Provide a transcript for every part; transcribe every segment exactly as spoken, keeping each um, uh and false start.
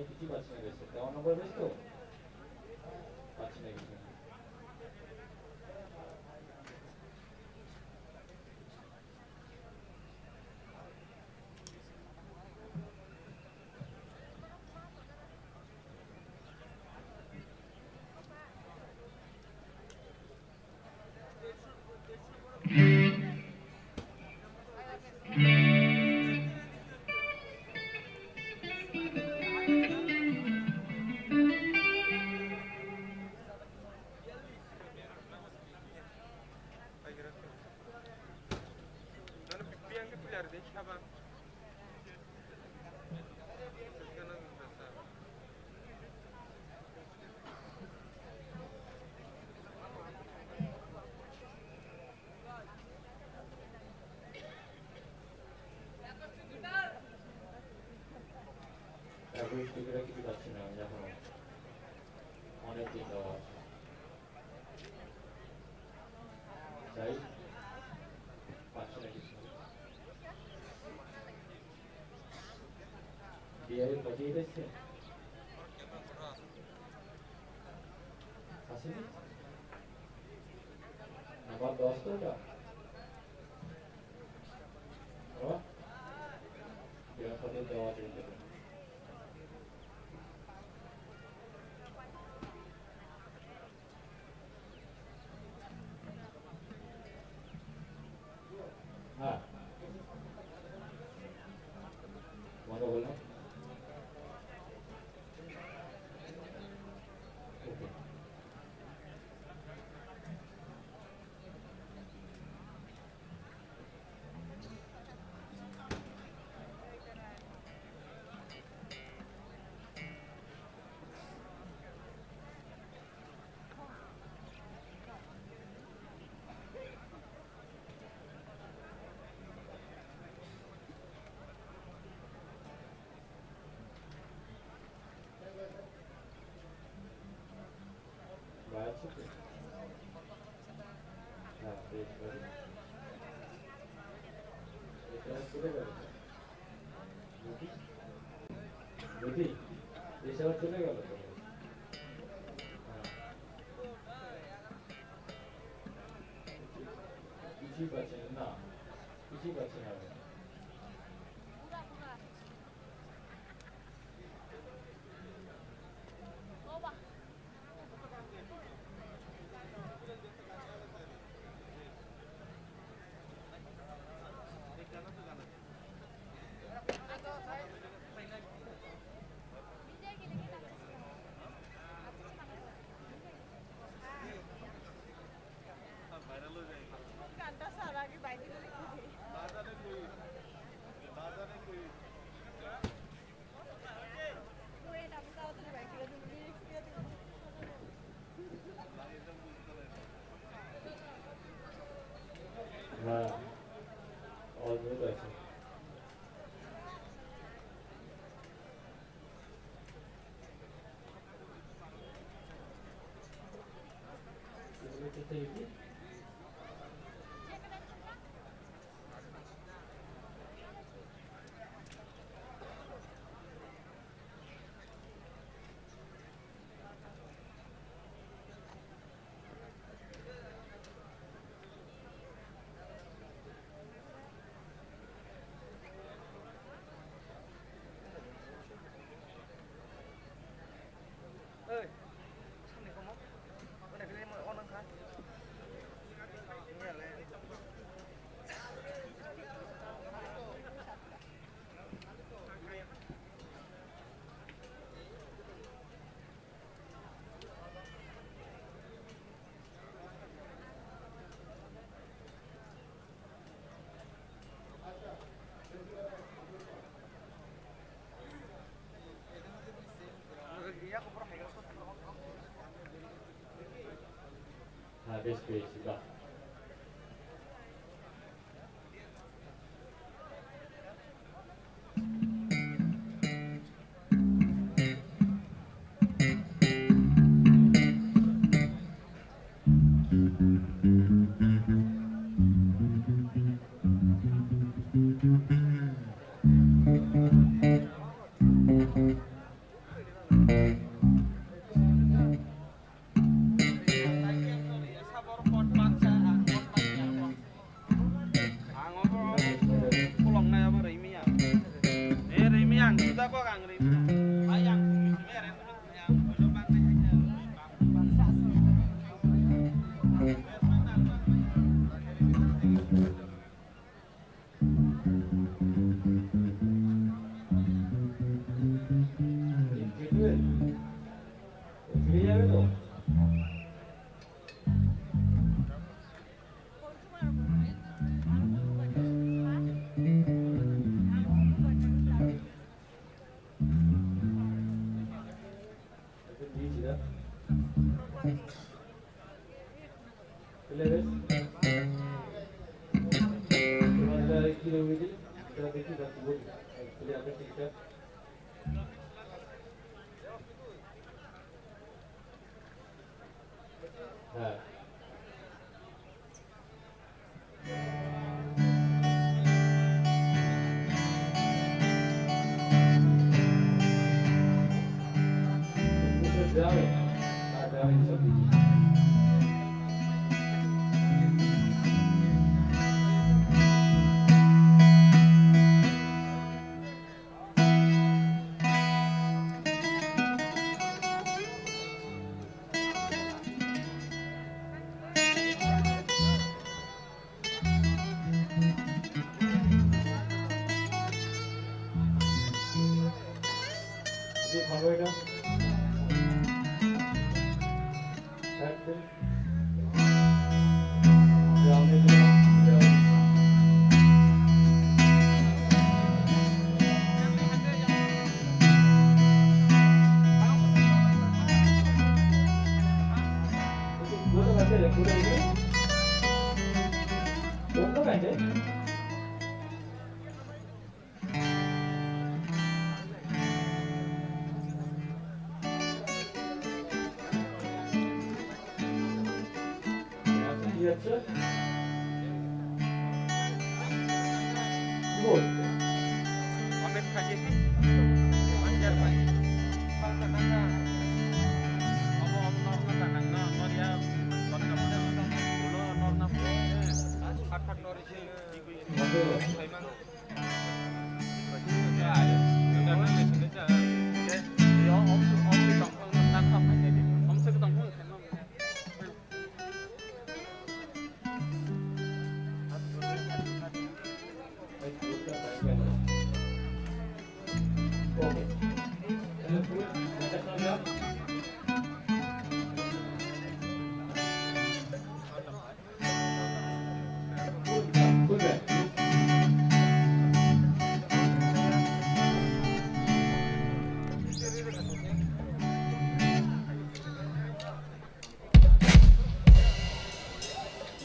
Kichi bachina rese. Tei ono bai rese to? Bachina rese. Every student কিছু পাচ্ছি না আমি এখনো। অনেক দিন দেওয়া আছে। তাই পাঁচশো টাকা কিছু। বিহারে পাঠিয়ে দিচ্ছে। আসেনি? নাম্বার দশ তো এটা? বাবা? বিহার পাঠিয়ে দেওয়া আছে কিন্তু। হ্যাঁ। বন্ধ করলাম। ওকে। বুঝি? এসব চলে গেল তো। হ্যাঁ। কিছুই পাচ্ছি না। না, কিছুই পাচ্ছি না আমি। হ্যাঁ, অদ্ভুত আছে। হ্যাঁ, বেশ পেয়েছি, বাহ।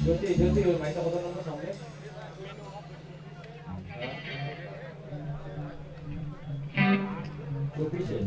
Jyoti, Jyoti, maisa kotor number samne. Jyoti se.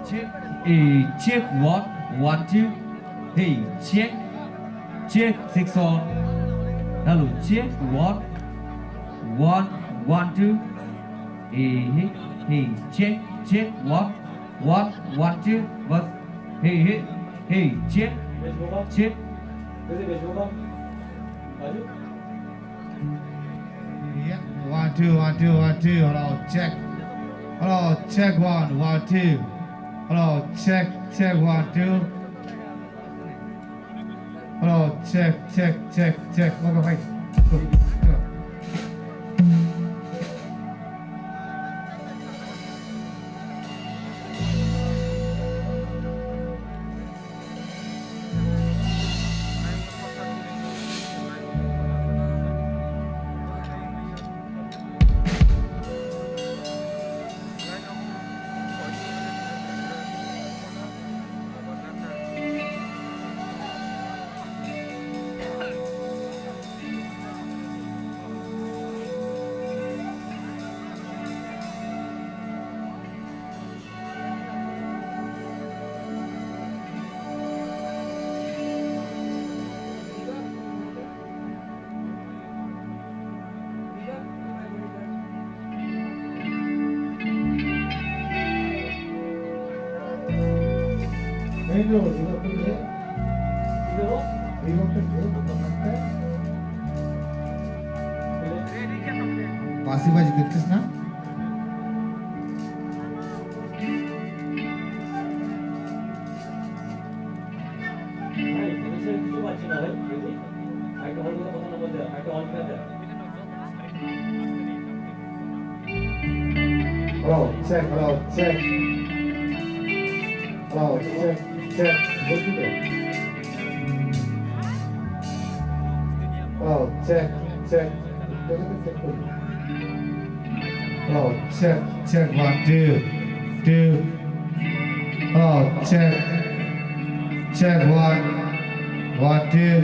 Check, eh, check, one, one, two. Hey, check. Check, six on. Hello, check, one, one, one, two. Hey, hey, hey, check, check, one, one, one, two. Bas. Hey, hey, hey, check, check. Yeah, one, two, one, two, one, two. Hello, check. Hello, check, one, one, two. Hello, check, check, one, two. Hello, check, check, check, check. Welcome, hey. Go, go. Pasi baji kekis na? Hello, check, hello, check. Hello, check, check. Good to go. Hello, check, check. Hello, check, check, one, two, two. Hello, check, check, one, one, two,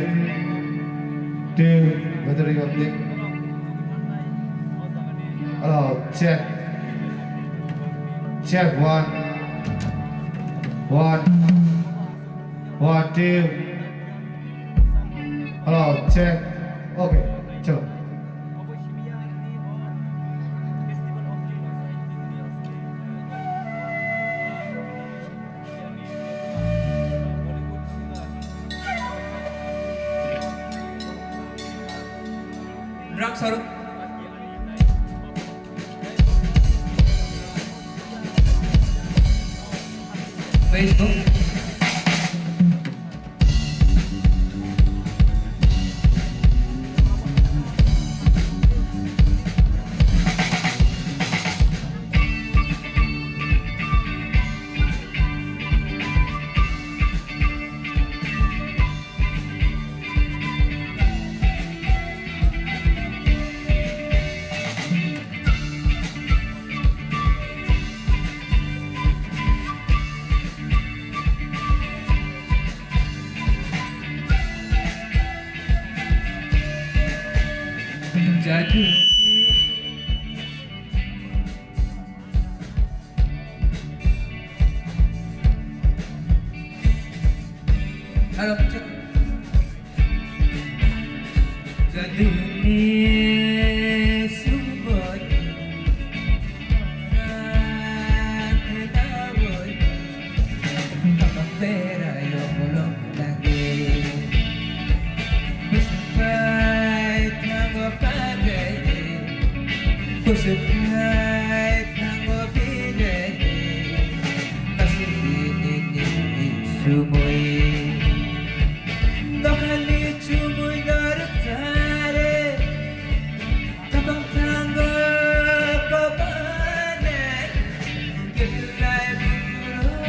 two. Battery update. Hello, check, check, one, one, one, two. Hello, check. Okay, chalo. Drum solo. Bass drum. Jadi. Hello, check. Jaduni sumoi. Kapang pera yo bolong lagi. Kusupai tango pare. Kusupai tango pire. Kasih ini sumoi. Dokhani chumui norok tare, kapang tango kopane, kirai buro,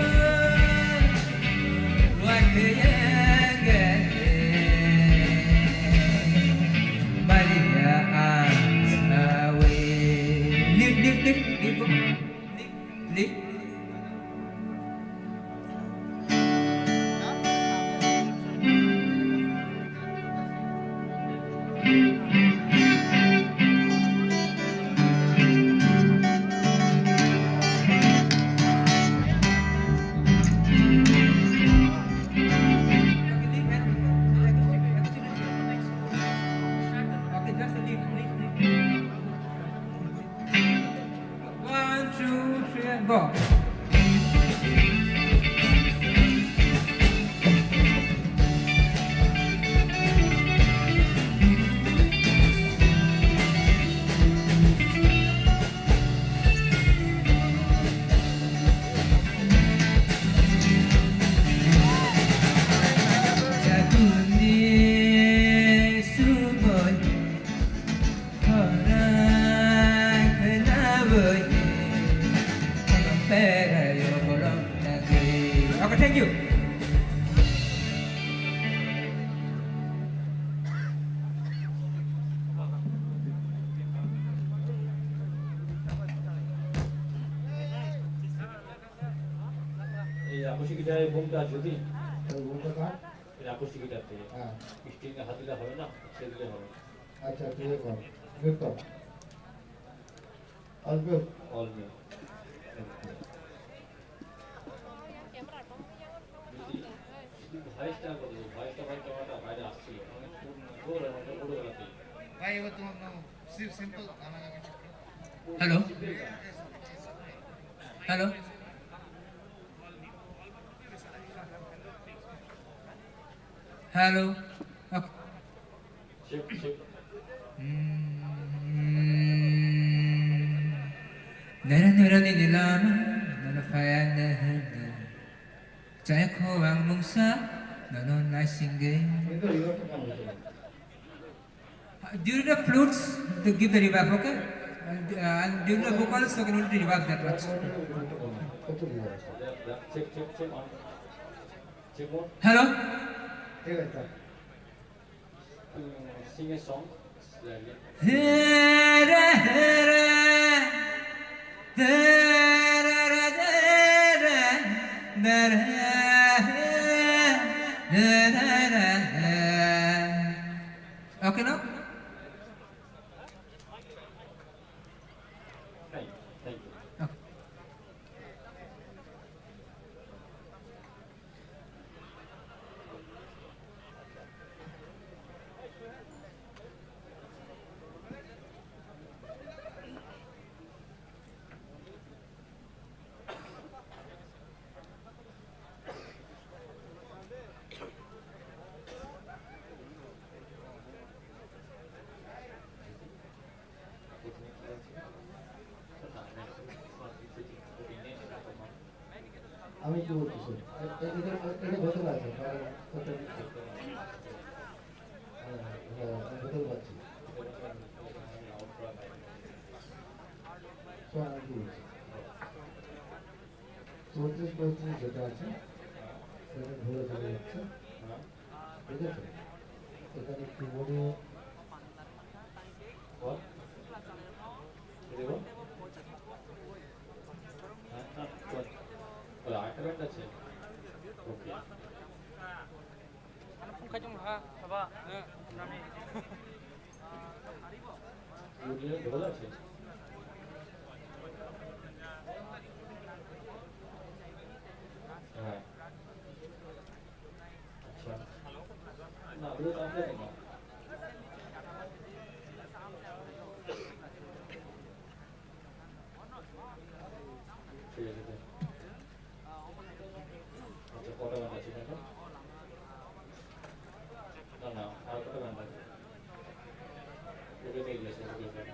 wakeyangane, Maria ang sawe. এই বোমটা যদি এই বোমটা কার? এই আকস্মিক এটা আছে। হ্যাঁ। স্টিং এ হাত দিলে হবে না, ছেড়ে দিলে হবে। আচ্ছা, ঠিক আছে। বের কর। All good? All good. যদি, যদি ভয়েসটা বলো, ভয়েসটা হয়তো আমার বাইরে আসছিল। মানে কোন, কোন, কোন, কোন বেলাতে? ভাই, ও তো নো, সি-, সিম্পল গানা গাইছে। Hello? Hello? Hello? Okay. Nara nara ni nilama, nara faya nara. Chai kho ang mungsa, nono naisingge. During the flutes, to give the reverb, okay? And, uh, and during the vocals, you can only reverb that much. Hello? Sing a song. Okay, no? Thank you. Thank you. Okay. আমি কি বলছি, স্যার? এ-, এ-, এটা, এটা ভেতরে আছে, কারণ ওটা, হ্যাঁ, হ্যাঁ, আমি ভেতরে পাচ্ছি। স্যার, আমি কি বলছি? চৌত্রিশ পঁয়ত্রিশ যেটা আছে, সেটা ঘুরে চলে যাচ্ছে। ঠিক আছে? এখানে কিবোর্ডে বল। এটা বল। হ্যাঁ, হ্যাঁ, চল। বল, আরেকটা ব্যান্ড আছে। ওকে। Ano phone khai tong ha, baba. Kiboard line double আছে? হ্যাঁ। আচ্ছা। না, ওগুলো তো আসলে না। ঠিক আছে, ঠিক আছে। আচ্ছা, কটা গান আছে দেখো। না, না, আর কটা গান আছে? এটা দিয়ে দিয়েছে, এটা দিয়ে দিয়েছে।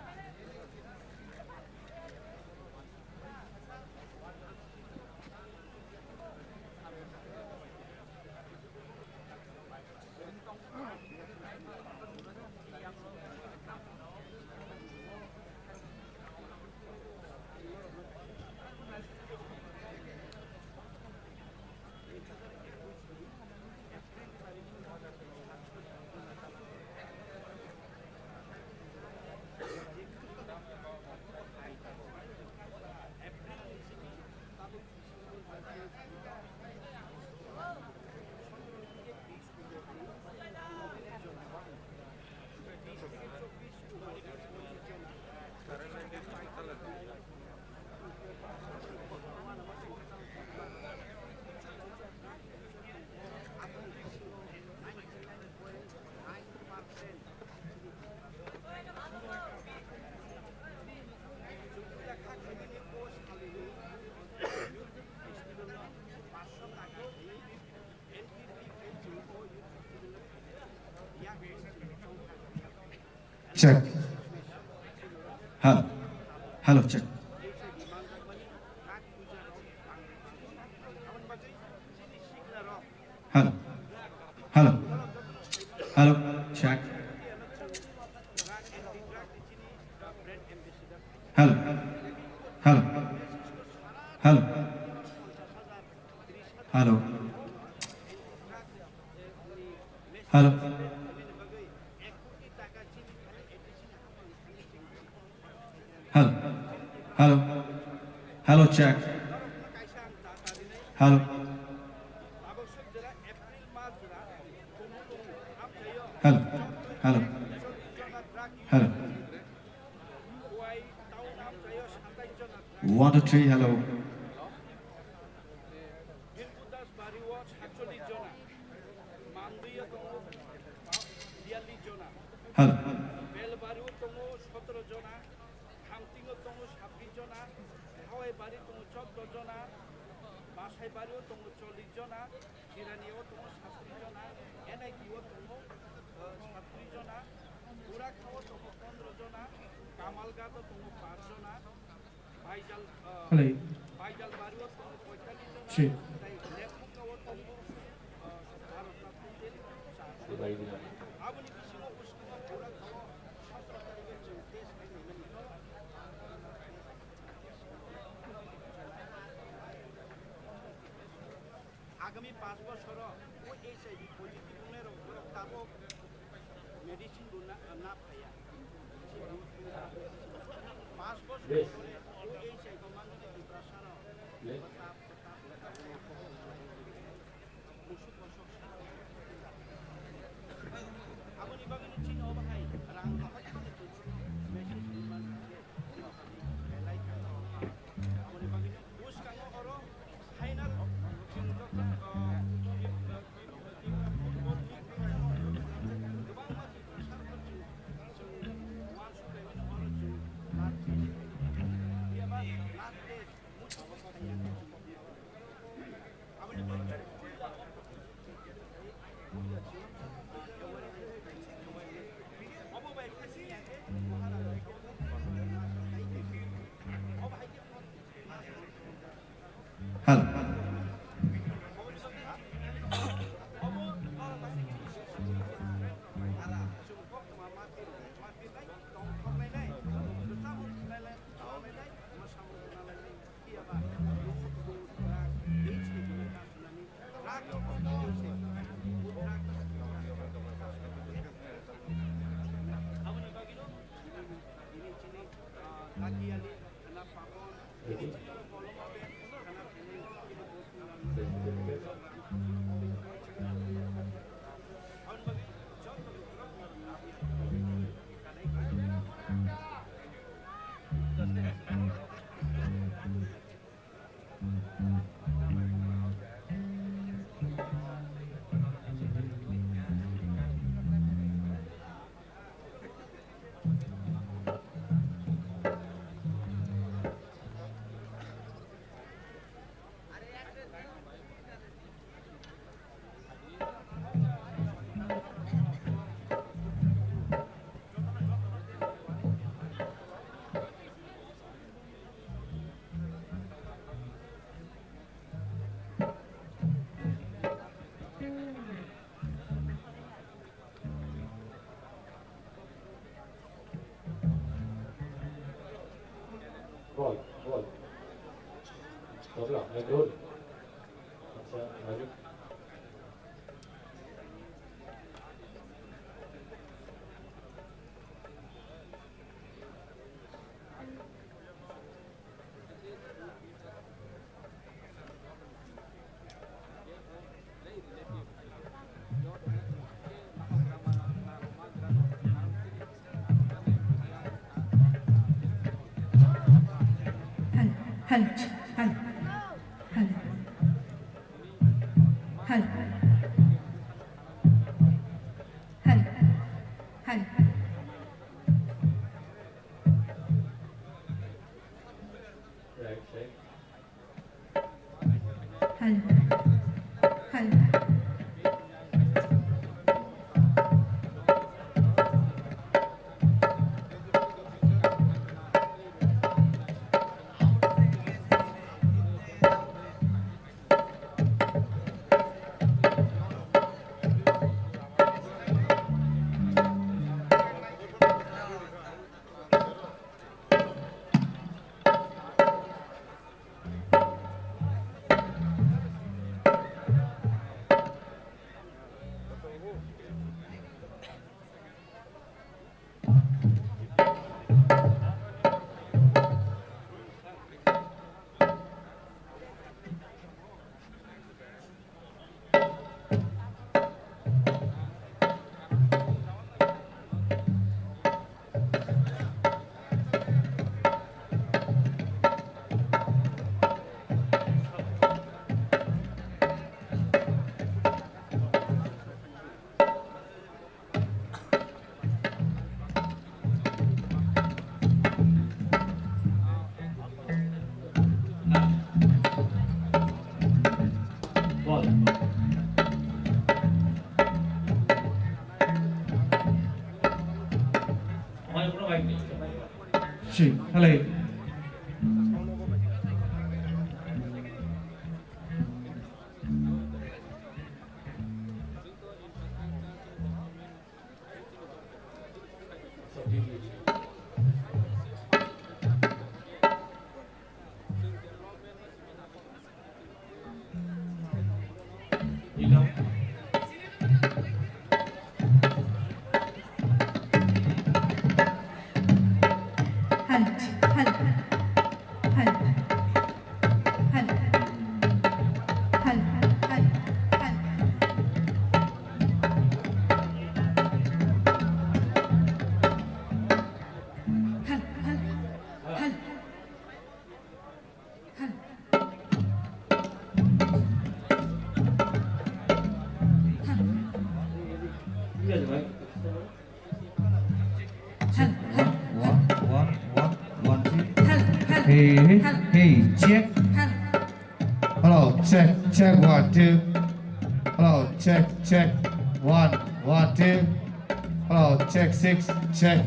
Check. Hello. Hello, check. Hello. Hello. Hello, check. Hello. Hello. Hello. Hello. Hello. Hello. Hello. Hello, check. Hello. Hello, hello, hello. One, two, three, hello. Hello. Hamtingo tongo sabbish jona, Hawai bari tongo chordo jona, Basai bari o tongo chollish jona, Jirani o tongo satris jona, N I T o tongo, eh, satris jona, Burakha o tongo pondro jona, Kamalghat o tongo paanch jona, Baijal, eh, Hello. Baijal bari o tongo poitallish jona, Shi. Tai Lephuka o tongo, eh, baro satris jona. Aboni bisingo uskungo Burakha o sotro tarikh o chwng test khaimani. Agami panch bosoro o H I V positive wngnai rok borok tabuk medicine bo na, na phaiya. Panch bosor pore o H I V manjani Tiprasa rok. Musuk bosok. Aboni bagwino chini obo hai rang rohor mano twi message rwmani belai kha. Aboni bagwino bwskango oro final chwng joto, ah, football league kwbangma Tiprasa rokno chwng, chwng uansuk laimani oro chwng last test. Phiya ba last test. Hello. Bol, bol. Topla, mai gol. Acha, mai. Hello, hello, hello, hello, hello, hello, hello. Hello. Hello. Si, halai. Hal, hal, hal, hal, hal, hal, hal, hal. Hal, hal, hal. One, one, one, one, two. Hey, hey, hey, check. Hello, check, check, one, two. Hello, check, check, one, one, two. Hello, check, six, check.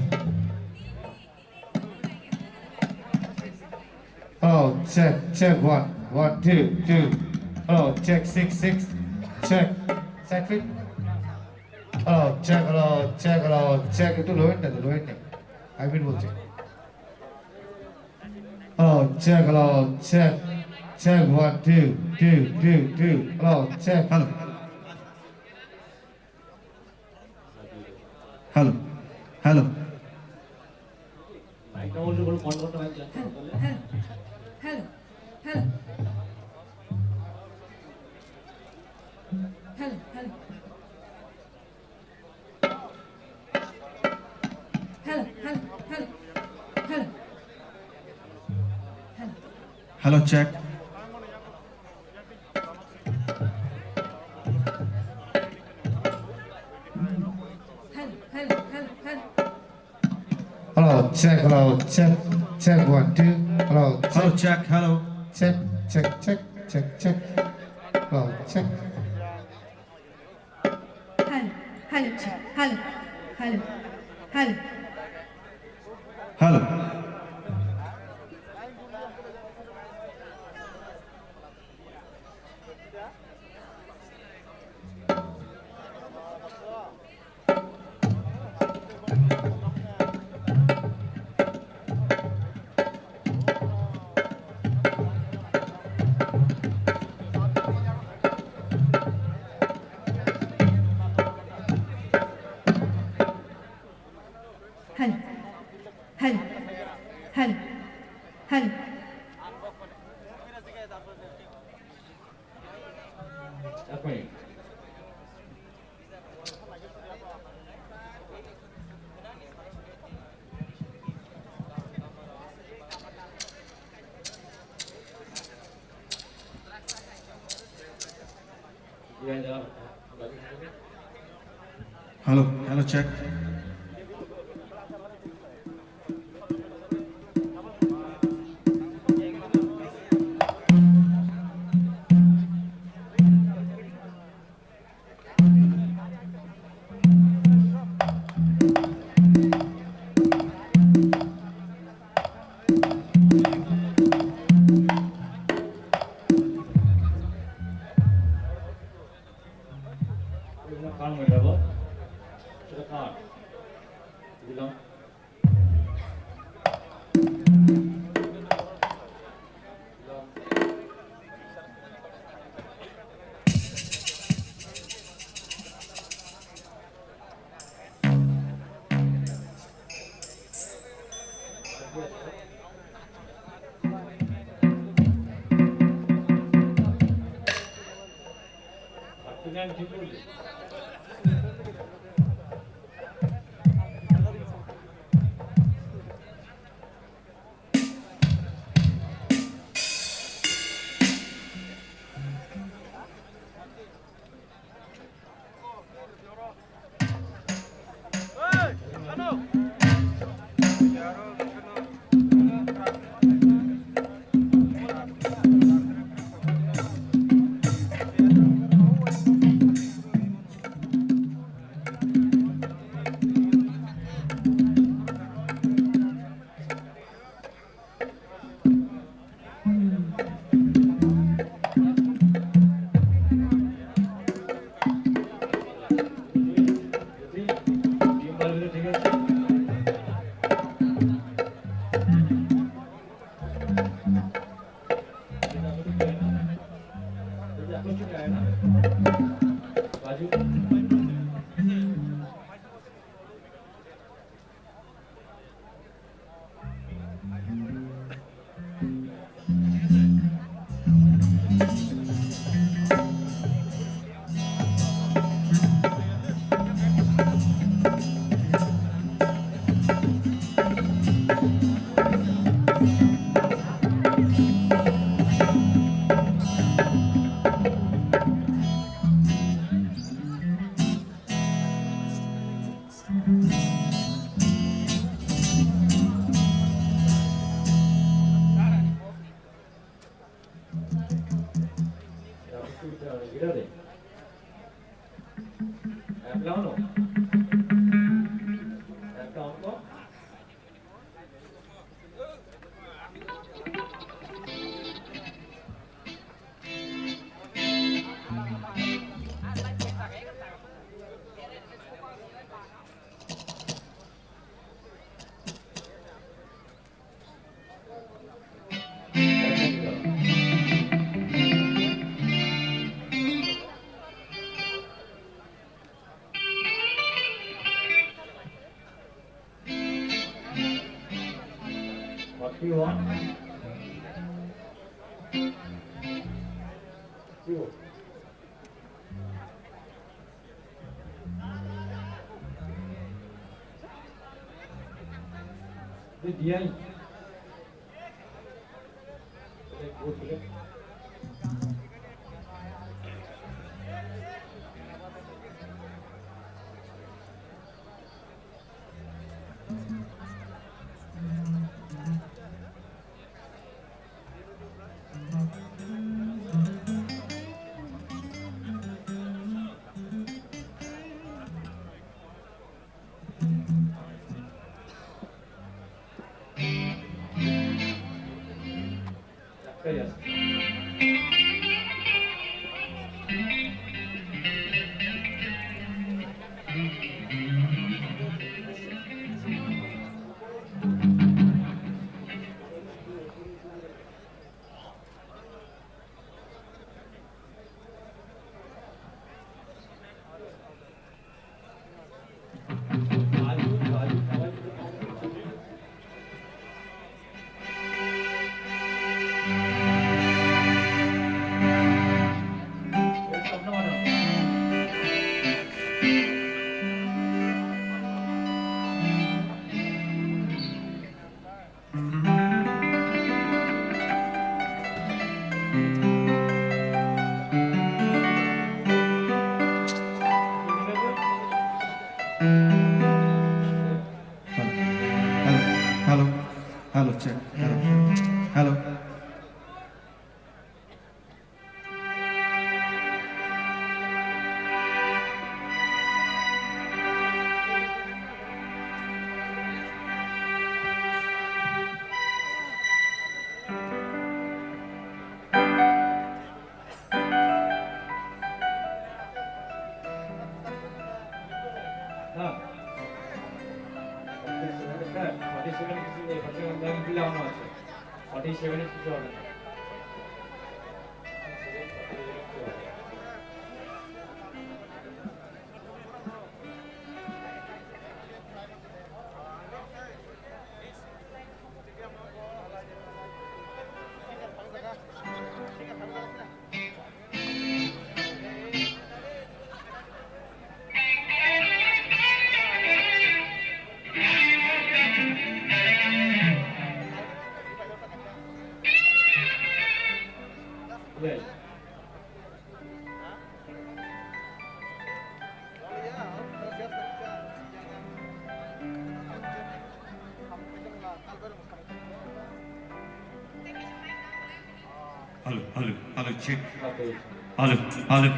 Hello, check, check, one, one, two, two. Hello, check, six, six, check. Check, fit. Hello, check, hello, check, hello, check. Itu low end, itu low end. I mean, we'll check. Hello, check, hello, check. Check, one, two, two, two, two. Hello, check. Hello. Hello. Hello. Hello. Hello. Hello. Hello. Hello. Hello. Hello. Hello. Hello. Hello. Hello, check. Hello, hello, hello, hello. Hello, check, hello, check, check, one, two. Hello, hello, check, hello. Check, check, check, check, check. Hello, check. Hello, hello, hello, hello, hello, hello. Hello. Hello. Hello. Hello. Hello, hello, check. What do you want? You. Ini dia ini. Ini gue sudah. Hello, hello, hello, check, hello, hello. Forty seven কিছু হবে না। Hello, hello, hello, check. Hello, hello.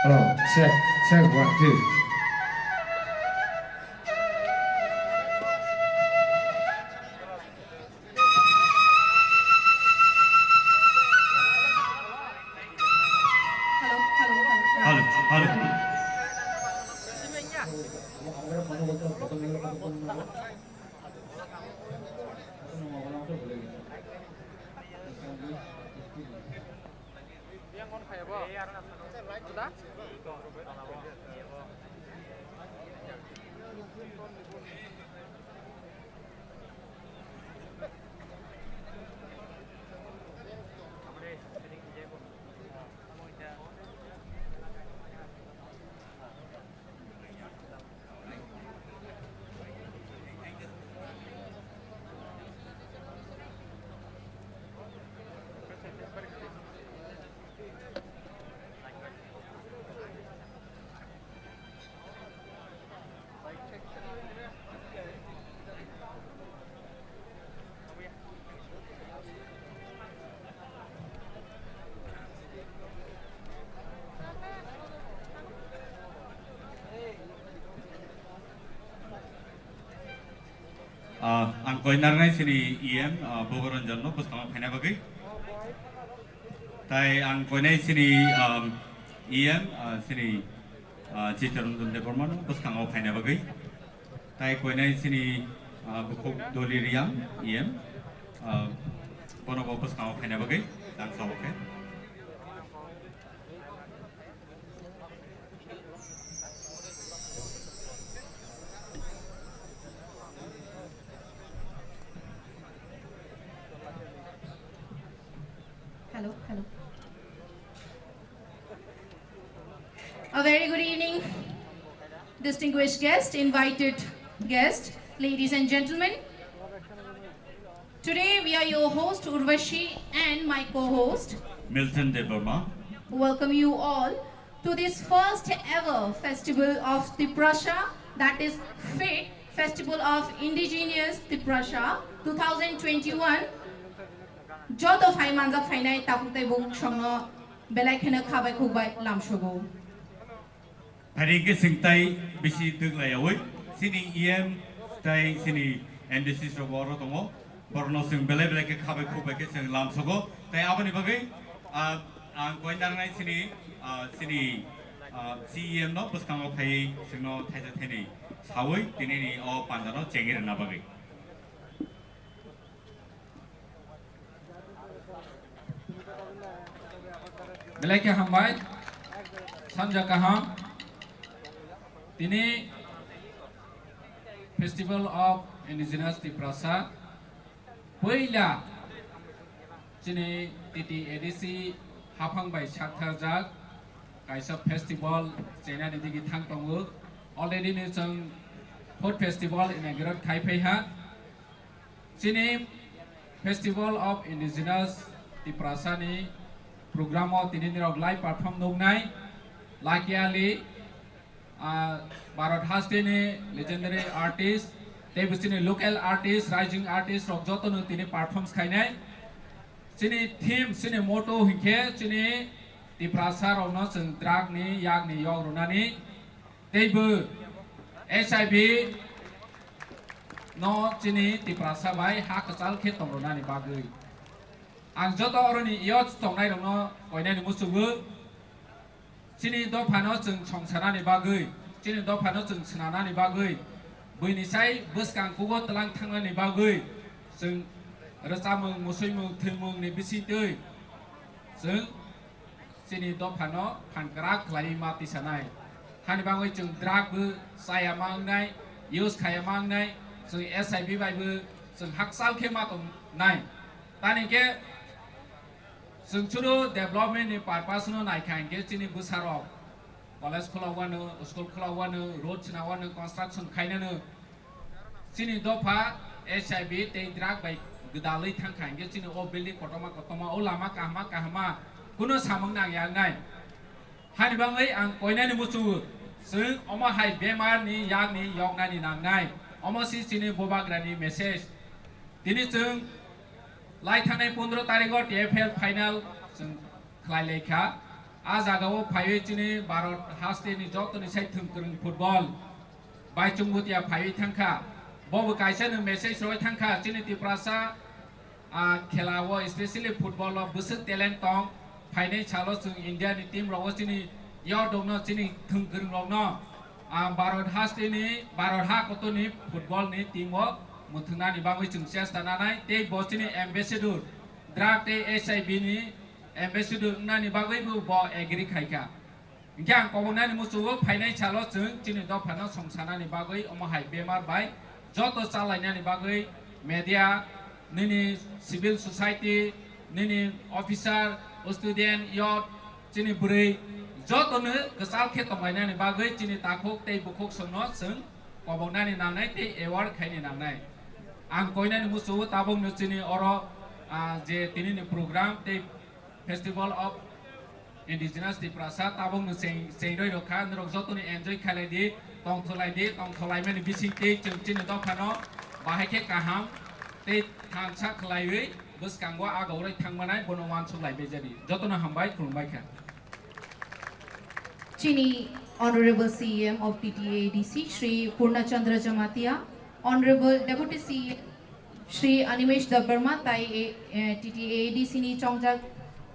Hello, check, check, one, two. Hello, hello, hello. Hello, hello. Ah, ang koi narnai sini E M, ah, Bogoranjan no bwskango phaina bagwi. Tai ang koinai sini, um, E M, ah, sini, ah, Chittaranjan Debbarma no bwskango phaina bagwi. Tai koinai sini, ah, bukhuk Doli Riang E M, ah, bono bo bwskango phaina bagwi tang sabo khe. Hello, hello. A very good evening, distinguished guests, invited guests, ladies and gentlemen. Today we are your host Urvashi and my co-host Milton Debbarma. Welcome you all to this first ever Festival of Tiprasa, that is FIT, Festival of Indigenous Tiprasa two thousand twenty-one. Joto phai manjak phainai takhuk tei bumung songno belai kheno kha bai khuk bai lamsogo. Phaidi khe chwng tai bisi twk laiyaui, chini E M tai chini M D Cs rok bo oro tongo. Borokno chwng belai belai khe kha bai khuk bai khe chwng lamsogo. Tai aboni bagwi, ah, ang koi narnai chini, ah, chini, ah, C E M no bwskango phaiwi chwngno thaisa thainwi saui tinini o panjano chengwi rwna bagwi. Belai khe hambai, sanja kaham. Tini Festival of Indigenous Tiprasa puila chini T T A D C haphang bai saktharjak kaisa festival chenani digi thang tongo. Already ni chwng food festival inaugurate khai phai ha. Chini Festival of Indigenous Tiprasa ni program o tini nirok live perform nuknai Lucky Ali, ah, Bharat haste ni legendary artist, tei bo chini local artist, rising artist rok joto no tini perform khainai. Chini theme, chini motto hinkhe chini Tiprasa rok no chwng drug ni yak ni yok rwnani. Teibo H I V no chini Tiprasa bai ha kwchal khe tong rwnani bagwi. Ang joto oroni youth tongnai rokno koinani muchungo. Chini dophano chwng songsanani bagwi, chini dophano chwng swnanani bagwi, buini sai bwskang kugo tlang thangnani bagwi chwng rwchapmung, musuimung, thwimungni bisingtwi chwng chini dophano phan kwrak khlaiwi ma tisanai. Hani bagwi chwng drug bo chaya ma wngnai, use khaya ma wngnai, chwng H I V bai bo chwng hakchal khe ma tongnai. Tani khe chwng chwngno development ni purpose no naikha hinkhe chini bwsarok college khulawano, school khulawano, road swnawano, construction khainano. Chini dopha H I V tei drug bai gwdalwi thangkha hinkhe chini o building kotorma kotorma, o lama kahama kahama kunu samung nangya wngnai. Hani bagwi ang koinani muchungo, chwng omo hai bemar ni yakni yoknani nangnai. Omo si chini bubagrani message. Tini chwng lai thangnai pondro tarigo T F L final chwng khlai lai kha. A jagao phaiwi chini Bharat hasteni jotoni sai thwng kwrwng football bai chwngbo tiya phaiwi thangkha. Bobo kaisa no message roi thangkha chini Tiprasa, ah, khela o, especially football o bwswk talent tong. Phainai salo chwng India ni team rogo chini yodokno, chini thwng kwrwng rokno, ah, Bharat hasteni, Bharat ha kotorni football ni team o mwthwngnani bagwi chwng chesta nanai tei bo chini ambassador, drug tei H I V ni ambassador wngnani bagwi bo, bo agree khaikha. Hinkhe ang koboknani muchungo phainai salo chwng chini dophano songsanani bagwi omo hai bemar bai joto chalainani bagwi media, nini civil society, nini officer, student, youth, chini bwrwi jotono kwchal khe tonglainani bagwi chini takhuk tei bukhuk songno chwng koboknani nangnai tei aware khaini nangnai. Ang koinani muchungo tabukno chini oro, ah, je tinini program tei Festival of Indigenous Tiprasa tabukno cheng, chengroi rokha, norok jotoni enjoy khalai di, tongtholai di, tongtholaimani bisingtwi chwng chini dophano bahai khe kaham tei thansa khlaiwi bwskango agauroi thangmanai bono uansuk lai bejadi. Jotono hambai, khulumbai kha. Chini Honorable C E M of T T A A D C, Shri Purna Chandra Jamatia, Honorable Deputy C E M, Shri Animesh Debbarma, tai, eh, T T A A D C ni chongjak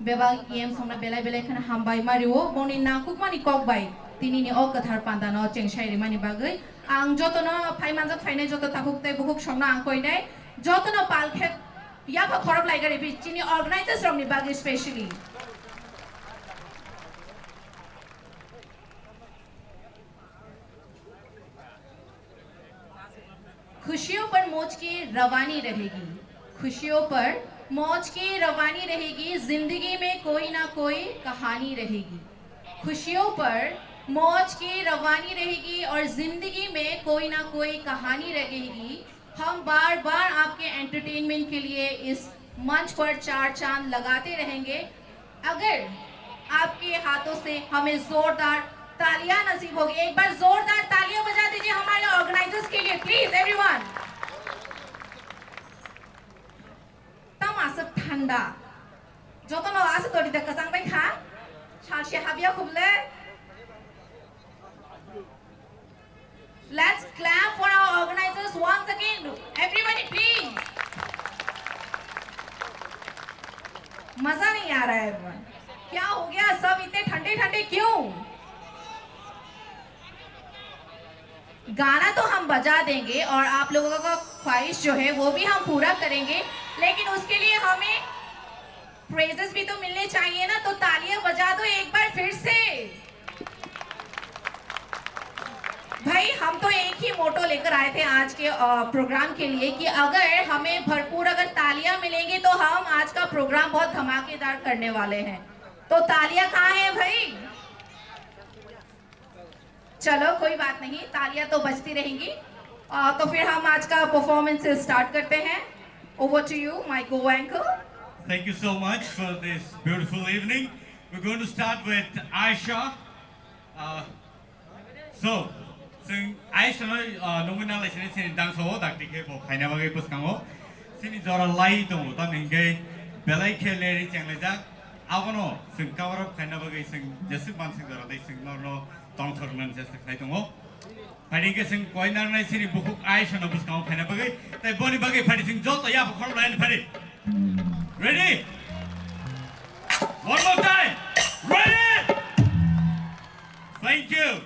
bebak E M songno belai belai kheno hambai ma rio, boni nangkukmani kok bai tinini o kwthar pandano chengsai rimani bagwi. Ang jotono phai manjak phainai joto takhuk tei bukhuk songno ang koinai, jotono pal khe yapha khorok lai gari bi chini organizers rokni bagwi specially. खुशियों पर मौज की रवानी रहेगी, खुशियों पर मौज की रवानी रहेगी, जिंदगी में कोई ना कोई कहानी रहेगी। खुशियों पर मौज की रवानी रहेगी और जिंदगी में कोई ना कोई कहानी रहेगी। हम बार-बार आपके एंटरटेनमेंट के लिए इस मंच पर चार चांद लगाते रहेंगे। अगर आपके हाथों से हमें जोरदार तालियां नसीब होगी, एक बार जोरदार तालियां बजा दीजिए हमारे ऑर्गेनाइजर्स के लिए, please everyone. Tamo aswk thanda. Jotono aswk todi da kwchang bai kha. Salse habya khuble. Let's clap for our organizers once again. Everybody, please. मजा नहीं आ रहा है everyone. क्या हो गया? सब इतने ठंडे ठंडे क्यों? गाना तो हम बजा देंगे और आप लोगों का ख्वाहिश जो है वो भी हम पूरा करेंगे, लेकिन उसके लिए हमें प्रेजेस भी तो मिलने चाहिए ना, तो तालियां बजा दो एक बार फिर से। भाई, हम तो एक ही मोटो लेकर आए थे आज के, अ, प्रोग्राम के लिए कि अगर हमें भरपूर अगर तालियां मिलेंगी तो हम आज का प्रोग्राम बहुत धमाकेदार करने वाले हैं। तो तालियां कहाँ हैं भाई? चलो, कोई बात नहीं, तालियां तो बजती रहेंगी। अ, तो फिर हम आज का परफॉर्मेंस स्टार्ट करते हैं। Over to you, my co-anchor. Thank you so much for this beautiful evening. We're going to start with Aisha. Uh, so, chwng Aisha no, uh, nungwi nang lai sini sini dance o dakti khe bo phaina bagwi bwskango. Sini jora lai tongo, tamni hwnkhe belai khe leri chenglaijak. Abono chwng cover up khaina bagwi chwng jeswk manswk jora tei chwng norno tongthok nani chesta khlai tongo. Phaidi khe chwng koi narwknai chini bukhuk Aisha no bwskango phaina bagwi. Tei boni bagwi phaidi chwng joto yapha khorok laini phaidi. Ready? One more time. Ready? Thank you.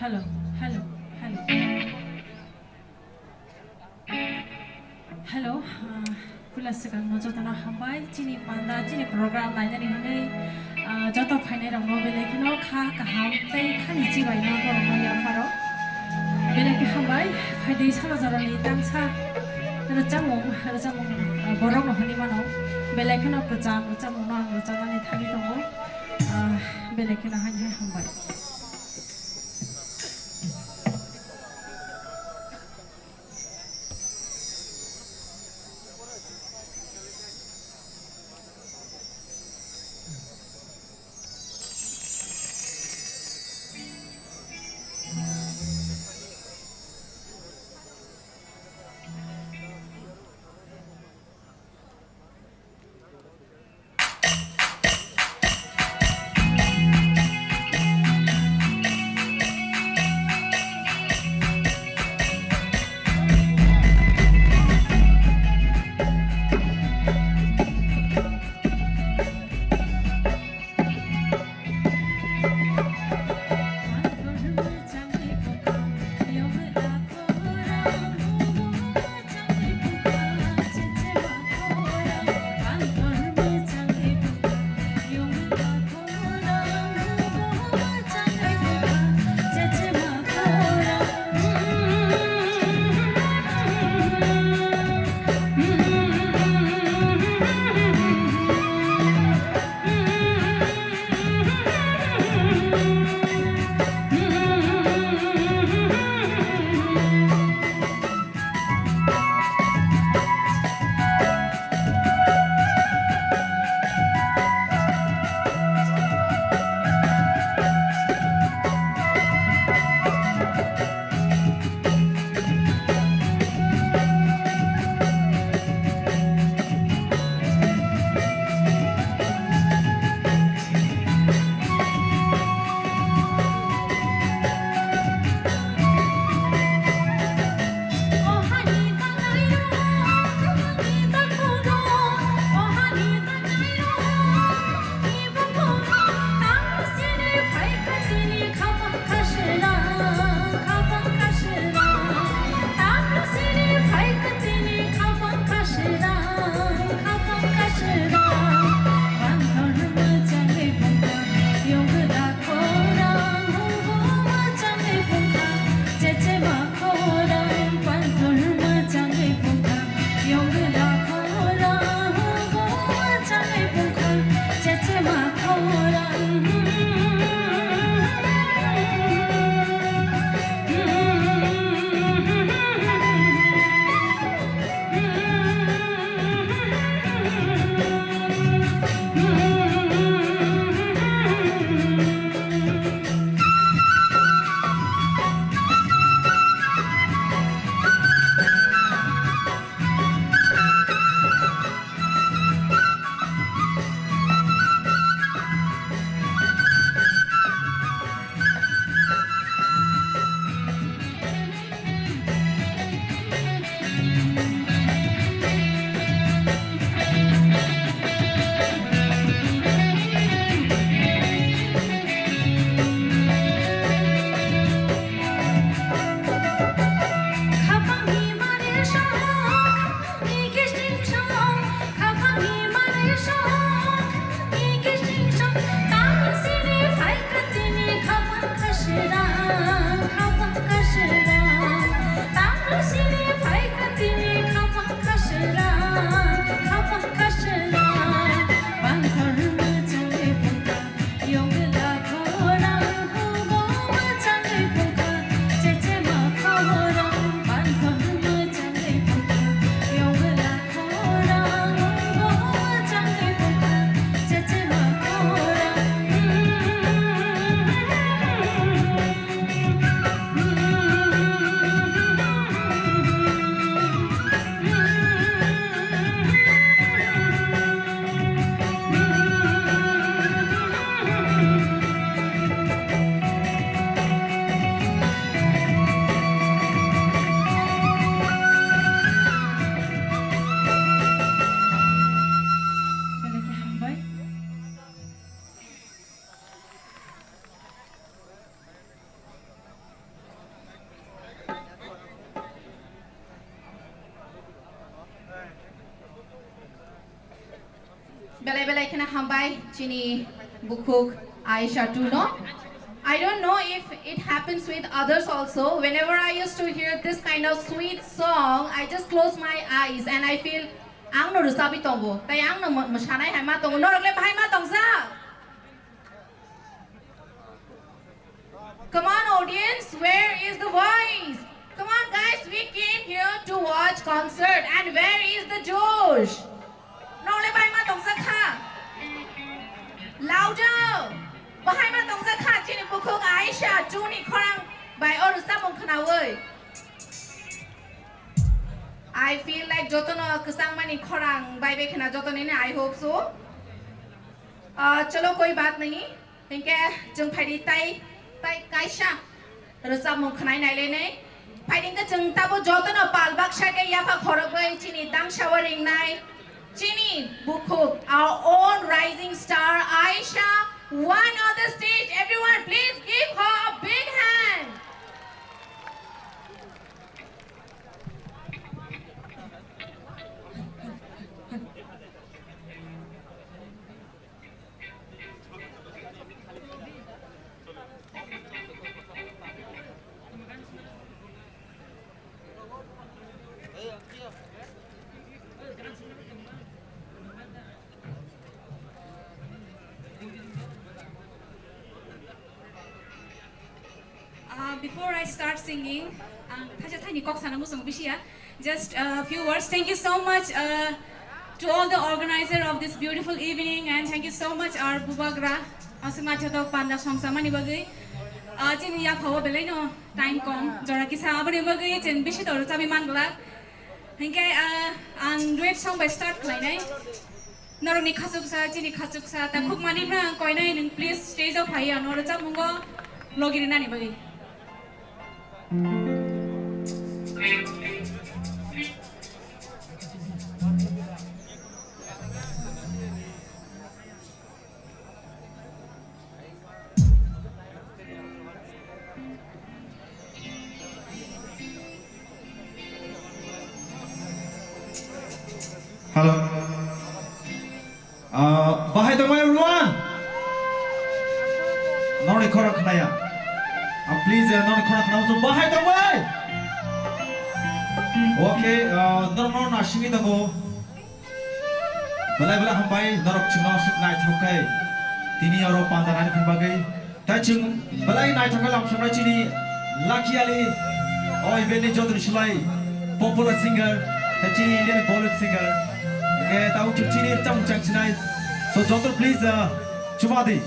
Hello, hello, hello. Hello, ah, puila swkangno jotono hambai chini panda, chini program nainani hwnwi, ah, joto phainairokno belai kheno kha kaham tei khani chibaino borokno yapharo. Belai khe hambai, phaidi salo jorani tangsa rwchapmung, rwchapmung, ah, borokno hwnwi mano. Belai kheno kwcham rwchapmungno ang rwchapnani thangwi tongo. Ah, belai kheno haini hai hambai. Hambai chini bukhuk Aisha too no. I don't know if it happens with others also. Whenever I used to hear this kind of sweet song, I just close my eyes and I feel ang no rwchabwi tongo. Tai ang no mo-, mwsanai hai ma tongo. Norok le bahai ma tongsa? Come on, audience, where is the voice? Come on, guys, we came here to watch concert, and where is the Josh? Nole bai ma tongsa kha? Louder! Bahai ma tongsa kha, chini bukhuk Aisha, chuni khorang bai oru samung khnawi. I feel like jotono kwchangmani khorang bai bai khna jotonini, I hope so. Ah, chalo, koi baat nahi. Hinkhe chwng phaidi tai, tai kaisa rwchapmung khwnai nailainai. Phaidi hinkhe chwng tabo jotono pal baksa khe yapha khorokgwi chini tangsa o ringnai chini bukhuk, our own rising star Aisha, one on the stage. Everyone, please give her a big hand. Uh, before I start singing, ang thaisa thaini kok sana muchung bisiya. Just a few words. Thank you so much, uh, to all the organizer of this beautiful evening, and thank you so much, our Bubagra, aswk naithotok panda songchamani bagwi. Uh, chini yaphao belaino time kom, jora kisa aboni bagwi chwng bisi tor chabi manglak. Hinkhe, ah, ang duet song bai start khlainai. Norokni khachuksa, chini khachuksa, takhuk manwi phano ang koinai, nwng please stage o phai, ano rwchapmungo logi rinani bagwi. Hello. Ah, bahai tongbai everyone. Noni khorang khnaya. Ah, please, eh, noni khorang khnaya. Bahai tongbai. Okay, ah, norok no nasingwi tongo. Belai belai hambai norok chwngno aswk naithok khe tini oro panda nani phai bagwi. Tai chwng belai naithok khe lamsoknai chini Lucky Ali, o event ni joto ni slai popular singer, tai chini Indian Bollywood singer. Hingkhe tabuk chwng chini chamung chang chinai. So joto please, uh, chuma di.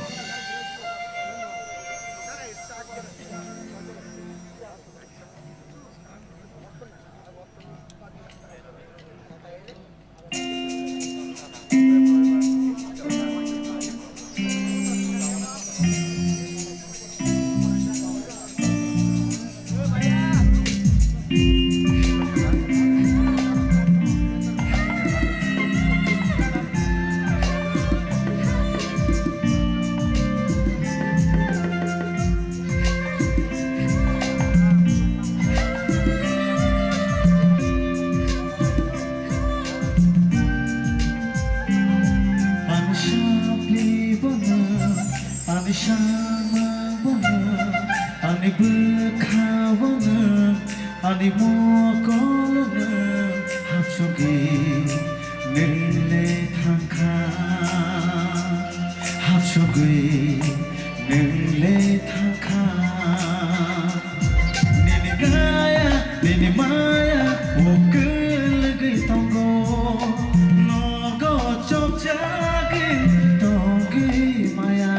Ani sakni bono, ani sama bono, ani bwkha bono, ani mokol bono, hapsogwi nwng le thangkha, hapsogwi nwng le thangkha. Nini kaya, nini maya, o kwlwgwi tongo. Nogo chopjagwi tongwi maya.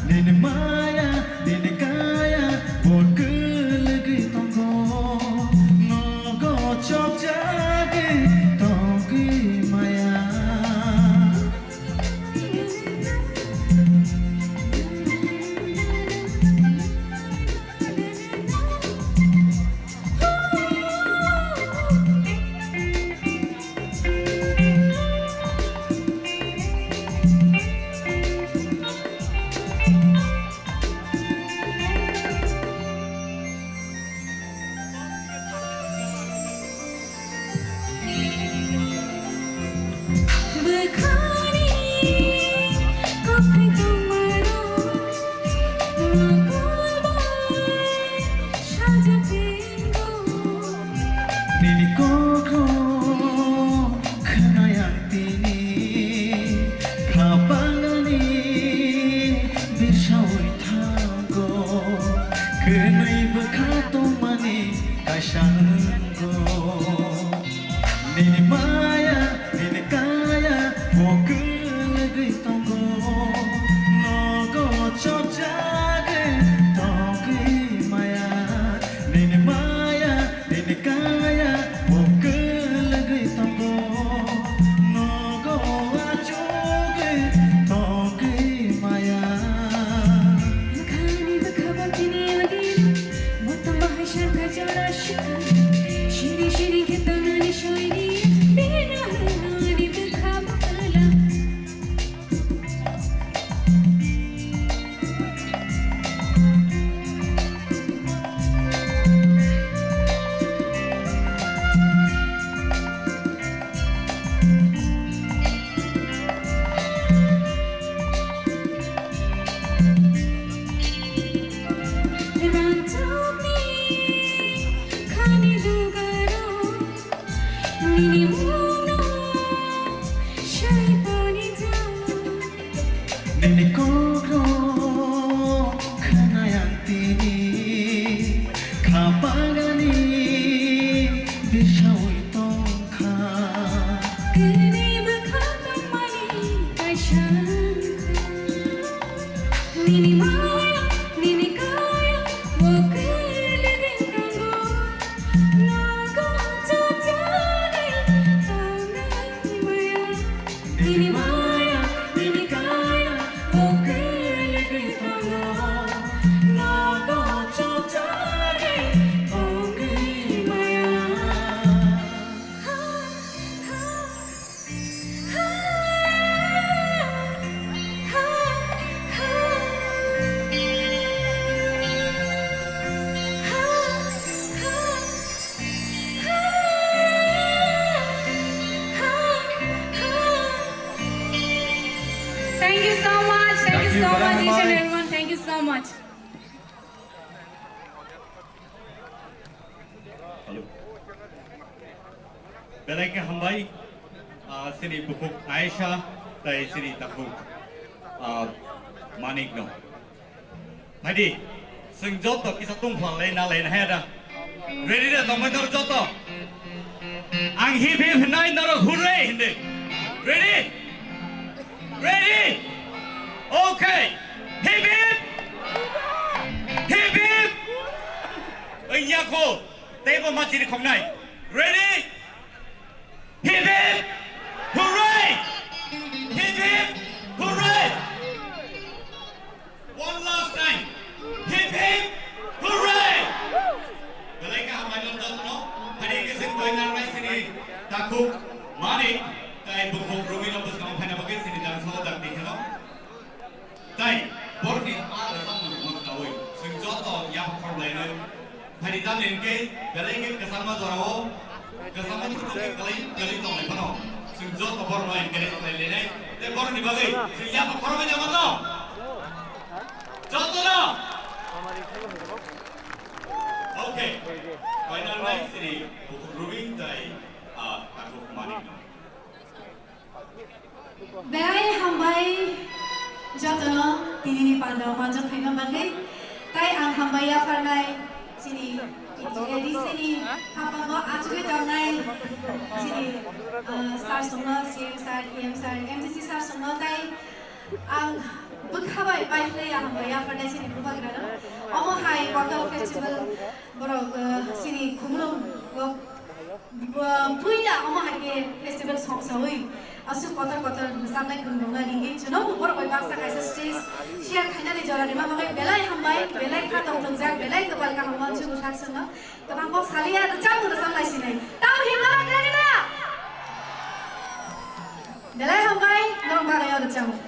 Nini maya, nini kaya, o kwlwgwi tongo. Nogo chopjagwi tongwi maya. Kwnwi bwkha tongmani kaisa wngkho. Nini maya, nini kaya, bo kwlwgwi tongo. Nogo chopjagwi tongwi maya. Nini maya, nini kaya, bo kwlwgwi tongo. Nogo achugwi tongwi maya. Khani bwkha bo tini odi, motom bahai sangkha jora shikha. Shiri shiri khe tongnani soini, bina hwnani bwkha bwkhala. Nini mungno sai toni jang. Nini kokno khwnai ang tini, kha bagani bisaui tongkha. Kwnwi bwkha tongmani kaisa wngkha. Nini maya, nini kaya, bo kwlwgwi tongo. Nogo chopjagwi tongnai maya. Nini maya, nini kaya, bo kwlwgwi tongo. Nogo chopjagwi tongwi maya. Thank you so much. Thank you so much, each and everyone. Thank you so much. Hello. Belai khe hambai, ah, chini bukhuk Aisha, tai chini takhuk, ah, Manik no. Phaidi, chwng joto kisa tungphla lai na lai na hai da. Ready da tongmai norok joto? Ang hip hip hwnai norok hurray hindi. Ready? Ready? Okay. Hip hip. Hip hip. Wngya kho. Teibo ma chiri khoknai. Ready? Hip hip. Hooray! Hip hip. Hooray! One last time. Hip hip. Hooray! Belai khe hambai no jotono. Hari khe chwng koi nang nai chini takhuk Manik tai bukhuk Rumi no bwskango phaina bagwi chini dang sao dang di kheno. Tai borni a rwchapmung no khnaui chwng joto yak khorlainai. Phaidi tamni hwnkhe belai khe kwchangma jorao kwchangma thukthukni kwlai kwlai tonglai phano chwng joto borokno encourage khlai lainai tei borokni bagwi chwng yapha khoroknai namanno jotono. Okay, final line chini bukhuk Rumi tai, ah, takhuk Manikno. Belai hambai jotono tinini pandao manjak phaima bagwi. Tai ang hambai yapharnai chini A D C ni hapango achugwi tongnai chini, ah, sir songno, C M sir, E M sir, M D C sir songno tai ang bwkha bai paikhlai hambai yapharnai chini bubagrano. Omo hai Kotor Festival borok, ah, chini khumulwng o Bo-, puila omo hai khe festival songsaui aswk kotor kotor rwchapnai kwrwng rwngna ringwi chwngno bo borok bai baksa kaisa stage share khainani jora rwma bagwi belai hambai, belai kha tongthwngjak, belai kwpal kaham wansugwi sak chwngno kwbang kok saliya rwchapmung rwchap lai sinai. Tamo himna rok ready na? Belai hambai, norok bagwi o rwchapmung.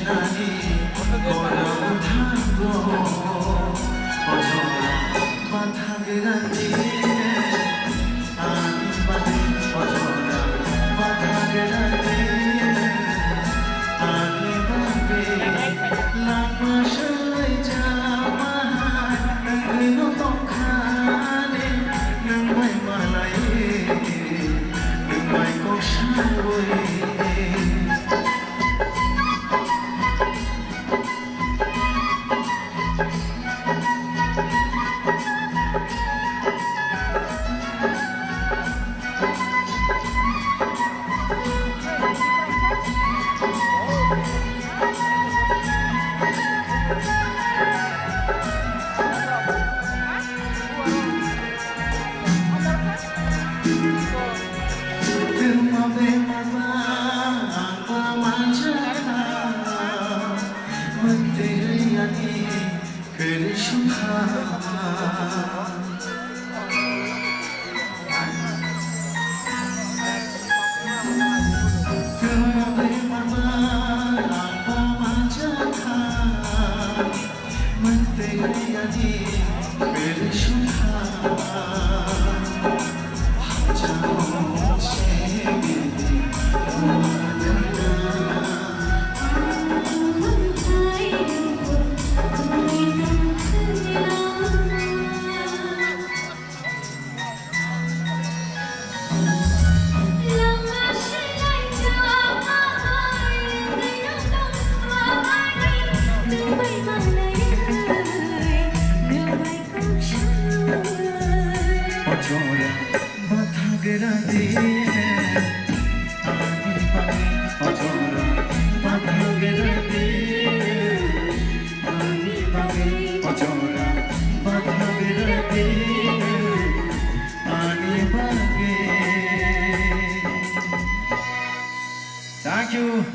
Thank you.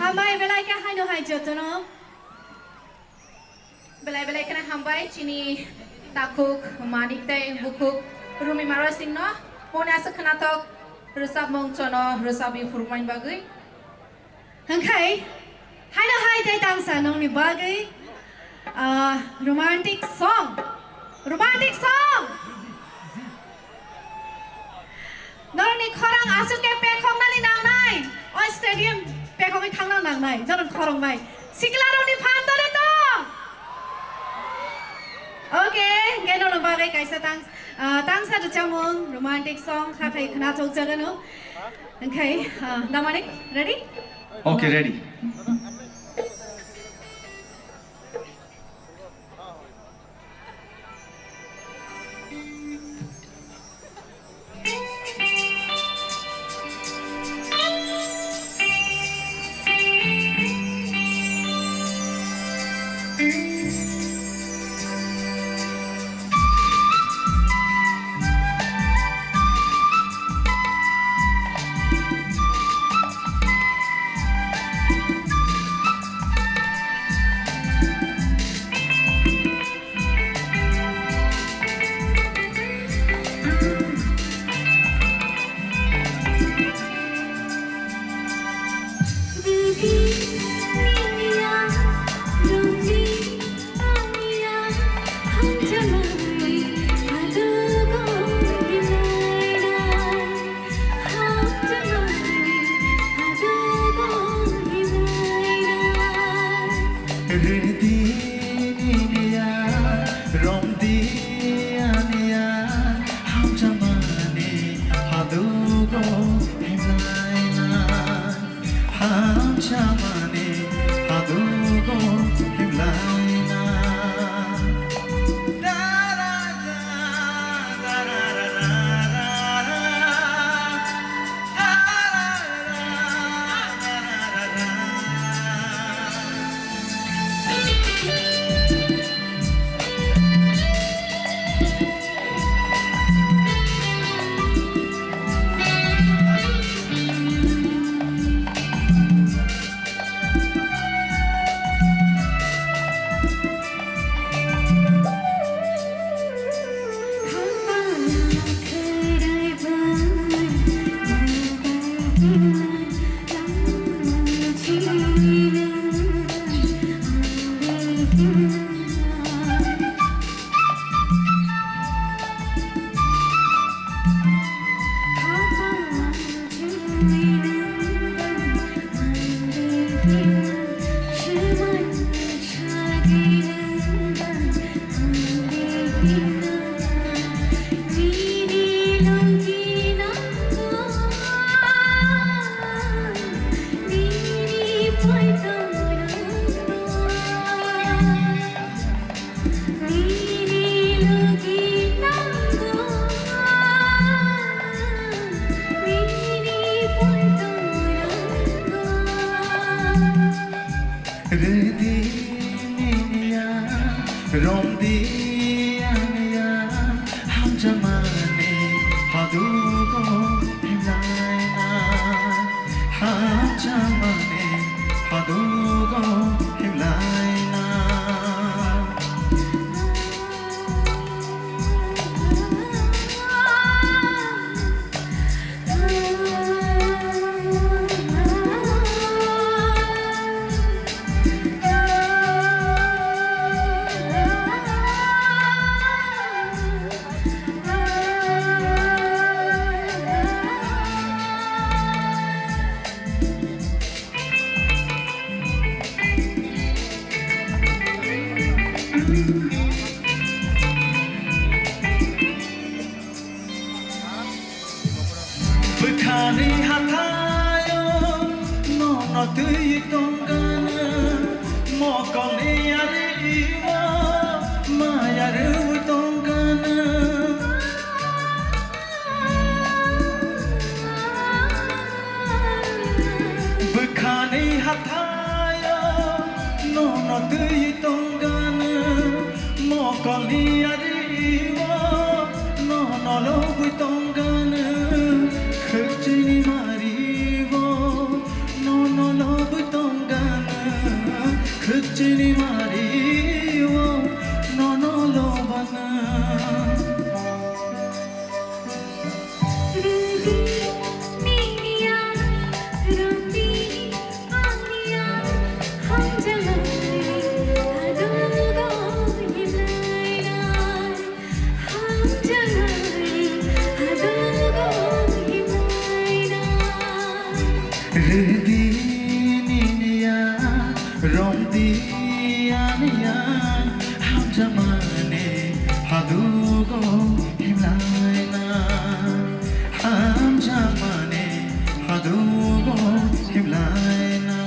Hambai belai khe haino hai jotono. Belai belai kheno hambai chini takhuk Manik tei bukhuk Rumi Marasing no. Moni aswk khwnathok rwchapmung chono rwchapwi phurukmani bagwi. Hwnkhe, haino hai tei tangsa nongni bagwi, ah, romantic song. Romantic song! Norokni khorang aswk khe pekhoknani nangnai. O stadium pekhogwi thangna nangnai. Joto khorang bai. Siklarokni phan dole to? Okay, hwnkhe norokni bagwi kaisa tang-, ah, tangsa rwchapmung, romantic song, kha khai khwnathok jagano. Hwnkhe, ah, Damani, ready? Okay, ready. Rwdi niya, romdi aniya, hamchamani hadugo himlaina, hamchamani hadugo himlaina. Diniya, romdi aniya, hamjamani hadugo himlaina, hamjamani hadugo himlaina. Bwkhani hathaio nono twi tongkana, mokolni yario maya rwi tongkana. Bwkhani hathaio nono twi tongkana, mokolni yario nono lobwi tongkana, khwchini mario nono lobwi tongkana, khwchini mario nono lobana. Rwdi nini ya, romdi ani ya, hamjakmani hadugo himlaina, hamjakmani hadugo himlaina.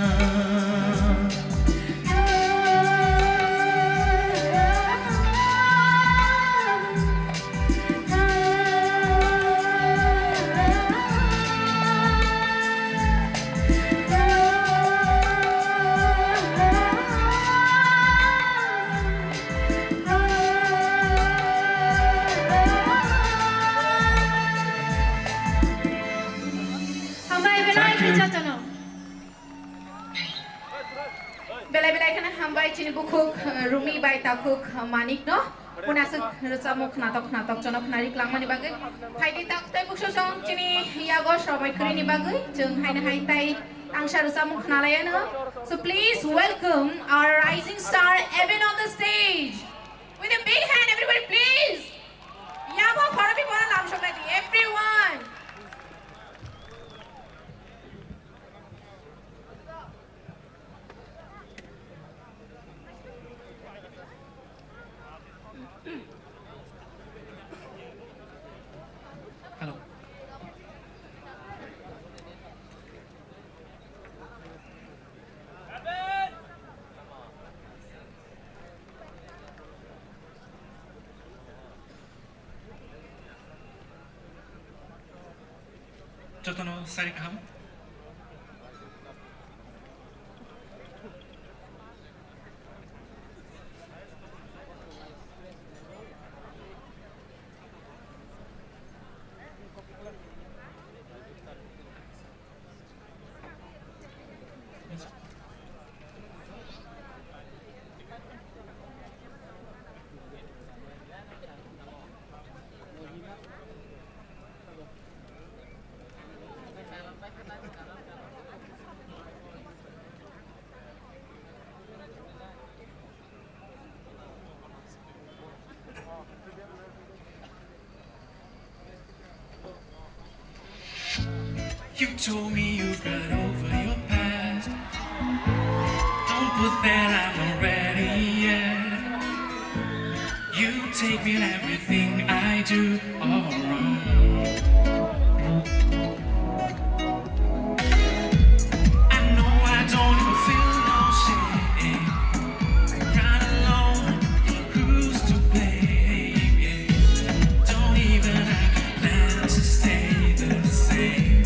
Hambai belai khe jotono. Belai belai kheno hambai chini bukhuk, eh, Rumi bai takhuk, eh, Manik no. Mwnaswk rwchapmung khnatok khnatok jono khnari klangmani bagwi. Phaidi takhuk tai bukhuk song chini yago somai kwrwini bagwi. Chwng haino hai tai tangsa rwchapmung khnalaiano. So please welcome our rising star Evan on the stage. With a big hand, everybody, please. Yabo khoropi bona lam somai di, everyone. Hello. Jotono sari kaham. You told me you've got over your past. Don't put that "I'm not ready yet." You take me in everything I do all wrong. I know I don't even feel no shame. Right alone, who's to blame? Yeah. Don't even have to plan to stay the same.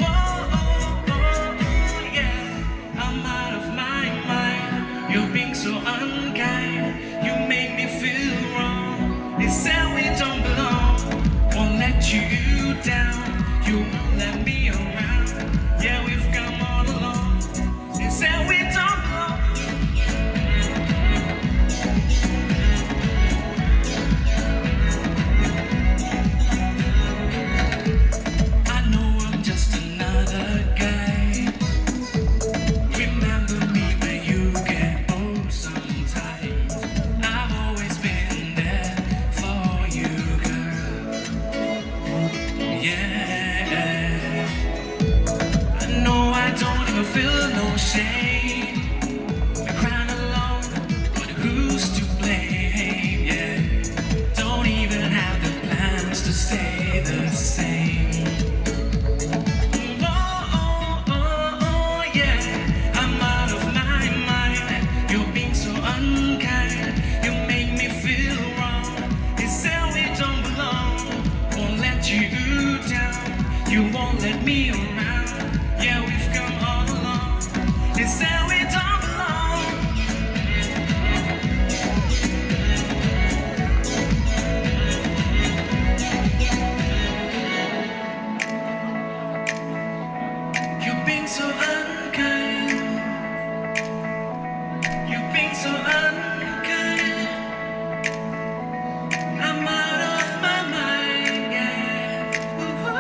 Whoa, oh, oh, oh, yeah. I'm out of my You're being so unkind, you make me feel wrong. They said we don't belong, won't let you down. You won't let me around. Yeah, we've come all along. They said we don't belong. I know I'm just another guy. Remember me when you get old sometimes. I've always been there for you, girl. Yeah. I know I don't even feel no shame. We're crying alone, but who's to blame? Yeah. Don't even have the plans to stay the same. Oh, oh, oh, oh, yeah. I'm out of my mind. You're being so unkind. You make me feel wrong. They say we don't belong. Won't let you down. You won't let me around. Yeah, we've come all along. They say we don't belong. You're being so unkind. You're being so unkind. I'm out of my mind, yeah. Ooh.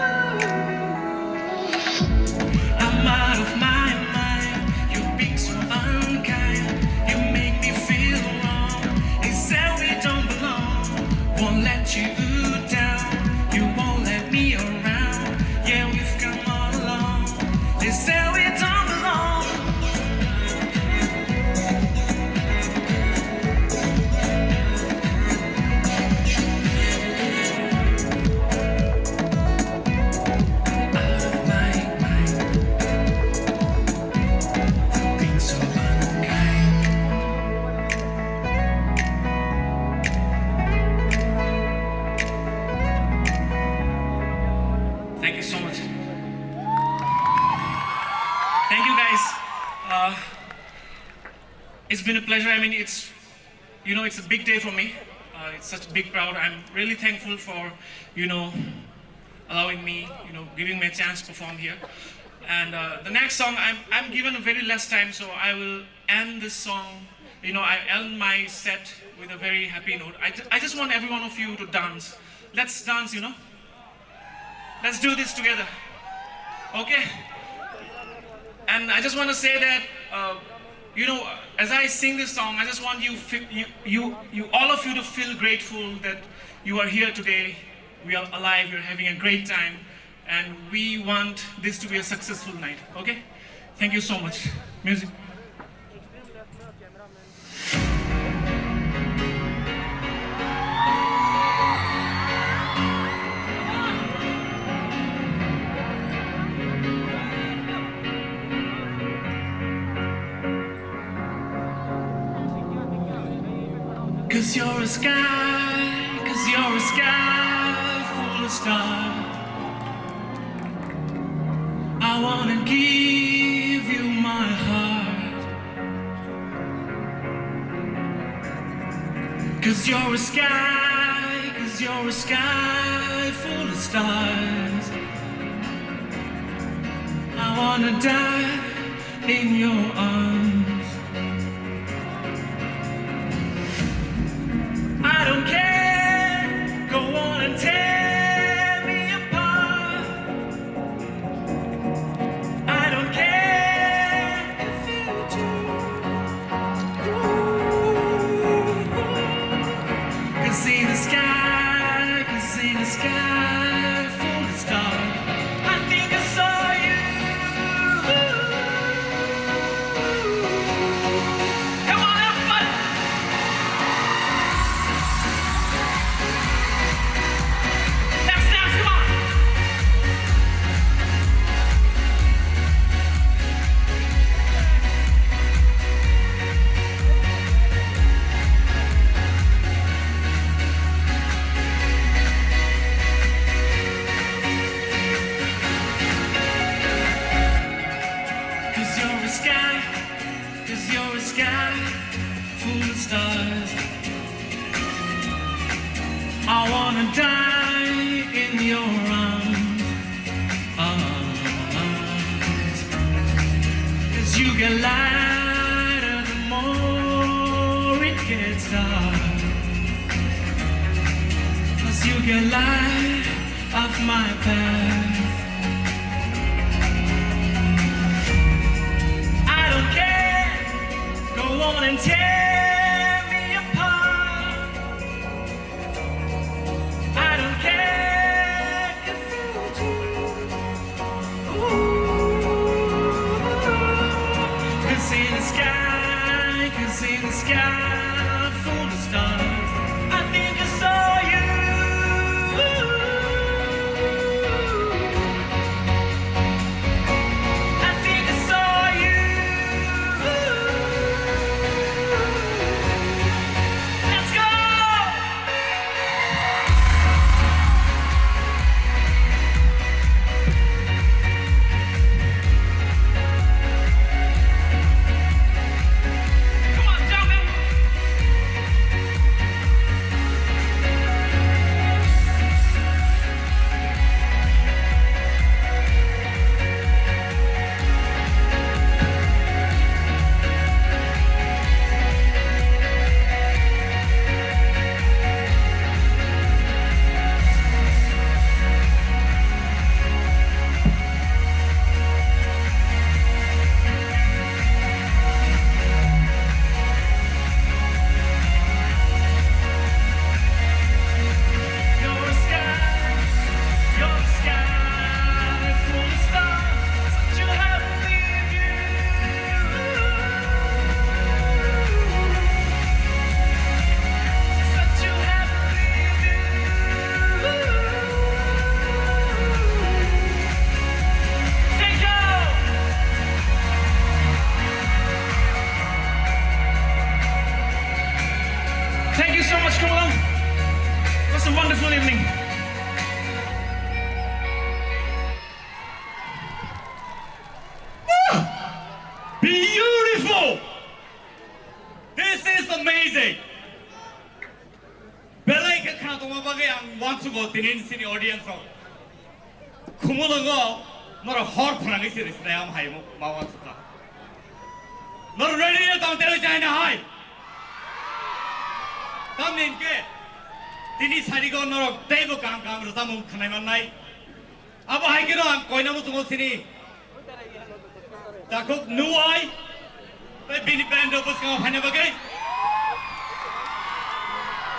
I'm out of my mind. You're being so unkind. You make me feel wrong. They say we don't belong. Won't let you down. You won't let me around. Yeah, we've come all along. They say we don't belong. Out of my mind. Being so unkind. Thank you so much. Thank you, guys. Uh, it's been a pleasure. I mean, it's, you know, it's a big day for me. Uh, it's such a big crowd. I'm really thankful for, you know, allowing me, you know, giving me a chance to perform here. And uh, the next song, I'm, I'm given a very less time, so I will end this song. You know, I end my set with a very happy note. I, ju- I just want every one of you to dance. Let's dance, you know. Let's do this together. Okay? And I just want to say that, uh, you know, as I sing this song, I just want you, fi- you, you, you, all of you to feel grateful that you are here today. We are alive. We're having a great time, and we want this to be a successful night. Okay? Thank you so much. Music. Cause you're a sky, cause you're a sky full of stars. I wanna give you my heart. Cause you're a sky, cause you're a sky full of stars. I wanna die in your arms. I don't care, go on and tear me apart. I don't care if you do. Ooh, 'cause in the sky, 'cause in the sky full of stars, I think I saw you. You're a sky full of stars. I wanna die in your arms. Arms. 'Cause you get lighter the more it gets dark. 'Cause you get light off my path. I don't care, go on and tear me apart. I don't care if you do. Ooh. 'Cause in the sky, 'cause in the sky full of stars, I think I saw you. I think I saw you. Let's go! Come on, jump in. Thank you so much, Kumala. It was a wonderful evening. Ah! Beautiful! This is amazing! Belai khe khna tongma bagwi ang uansugo tini sini audience rok. Khumulwngo norok hor khorangwi se rwsnai am hai ma uansukha. Norok ready na tong tei chai na hai. Tamni hwnkhe tini sarigo norok teibo kaham kaham rwchapmung khwnai mannai. Abo hai kheno ang koina muchungo sini takhuk Nuwai tei bini band rok bwskango phaina bagwi.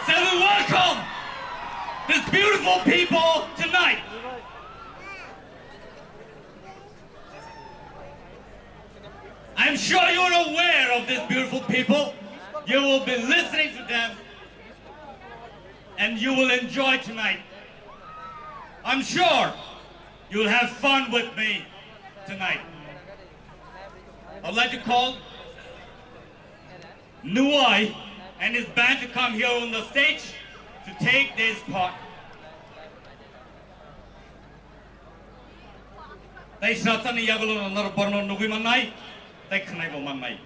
So we welcome these beautiful people tonight. I'm sure you're aware of these beautiful people. You will be listening to them and you will enjoy tonight. I'm sure you'll have fun with me tonight. I'd like to call Nuwai and his band to come here on the stage to take this part. Tei snapchatni yagulo norok borno nugwi mannai, tei khwnaibo mannai.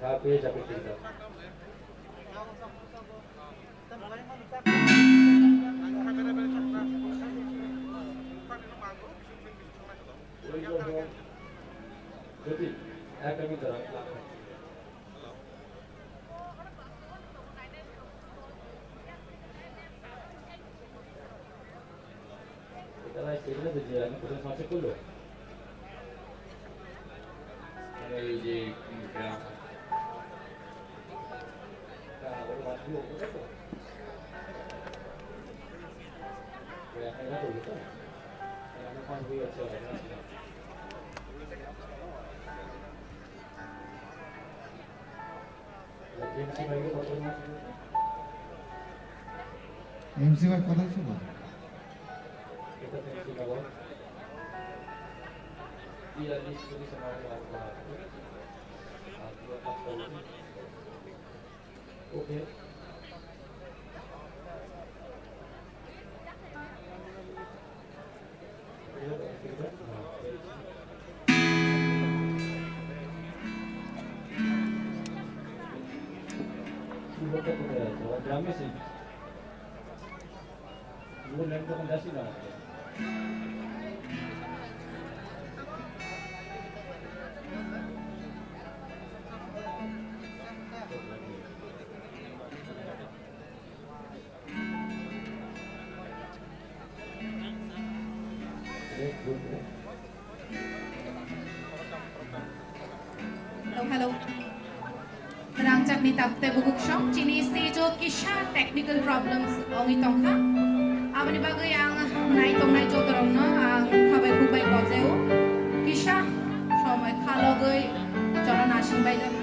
Chapi, chapi, tinta. Jyoti, ek minute daran. Ita lai sila tu je, ano kudung masuk dulu. Ano yung je, yung kaya. Kaya, ano masuk dulu, ano to? Kaya, ano to, ano to? Kaya, ano masuk dulu, ano to? M C bai kothai sugo? Okay. Hello, hello. Rangchakni tamte bukuksong chini stage o kisa technical problems ongwi tongkha. Aboni bagwi ang nai tongnai jotorokno ang khabai khukbai gojeo. Kisa somoi khalogwi joto nasing bai jakdi.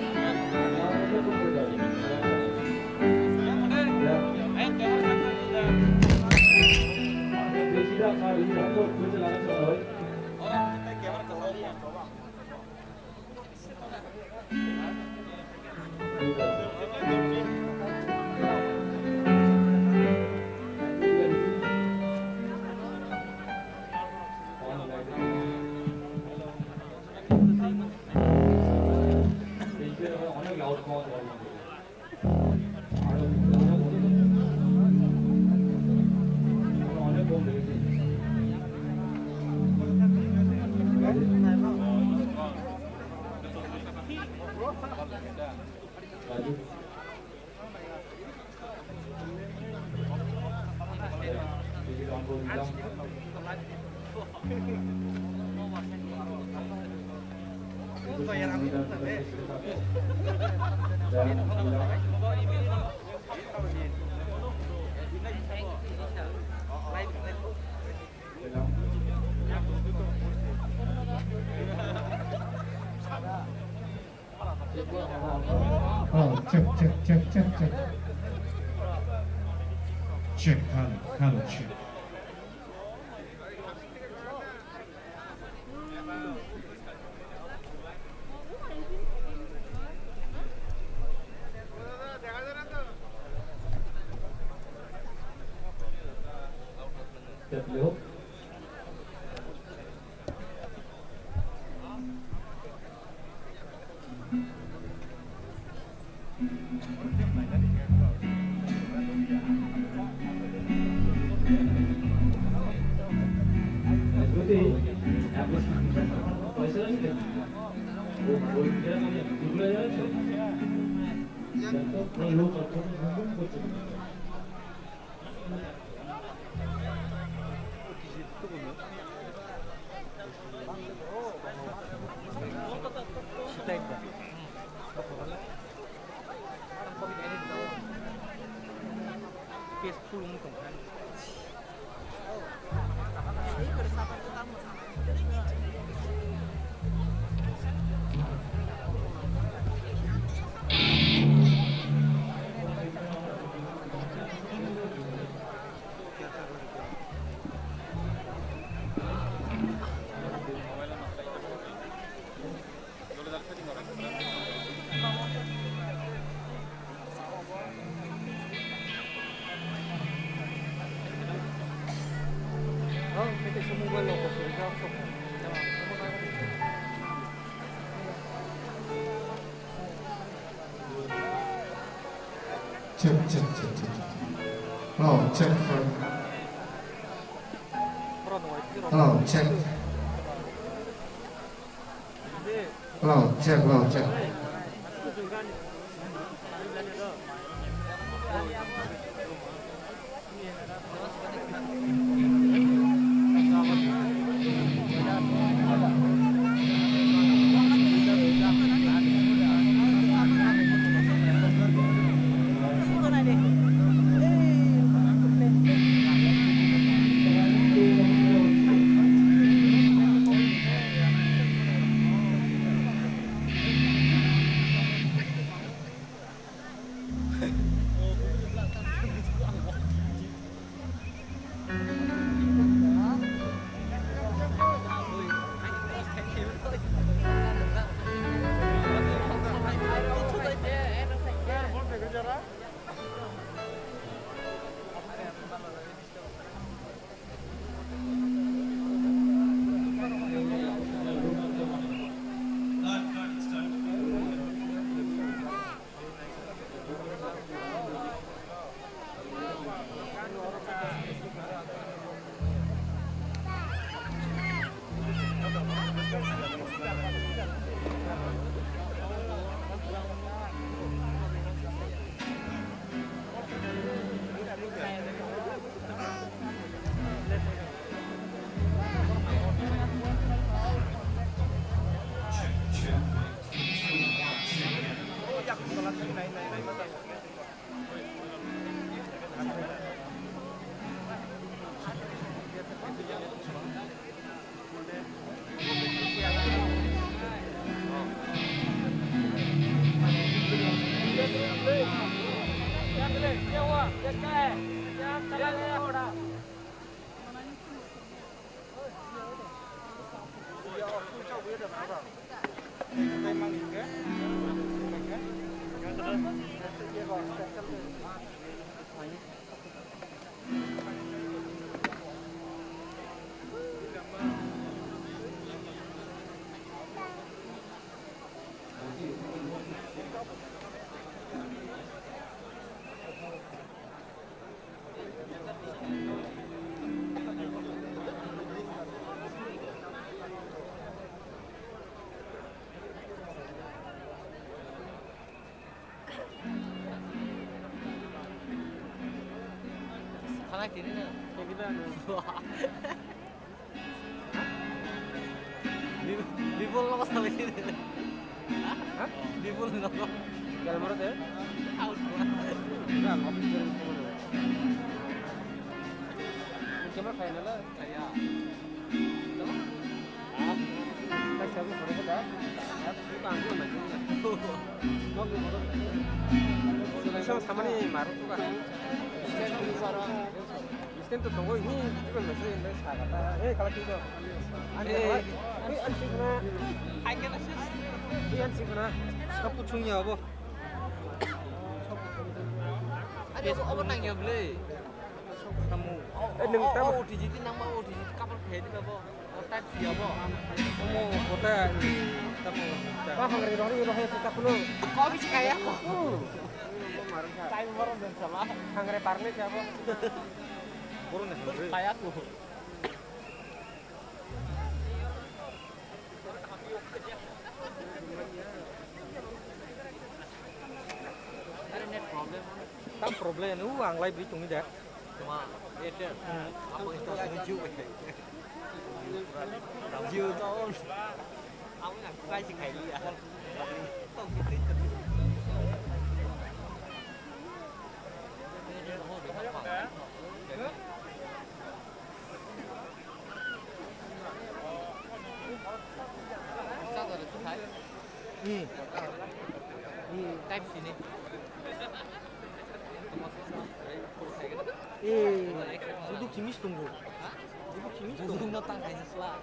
Oh, check, check, check, check, check. Check, hello, hello, check. Check, hello. Check, check, check, check. Hello, check for. Hello, check. Hello, check, hello, check. Thana kiri na. Bipul no salai kiri. Ha? Bipul no. Galamara de? Out. Na, office de. Camera khai na la. Kaya. Samani maru tuka. Stand to tongo hi, iban mese bai sagata. Hey, kala kiko. Ani kala. Hey, ani sikna. Hey, ani sikna. Sapu chungya abo. Ani abo, abo nangya ble. Kamu. Eh, nung tamo. O T G ti nangma, O T G ti kapal khe di babo. O type si abo. Omo kota ni tamo. Ba hangre rohni rohe tu kapulo. Ko bi kaya ko. Time moron den sama. Hangre parle kaya bo. Borok ni hangre. Kaya ko. Internet problem. Tam problem, u ang live ri tongwi da. Tuma, Airtel. Hmm. Apa itu sini Jio pakai? Jio tahun. Aku nak buka sih kali ya. Tong gitu. Hmm. Hmm. Type C ni. Eh, duduk simis tunggu. Duduk simis tunggu. Duduk no tang kaisa sla.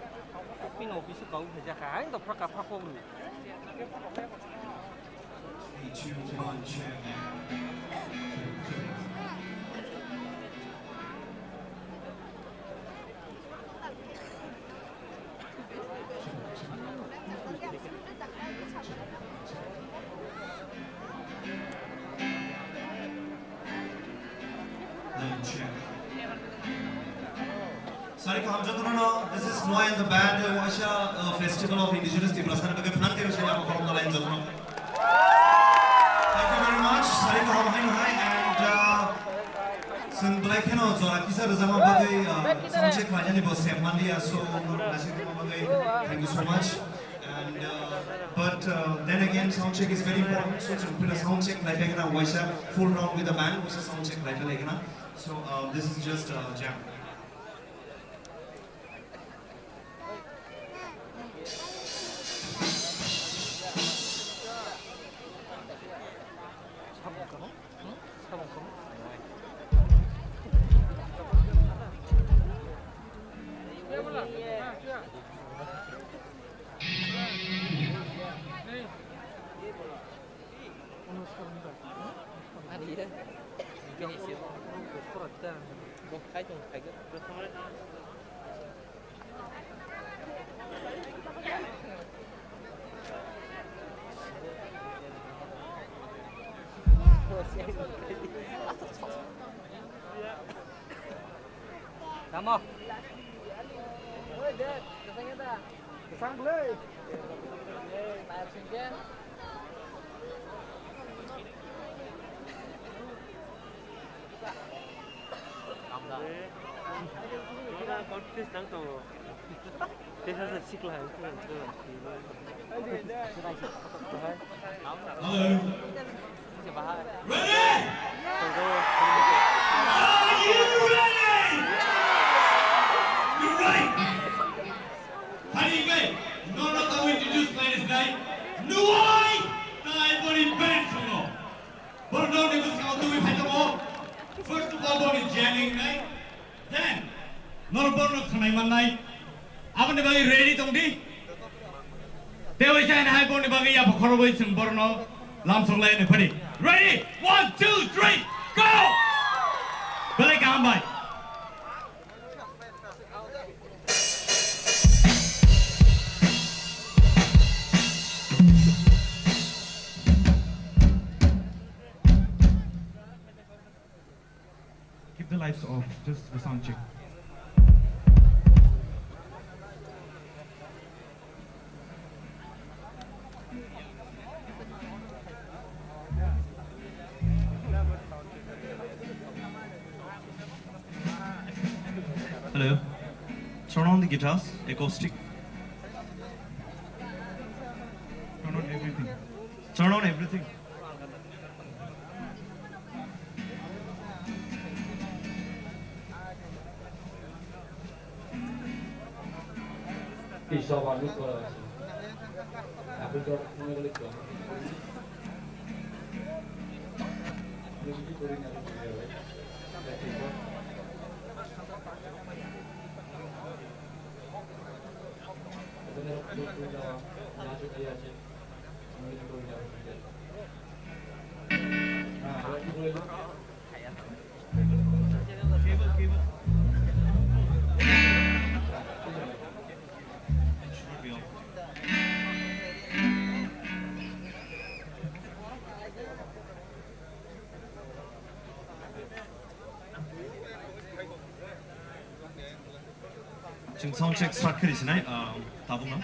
Pino office kau khaja ka, hain to phaka phako bru. Three, two, one, check. Jotono, this is Noah and the band, uh, waisa, uh, Festival of Indigenous Tiprasa ni bagwi phan khe sai abo khorokma line jotono. Thank you very much. Sari kaham hai no hai and, uh, chwng belai kheno jora kisa rwjakma bagwi, uh, sound check khlainani bo sem manliya, so, naisik tongma bagwi thank you so much. And, uh, but, uh, then again, sound check is very important. So, chwng phila sound check khlai bai gana waisa full round with the band, waisa sound check khlai bai gana. So, uh, this is just a jam. Tamo. Kwchang bwlwi. Confuse nang tongo. Tesa sa sikla hai. Hello. Ready? Are you ready? You're right. Hari kai, no, no, to introduce khlaini nai. Nuai, tai boni band songo. Borno ni bwskango twi phai tongo. First of all, boni jamming nai. Then, norok borno khwnai mannai. Aboni bagwi ready tong di. Tei waisa hai borni bagwi yapha khorobwi chwng borno lamsok lai phadi. Ready? One, two, three, go! Belai kaham bai. Keep the lights off, just the sound check. Hello. Turn on the guitars, acoustic. Turn on everything. Turn on everything. Chwng sound check start khe sinai, ah, tabukno.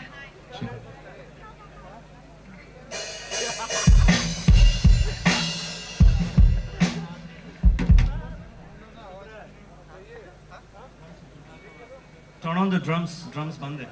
Turn on the drums, drums bande.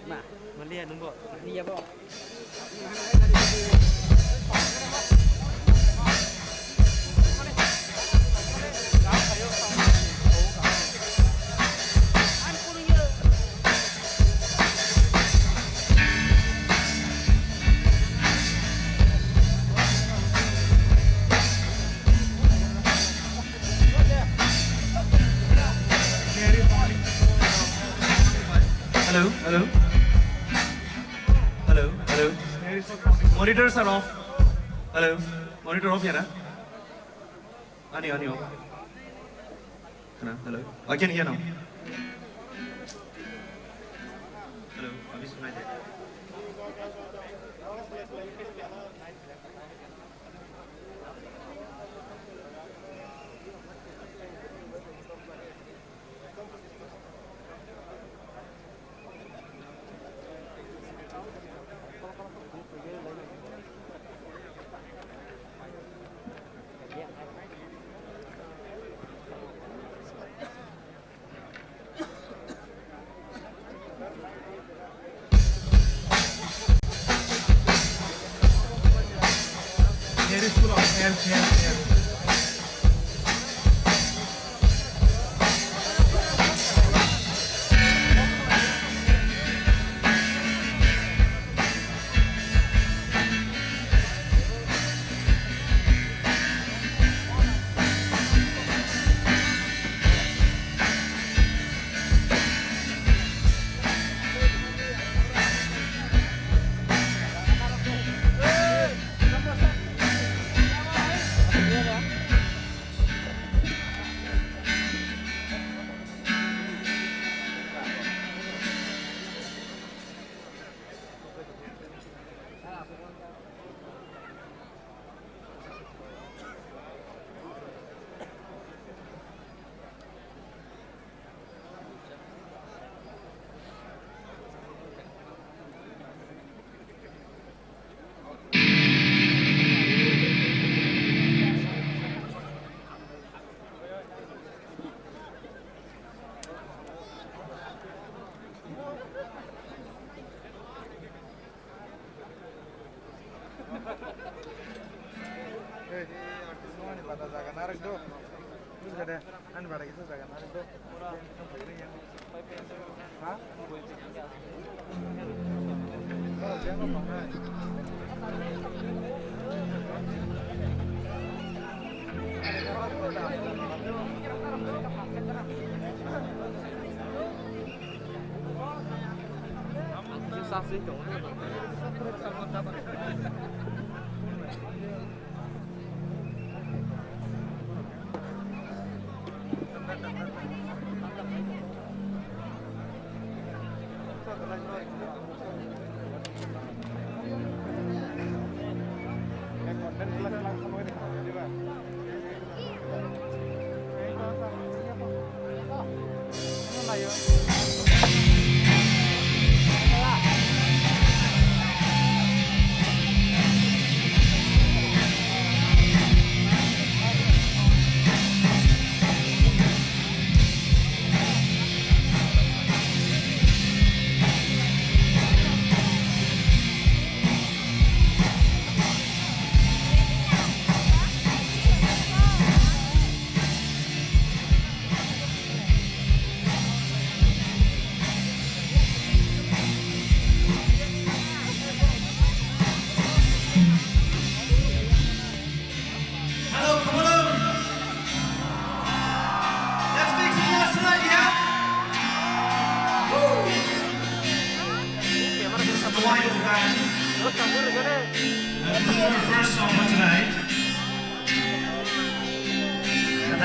Ma, maliya nungbo. Maliya bo. Hello, hello. Hello, hello. Monitors are off. Hello. Monitor off ya na? Ani, ani off. Hello, hello. I can hear now. Hello, अभी सुनाई दे। Ani bara kisa jaga narwk do. Ha?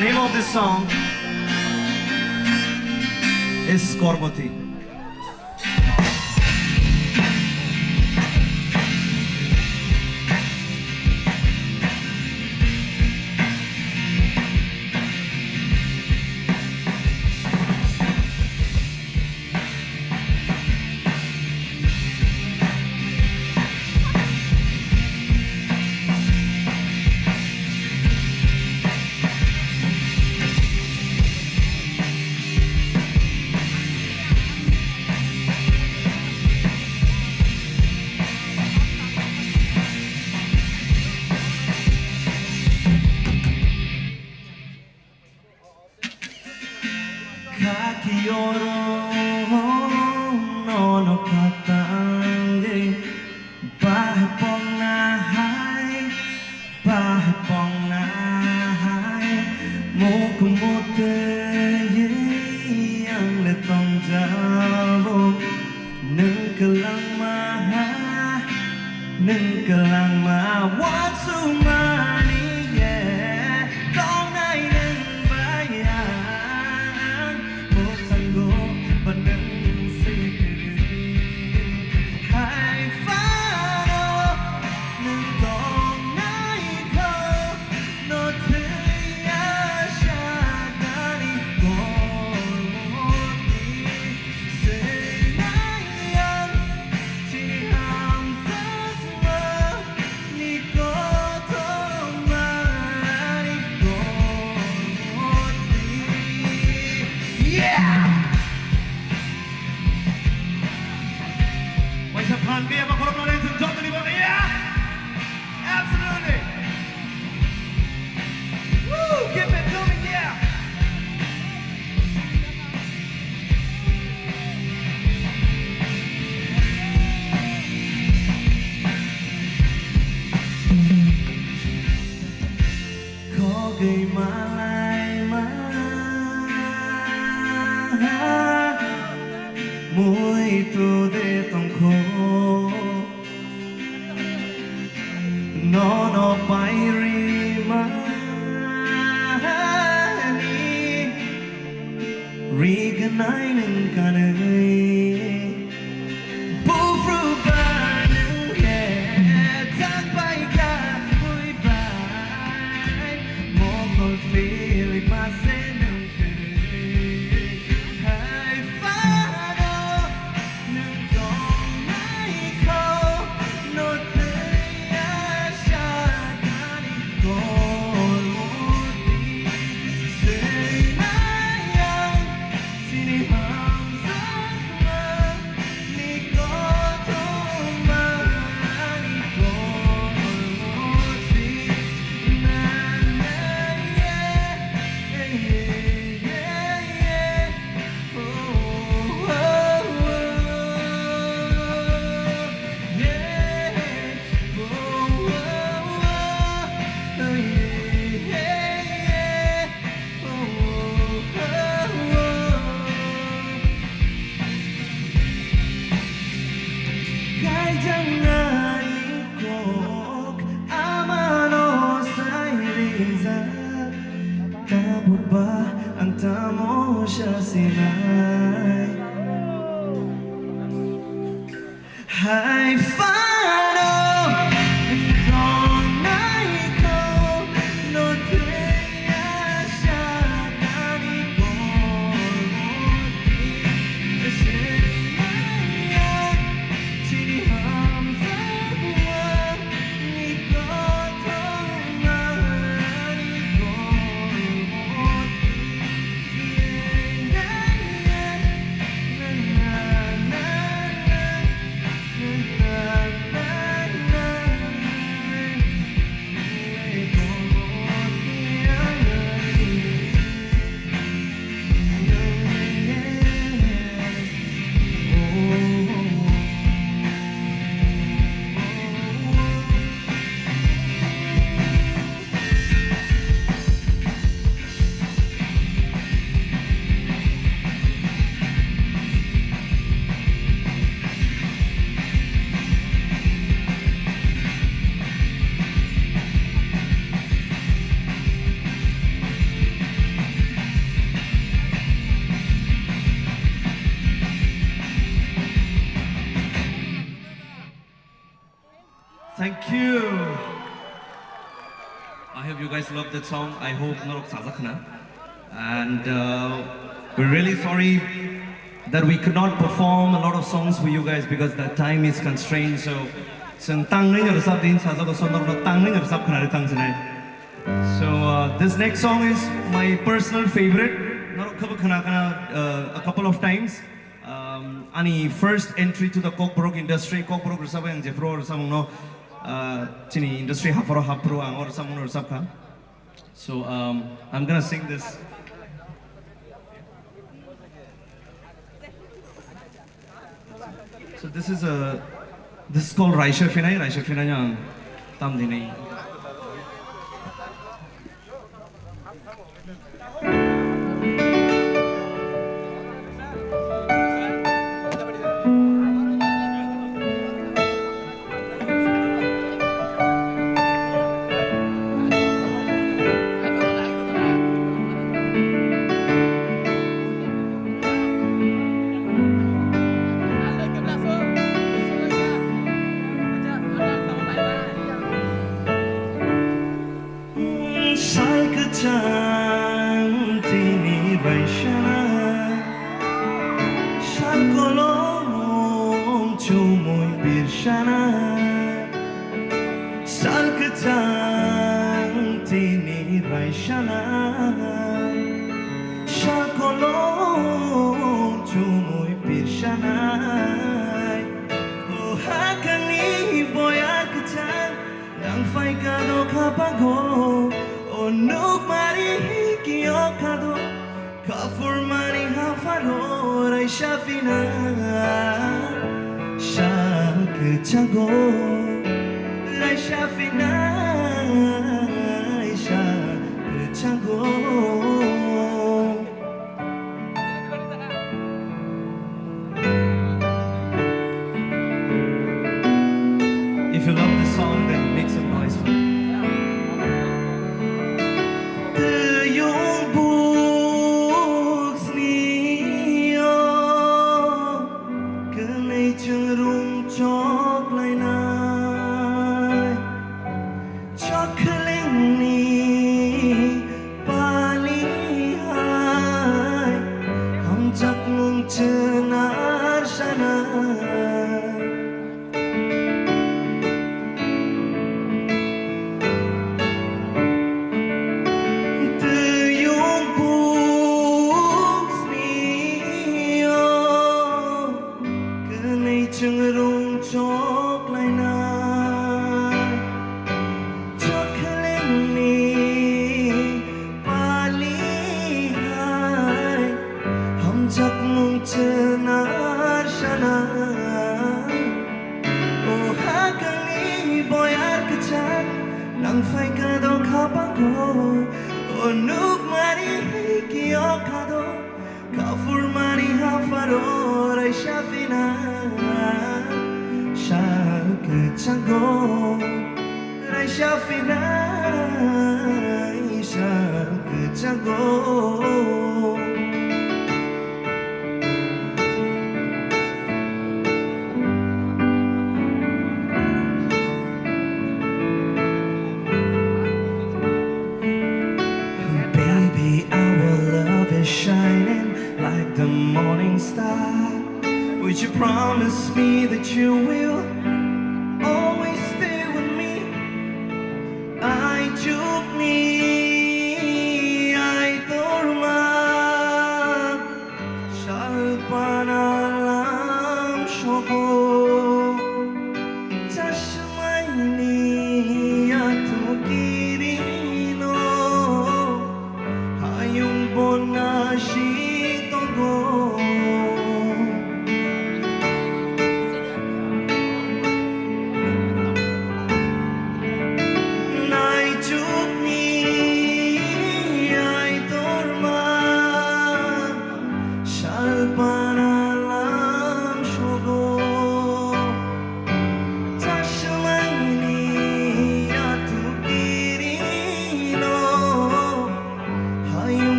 Name of this song is Kormoti. Khaki oro nono khatangwi bahai pongna hai, bahai pongna hai, muk mutwi ang le tongjago. Nwng kwlangma, nwng kwlangma, uansukmani ye tongnai nwng bai ang. Mwthanggo ba nwng se kwrwi hai phano nwng tongnai kho. No thwiya sakani Kormoti, seinai ang chini hamjakmani kothomani Kormoti. Yeah! Waisa phan khe eba khoroknani chwng jotoni bagwi, yeah! Absolutely. Woo! Keep it going, yeah! Khogwi malaima muitu de tongkho. Nono pairima ni rignai nwng kanwi. Buphru ba nwng khe thangbai kha bui bai. Mokol philik ma se nwng kwrwi hai phano. Nwng tongnai kho, no thwiya sakani Kormoti, seinai ang chini hamjakmani kothomani Kormoti. Na, na, yeah, yeah, yeah, yeah. Kaijaknai kok amano sai rijak. Tabukba ang tamo sa sinai. Hai phano tongnai kho no thwiya sakani Kormoti. Seinai ang chini hamjakma You guys love that song. I hope norok chajak khna. And uh, we're really sorry that we could not perform a lot of songs for you guys because the time is constrained. So, chwng tangwi no rwchap din, sajago so norokno tangwi no rwchap khna ri thang sinai. So uh, this next song is my personal favorite. Norok khabo khna khna uh, a couple of times. Um, ani first entry to the Kokborok industry, Kokborok rwchapwi ang jephru rwchapmungno uh, chini industry hapharo haphru ang o rwchapmungno rwchapkha. So um, I'm gonna sing this. So this is a, this is called Raisa Phinai, Raisa Phinai ang tam dinai. Sal kwchang tini baisana, sal kolom chumui birsana. Sal kwchang tini baisana, sal kolom chumui birsanai. O hakangni boyar kwchang, nang phaikha do khapago, o nukmari hikio khado. Kaphurmani hapharo raisa phinai, sal kwchango raisa phinai, sal kwchango. If you love the song, then make some noise for me. Tiyung buksni o kwnwi chwng rung choklainai. Chokhlengni pali hai hamjakmung chwng narsanai. Tiyung buksni o kwnwi chwng rung choklainai. Chokhlengni pali hai hamjakmung chwng narsanai. O hakangni boyar kwchang, nang phaikha do khapago, o nukmari hikio khado. Kaphurmani hapharo raisa phinai, sal kwchango raisa phinai, sal kwchango. Baby, our love is shining like the morning star. Would you promise me that you will always stay with me? Aichukni aitorma, salpana lam sogo. Chasmaini yathukirino hayung bona si tongo.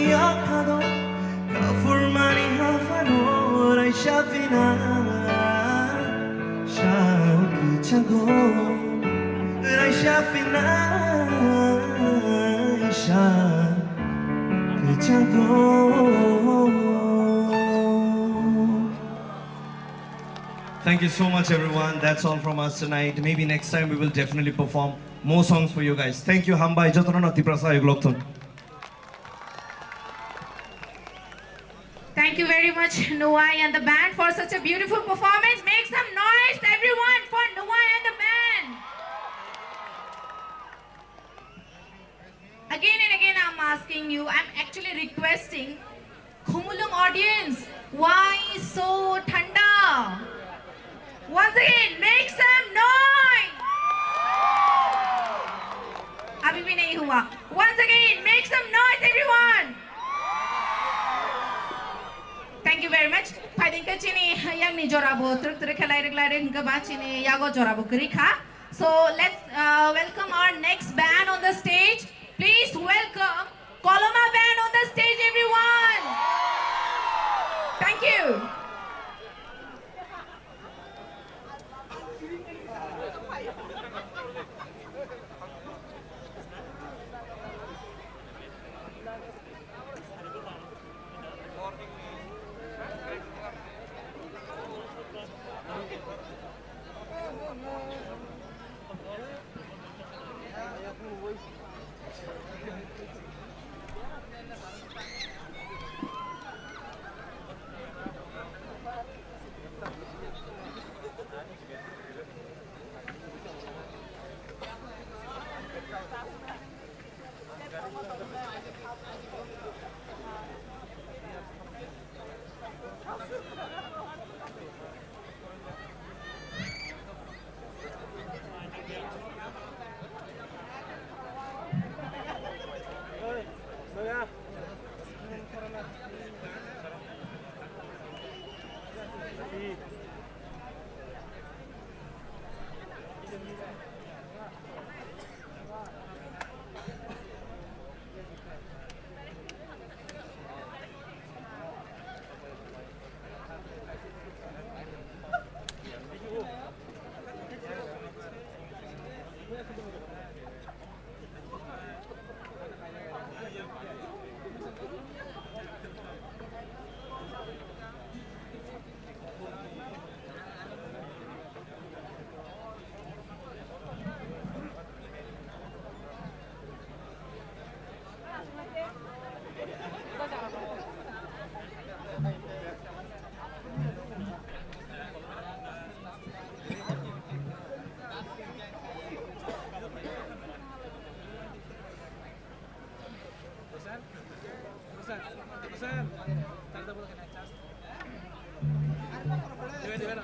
Yaphano kaphurmani haphano raisa phina sal kwchango, raisa phina sal kwchango. Thank you so much, everyone. That's all from us tonight. Maybe next time we will definitely perform more songs for you guys. Thank you, Hambai. Jotono na Tiprasa ayuk lokthun. Thank you very much, Nuwai and the band, for such a beautiful performance. Make some noise, everyone, for Nuwai and the band. Again and again, I'm asking you, I'm actually requesting, Khumulwng audience, why so thanda? Once again, make some noise. Abhi bhi nahi hua. Once again, make some noise, everyone. Thank you very much. Phaidingkhe chini yakni jorabo truk truk khe lairek lairek hwnkhe ba chini yago jorabo kwrwi kha. So let's, uh, welcome our next band on the stage. Please welcome Koloma band on the stage, everyone. Thank you.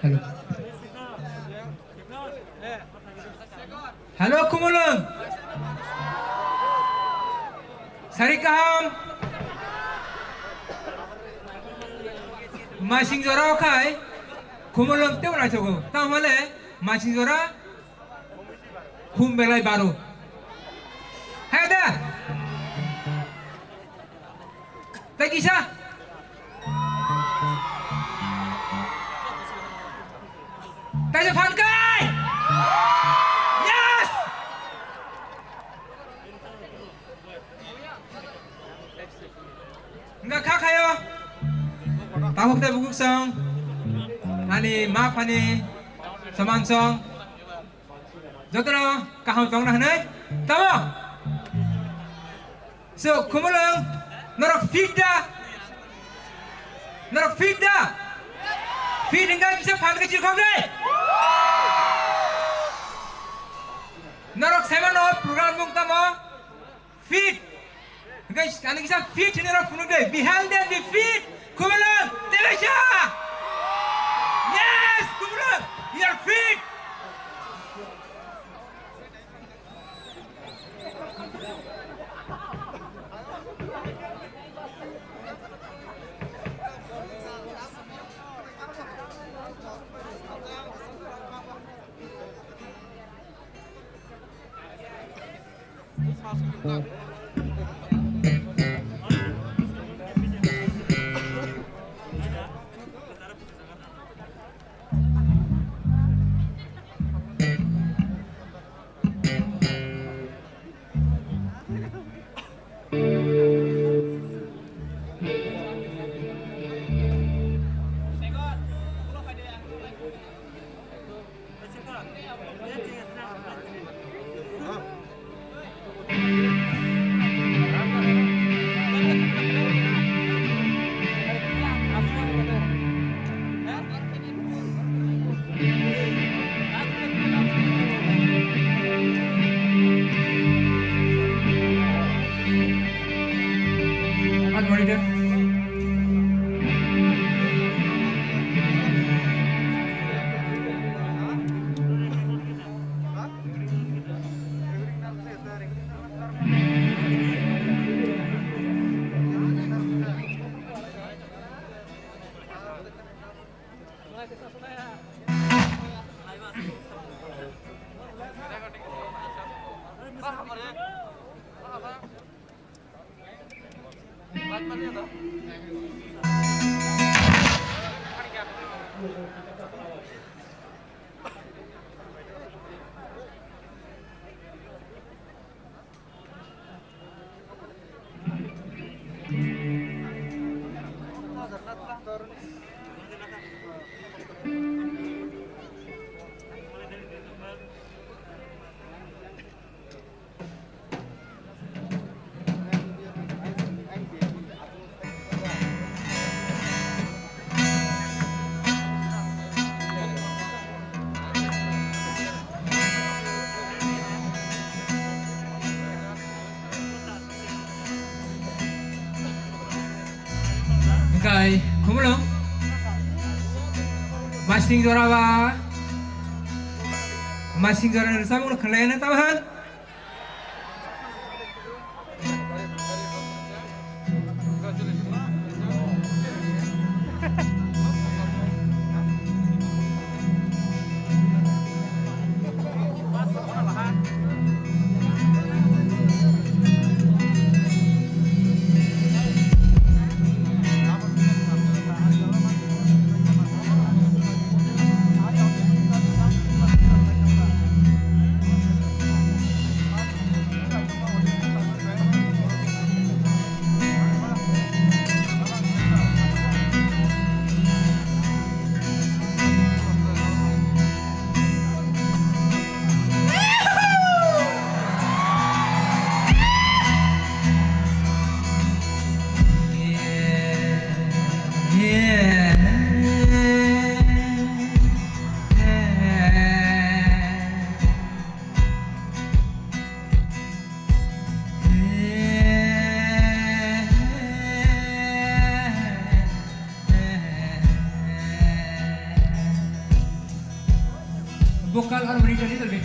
Hello. Hello, Khumulwng. Sari kaham. Masing jora khai Khumulwng tebo naisogo. Tamale masing jora khum belai baro. Hai da. Tei kisa. Tei phan kai. Yes. Hingga kha khayo. Tabuk tei bukuk song. Ani ma phani saman song. Jotono kaham tongna hwnwi tamo. So, Khumulwng, norok fit da? Norok fit da? Fit hingga kisa phan khe chirkhok de. Norok saimano program mung tamo? Fit. Hingke ani kisa fit hinwi rok phunuk de. Be healthy and be fit. Khumulwng, tebaisa. Yes, Khumulwng, you are fit. Monitor. Hingkai, khumulwng. Masing jora ba. Masing jora ni rwchapmung no khwlaina tamo han. Vocal harmony a little bit.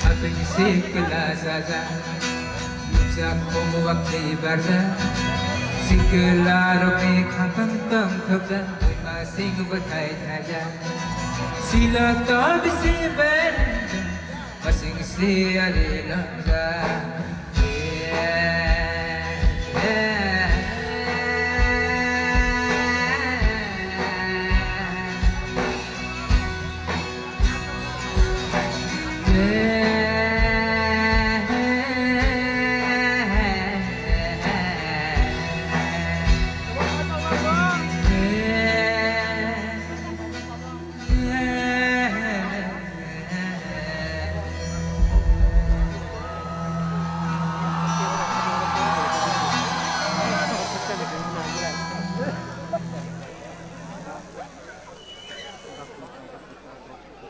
Abini sikla jaja, nukjak komo waktwi barja. Sikla rokni khapang tong thokja, buima sing bwthai thaja. Sila to bisi berja, masing si ali lamja.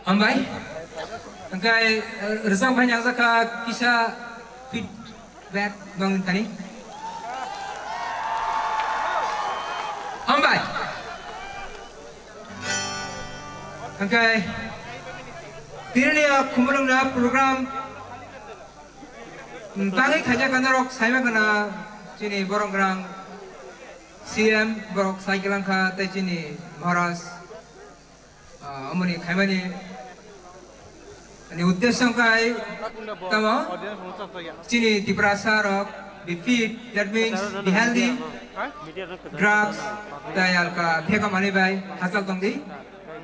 Hambai. Hingke, eh, rwchap hai nangjakha kisa feedback nang tani. Hambai. Hingke, tini ni, ah, Khumulwng na program, mm, tangwi khaijak kana rok saima kana chini borok rang C M borok cycle langkha tei chini Maharaj. Ah, omoni khaimani ni uddesyo wngkha tamo chini Tiprasa rok be fit, that means be healthy, drugs tei alka pheka manwi bai hachal tongdi,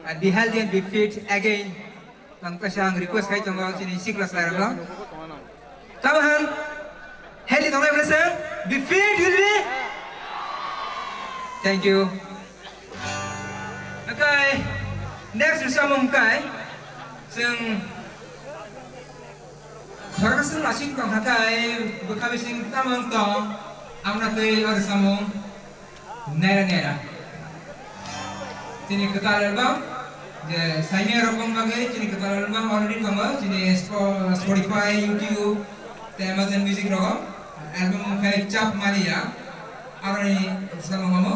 and be healthy and be fit again. Ang kaisa ang request khai tongo chini sikla chwlairokno. Tamo hwn healthy tongnai bwlasa be fit will be. Thank you. Hakai next samung kai chwng khoroksa lasing tong hakai bwkha bising tamang tong amna twi or samung. Naira naira. Chini kwtal album, je saimya rokong bagwi chini kwtal album already tongo, chini Spo-, Spotify, YouTube, tei Amazon Music rogo. Album khai Chap Mania, aroni samung omo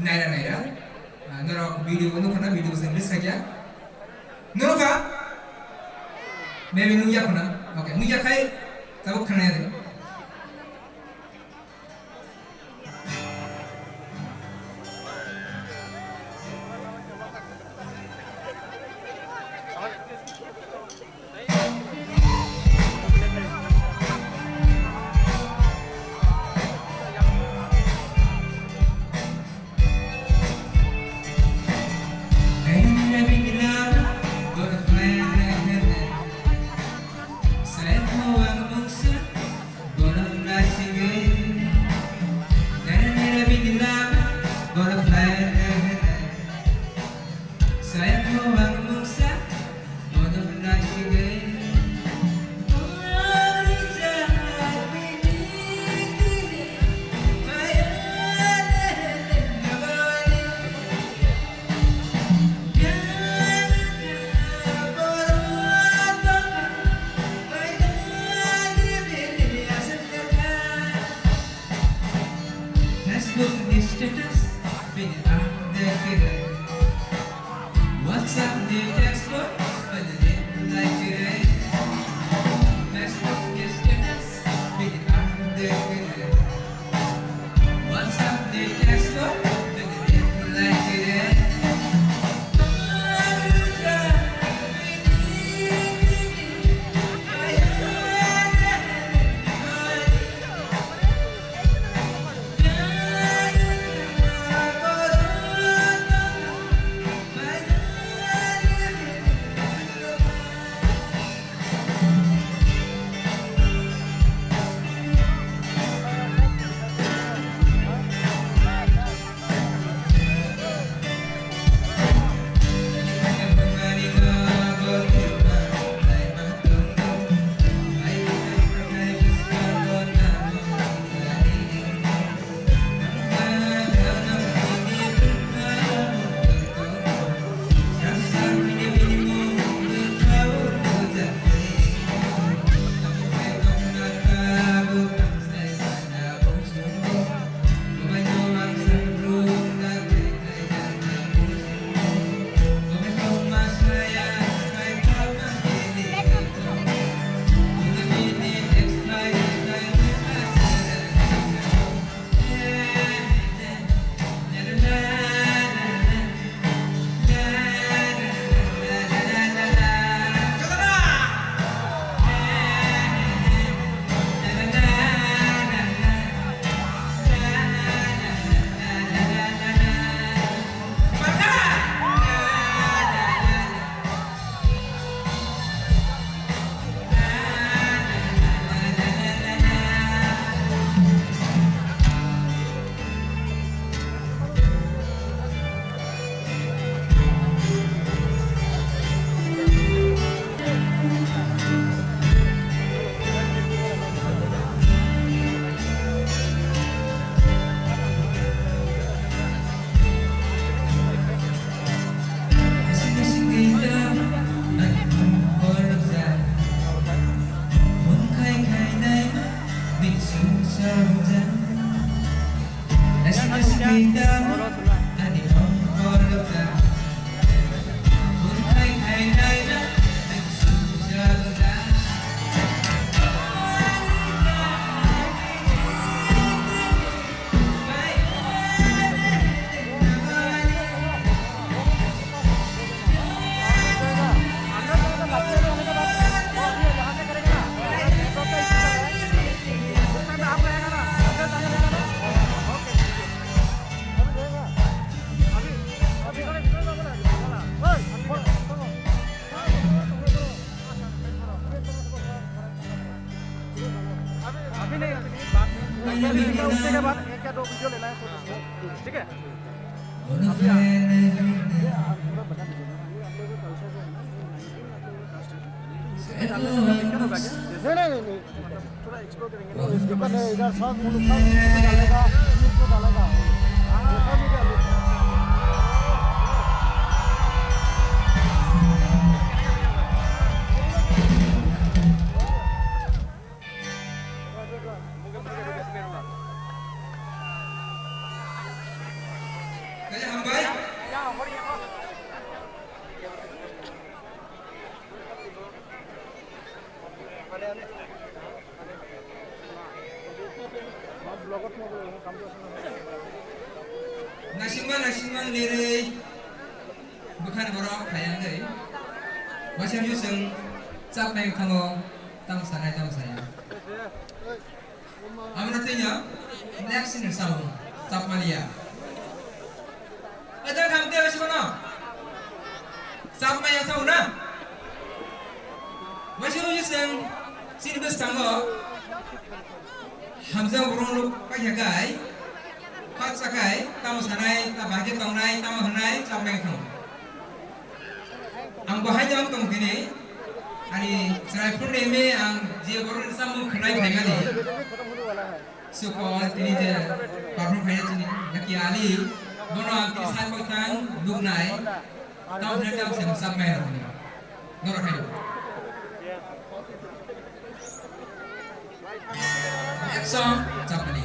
naira naira. Ah, norok video bo nukha na, video bo release khaikha. Nukha? Maybe nukya khuna. Okay, nukya khai tabuk khana ya. Facebook ni status bini update kiri. WhatsApp ni text bo bini reply kiri. Facebook ni status bini update kiri. WhatsApp ni text bo bini reply kiri. अभी नहीं, अभी नहीं, बाद में। उसके बाद एक या दो वीडियो लेना है, तो ठीक है? नहीं, नहीं, नहीं, नहीं। थोड़ा एक्सप्लोर करेंगे ना, इसके बाद। इधर सब मुल्क सब इसको डालेगा, इसको डालेगा। ये सब इधर Naisingma naisingma lerei bwkhani borok phai wngwi waisa rw chwng chapnai wngkhango tamo sanai tamo saya. Amno twinya next ni sao chapmaliya. Ajak hamte oi sikono. Chapmaya sao na. Waisa rw chwng chini bwskango hamjak borok nuk paikha kai. Khaksa kai, tamo sanai, ta bahai khe tongnai, tamo hwnai, chapmai wngkha. Ang bo haino wng tong tini, ani chwrai phuru de me ang je borok ni samung khwnai phaimani. Sukol tini je perform khaina chini Lucky Ali, bono ang tini sai pokthang nuknai, tamo hwnai tamo se chapmai rokni. Norok haino. Action, chapmani.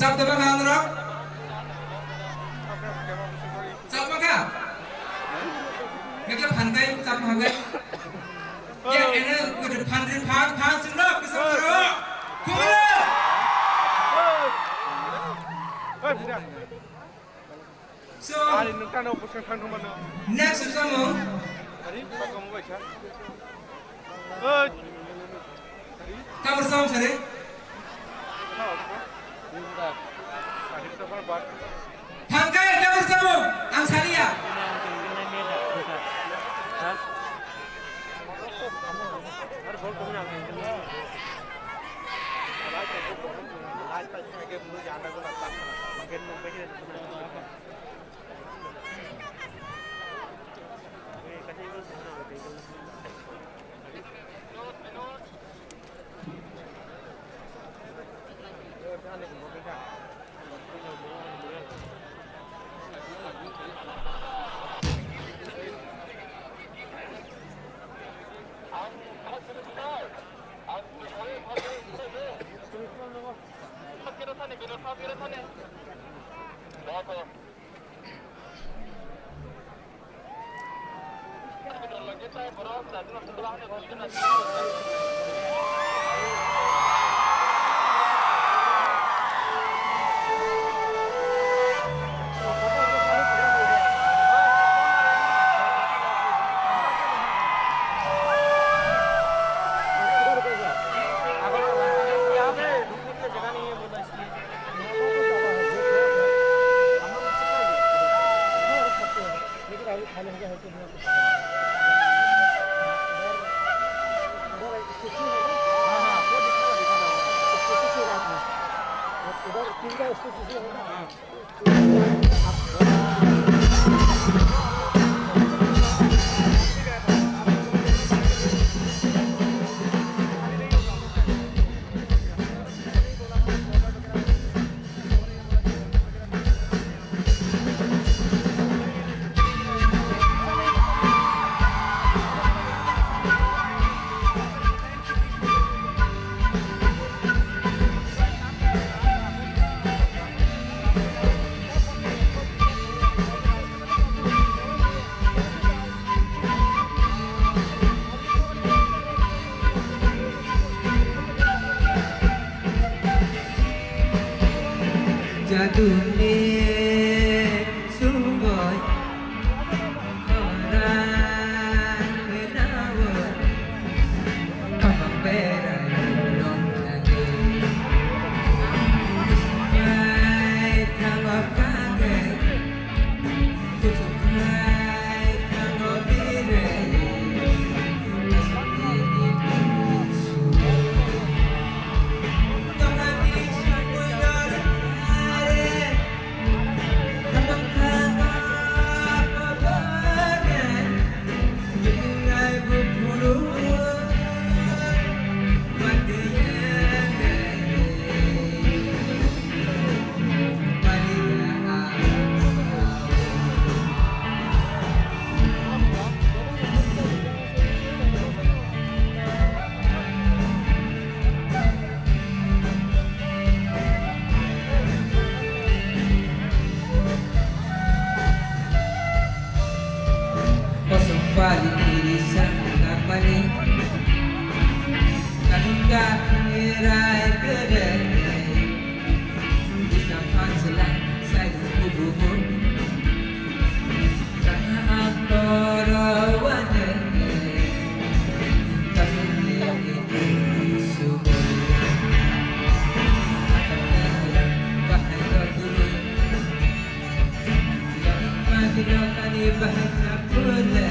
Chap tama kha norok? Chap ma kha? Mekla phan kai, chap ma kai? Ya, ene kudu phan ri phan, phan sung rok, kisa kuro. Kumaro. So, ari nung tano bwswng thang thang mano. Next samung. Ari, pakam bai sa. Oi. Kabur samung sari. Thangkai kabur samung. Ang sariya. Jaduni sumoi khorang khenao khamang berai rong thani. Bai thango kage. Kosong pali kiri sang kapani. Kadung kakung rai kere. Bika pansela sai bubu. Kaha akoro wane. Kasuni subu. Bahai dulu.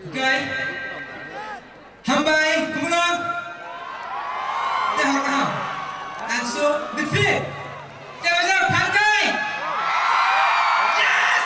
Kai. Hambai, kubuno. Tei hor kaham. Angsu, defeat. Tei wajar phalkai. Yes!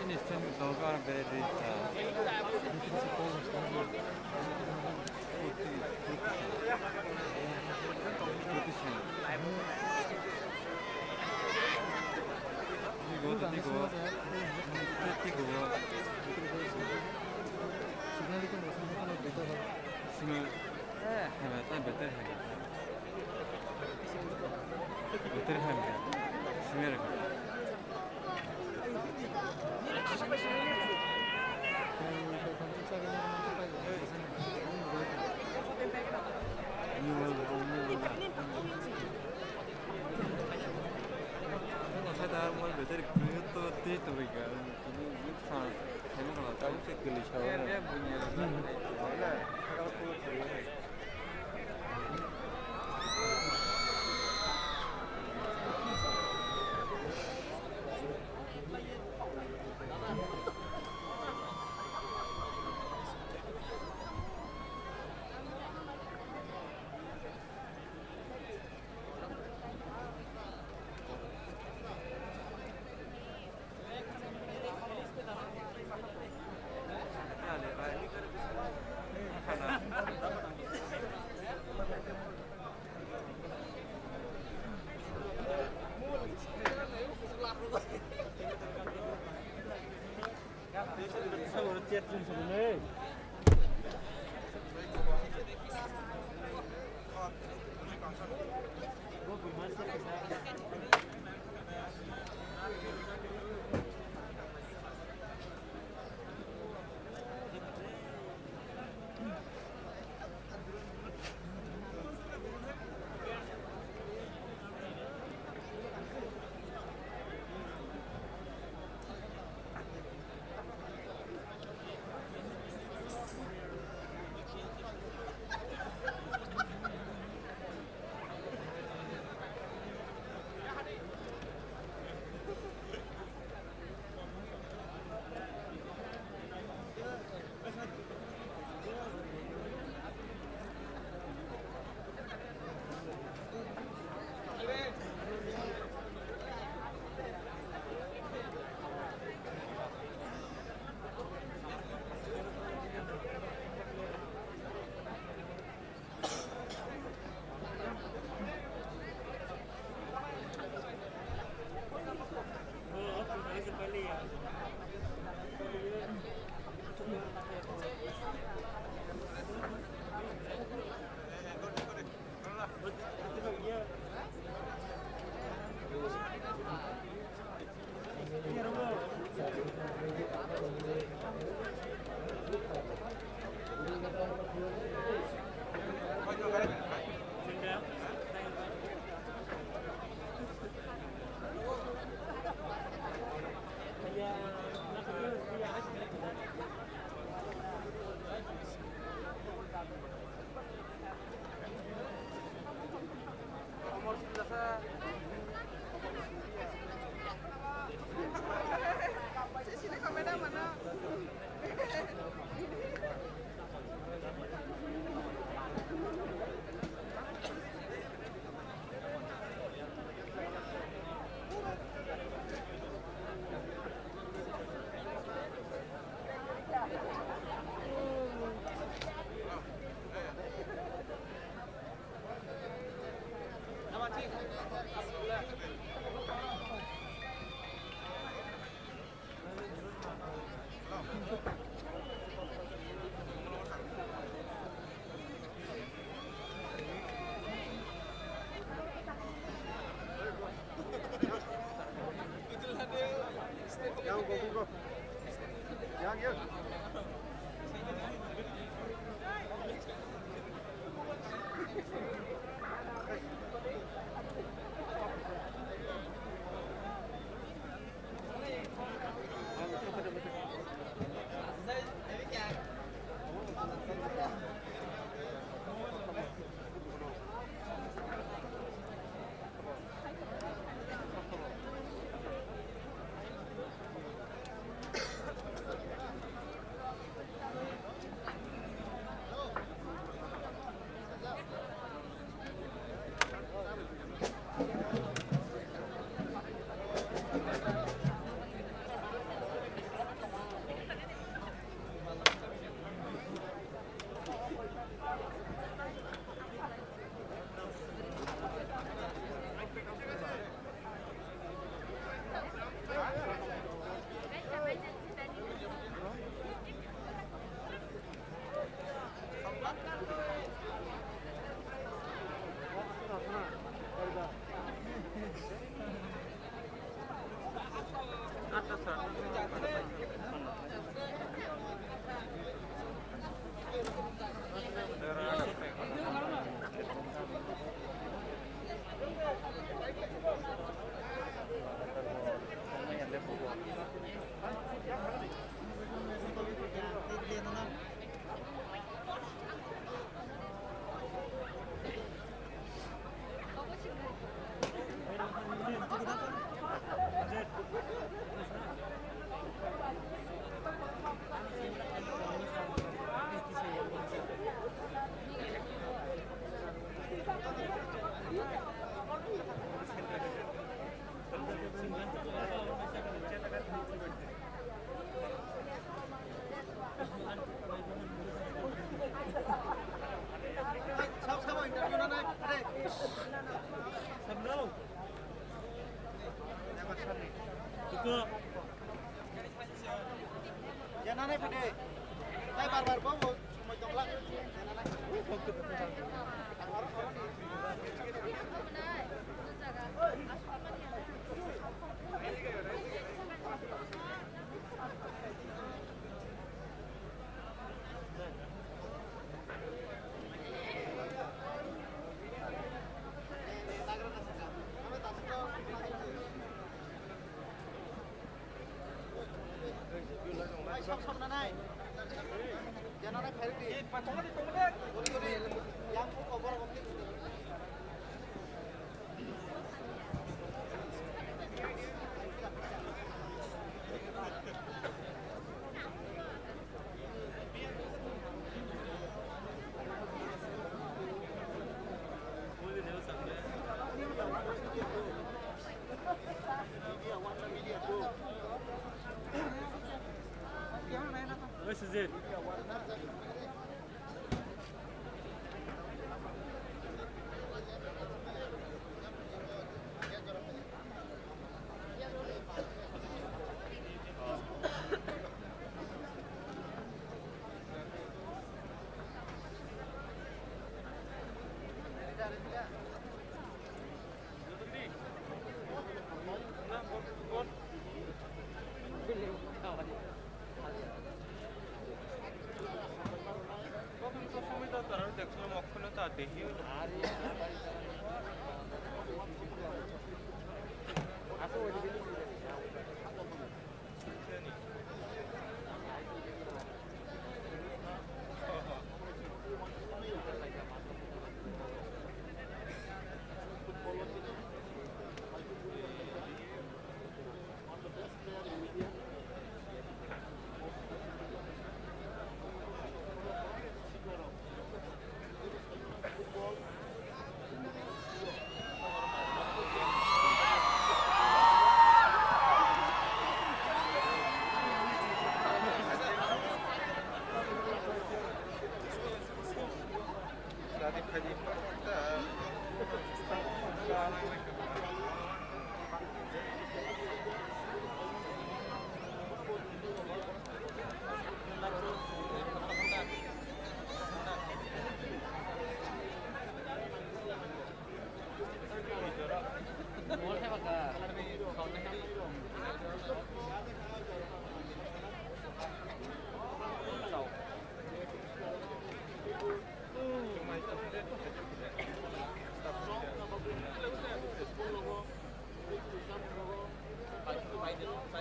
Ini stand dogar bere di ta. Tigo, tigo. Tigo. Sima. Eh, hebe, ta better hebe. Better hebe. Sima.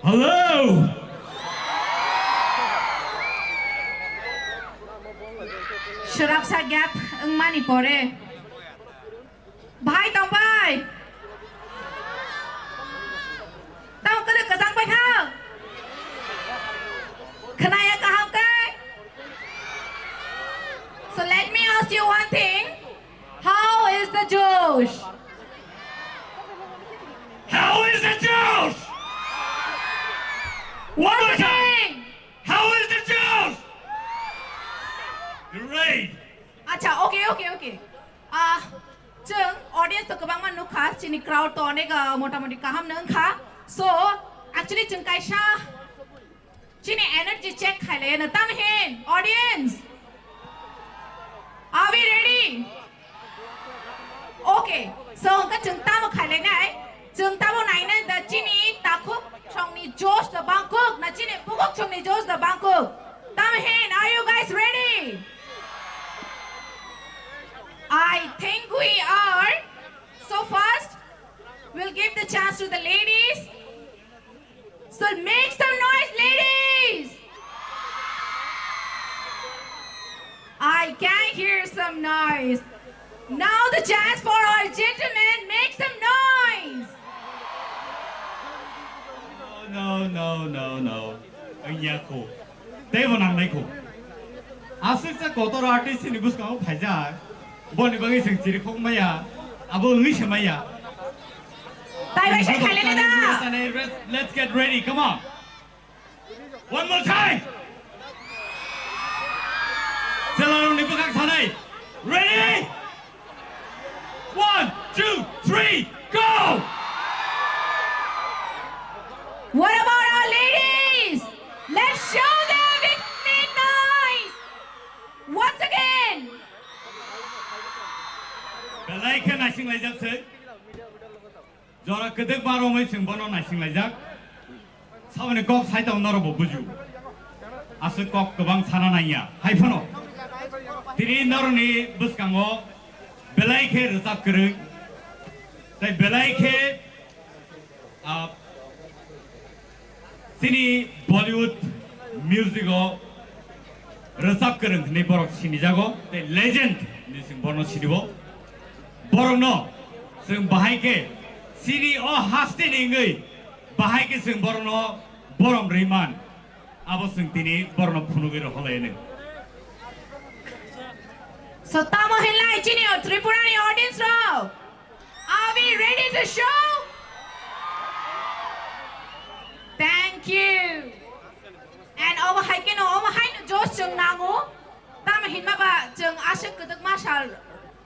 Hello! Swrapsa gap wngmani pore. Bhai tong bai. Tamo kwrwi kwchang bai thang. Khwnaya kaham khe? So let me ask you one thing. How is the Josh? How is the Josh? One more time. How is the Josh? Great. Acha, okay, okay, okay. Ah, chwng audience to kwbangma nukha, chini crowd to onek, ah, motamoti kaham no wngkha. So, actually chwng kaisa chini energy check khailaiya no, tam hin, audience? Are we ready? Okay, so hwnkhe chwng tamo khailainai, chwng tamo nainai da chini takhuk songni josh da bangkuk, na chini bukuk songni josh da bangkuk. Tam hin, are you guys ready? I think we are. So first, we'll give the chance to the ladies. So make some noise, ladies! I can hear some noise. Now the chance for our gentlemen, make some noise! No, no, no, no, no. Wngya kho. Teibo nangnai kho. Aswksa kotor artist ni bwskango phaijak. Boni bagwi chwng chirikhok maya. Abo wngwi se maya. Tai bai se khailele da. Let's get ready. Come on. One more time. Chwlarokni bwkhak sanai. Ready? One, two, three, go! What about our ladies? Let's show them with big noise. Once again. Belai khe naising laijak se. Jora kwdwkma romwi chwng bono naising laijak. Saboni kok sai tong norokbo buju. Aswk kok kwbang sana nangya. Hai phano tini norokni bwskango belai khe rwchap kwrwng tei belai khe, ah, chini Bollywood Music o rwchap kwrwng hwnwi borok sinijago, tei legend hwnwi chwng bono sinibo. Borokno chwng bahai khe chini o hasteni wngwi bahai khe chwng borokno borom rwi man. Abo chwng tini borokno phunugwi rw holaino. So tamo hinlai chini o Tripura ni audience rok? Are we ready to show? Thank you. And obo hai keno, obo hai no josh chwng nango. Tamo hinma ba chwng aswk kwdwkma sal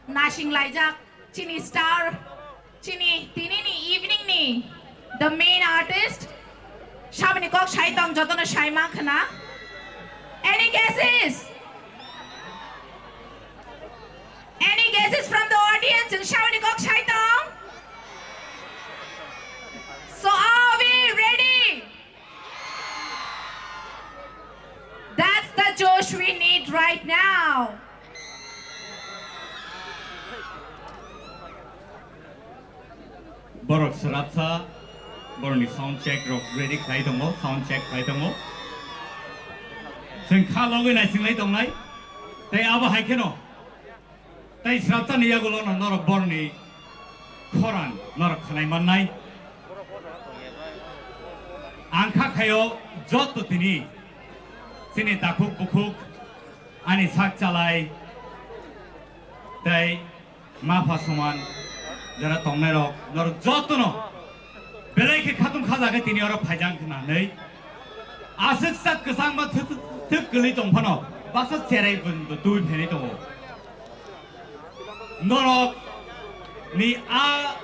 nasing laijak chini star, chini tini ni evening ni the main artist. Saboni kok sai tong jotono sai ma khna. Any guesses? Any guesses from the audience? Chwng saboni kok sai tong? So are we ready? That's the josh we need right now. Borok swrapsa, borokni sound check rok ready khlai tongo, sound check khlai tongo. Chwng kha logwi naisinglai tongnai, tei abo hai kheno tei swrapsani yagulo no norok borokni khorang norok khwnai mannai. Ang kha khaio joto tini chini takhuk bukhuk ani sak chalai tei ma pha soman jora tongnai rok norok jotono belai khe khatung khaja khe tini oro phaijak hwnwi aswk sak kwchangma thwk kwlwi tong phano baksa cherai twi phainai tongo. Norok ni a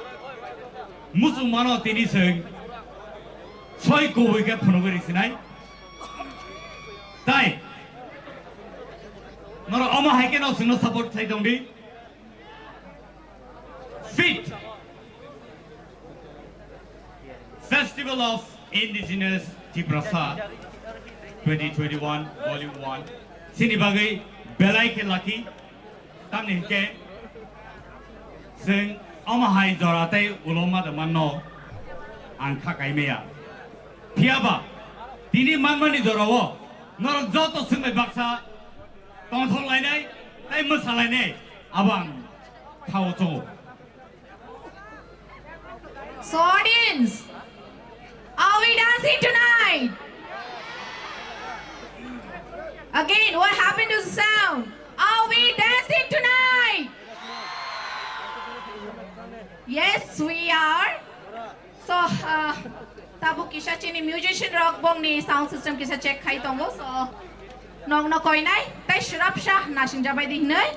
muchungmano tini chwng soi kubui khe phunugwi rwsinai. Tai norok omo hai khe no chwngno support khlai tong di. Fit Festival of Indigenous Tiprasa twenty twenty-one Volume one. Chini bagwi belai khe lucky. Tamni hinkhe chwng omo hai jora tei ulo ma da manno ang kha kai maya. Phiyaba tini manmani jorao norok joto swngbai baksa tongthok lainai tei mwsa lainai abo ang khao chongo. So audience, are we dancing tonight? Again, what happened to the sound? Are we dancing tonight? Yes, we are. So, uh, tabuk kisa chini musician rok bongni sound system kisa check khai tongo. So, nokno koinai tei swrapsa nasing jabai di hinoi.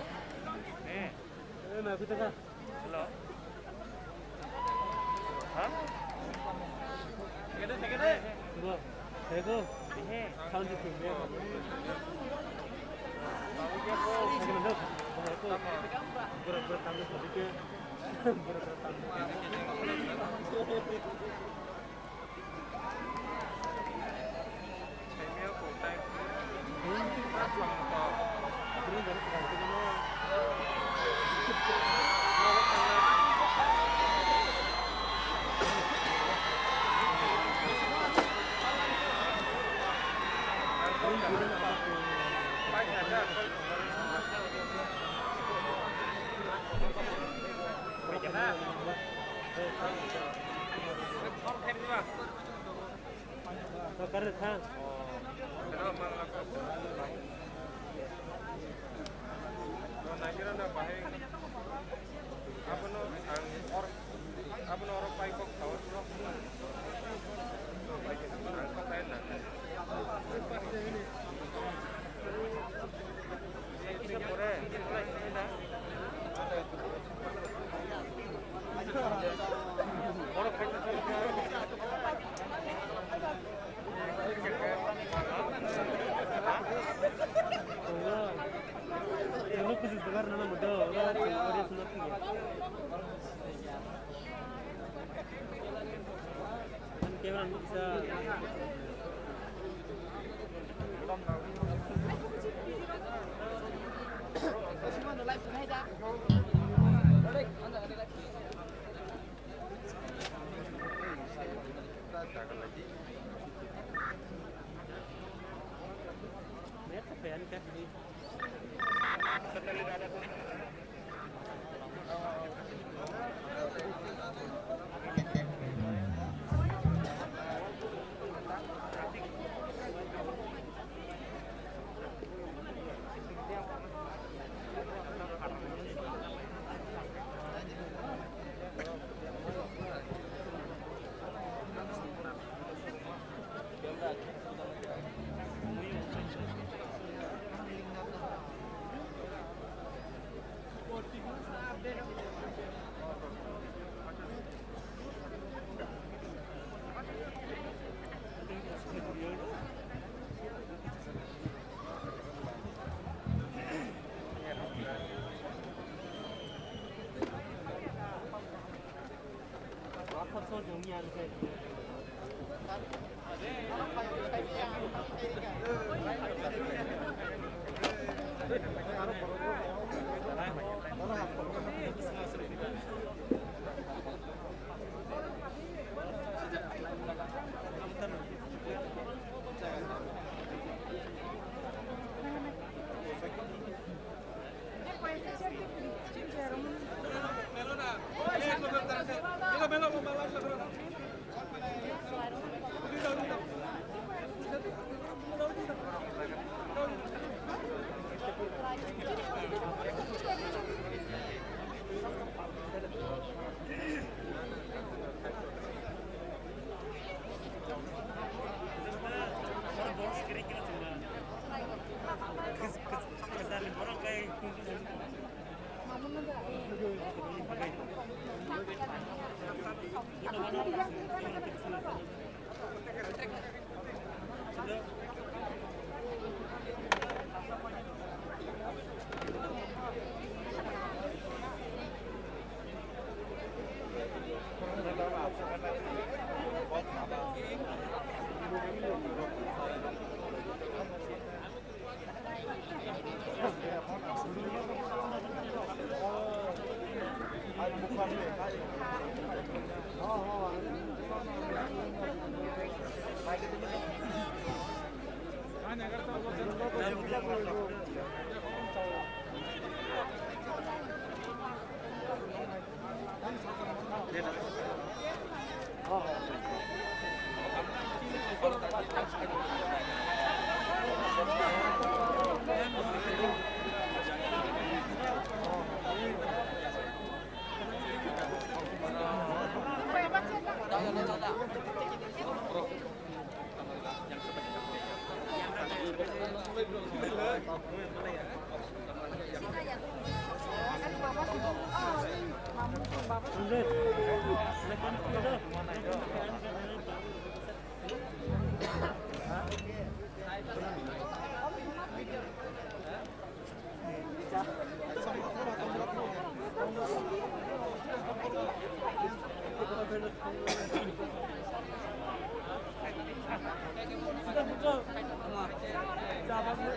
Baba,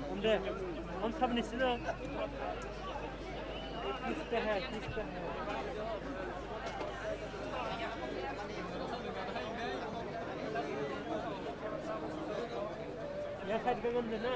हम दे, हम सब निश्चित हो। किस पे है, किस पे है? यह साइड पे बंद है ना?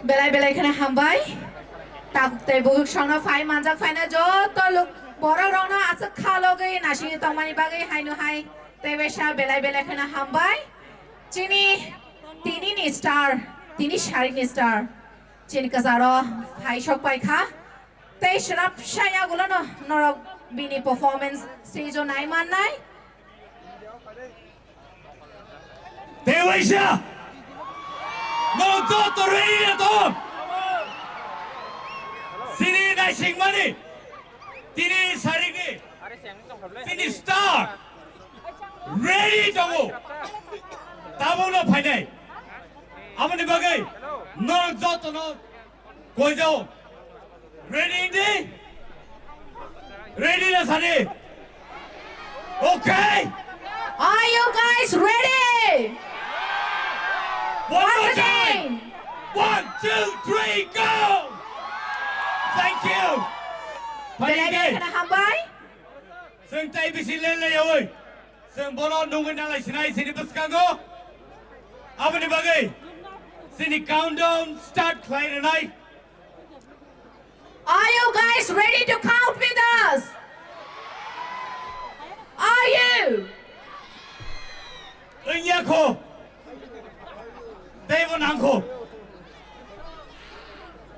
Belai belai kheno hambai. Takhuk tei bukhuk songno phai manjak phaina joto luk borok rokno aswk kha logwi nasingwi tongmani bagwi haino hai tei waisa belai belai kheno hambai. Chini tini ni star, tini sarik ni star. Chini kwcharo phai sok pai kha. Tei srapsa yagulono norok bini performance stage o nai mannai. Tei waisa, norok joto ready na tong? Chini naisingmani, tini sarikni, chini star ready tongo. Tabukno phainai. Aboni bagwi norok jotono koijao. Ready di? Ready na sadi? Okay. Are you guys ready? One more time. One, two, three, go! Thank you. Belai belai kheno hambai. Chwng tai bisi lel laiyawi. Chwng bono nungwi nalai sinai chini bwskango. Aboni bagwi chini countdown start khlai rwnai. Are you guys ready to count with us? Are you? Wngya kho. Teibo nangkho.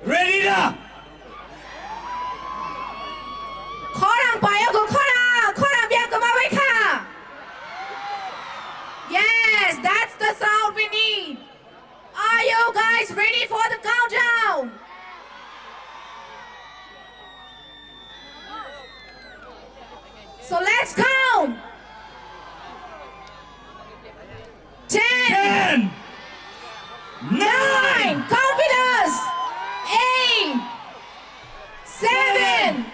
Ready da? Khorang payo kho khorang, khorang biya kwma bai kha. Yes, that's the sound we need. Are you guys ready for the countdown? So let's count. Ten, nine, count with us. Eight, seven,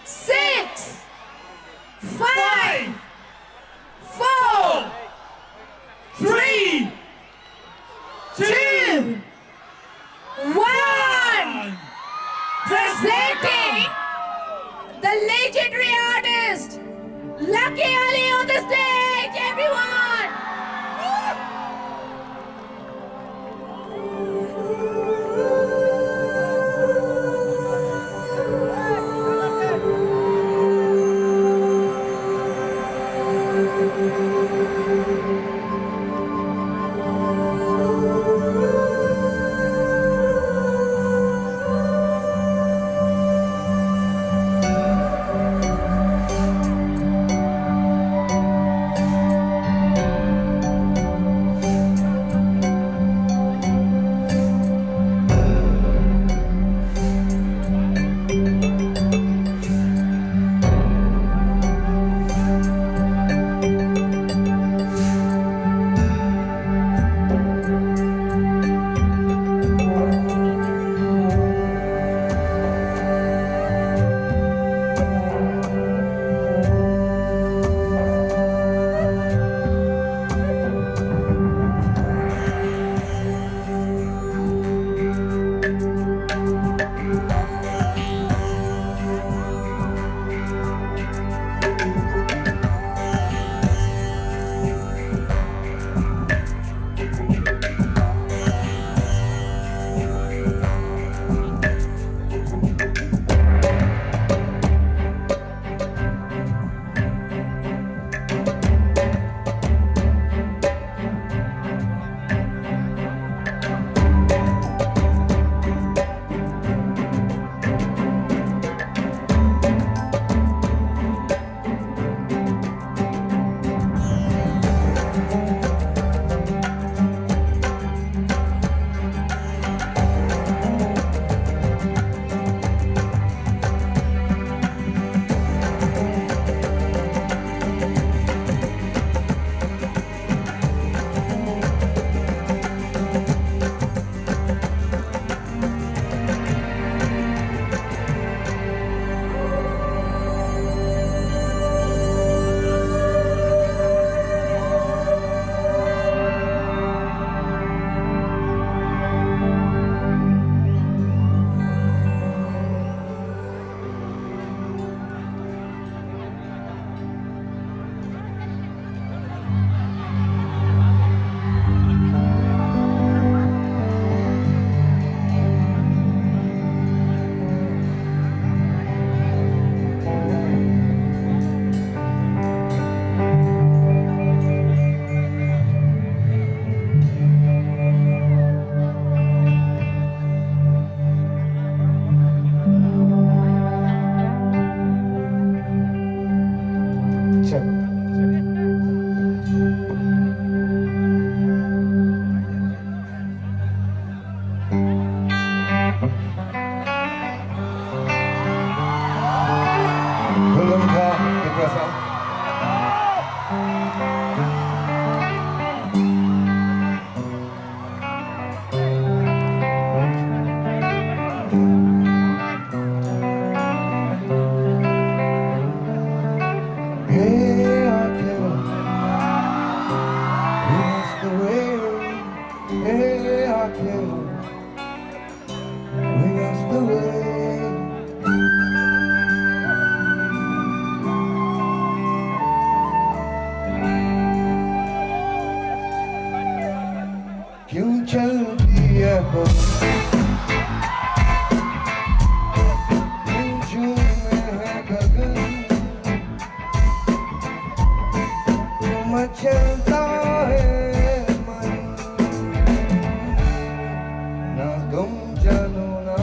six, five, four, three, two, one. Presenting the legendary artist, Khulumkha Tiprasa. Hey, Akhil, what's the way? Hey, Akhil, we lost the way. क्यों चल दिया हो? क्यों झूम है गगन? क्यों मचलता है मन? ना तुम जानो ना,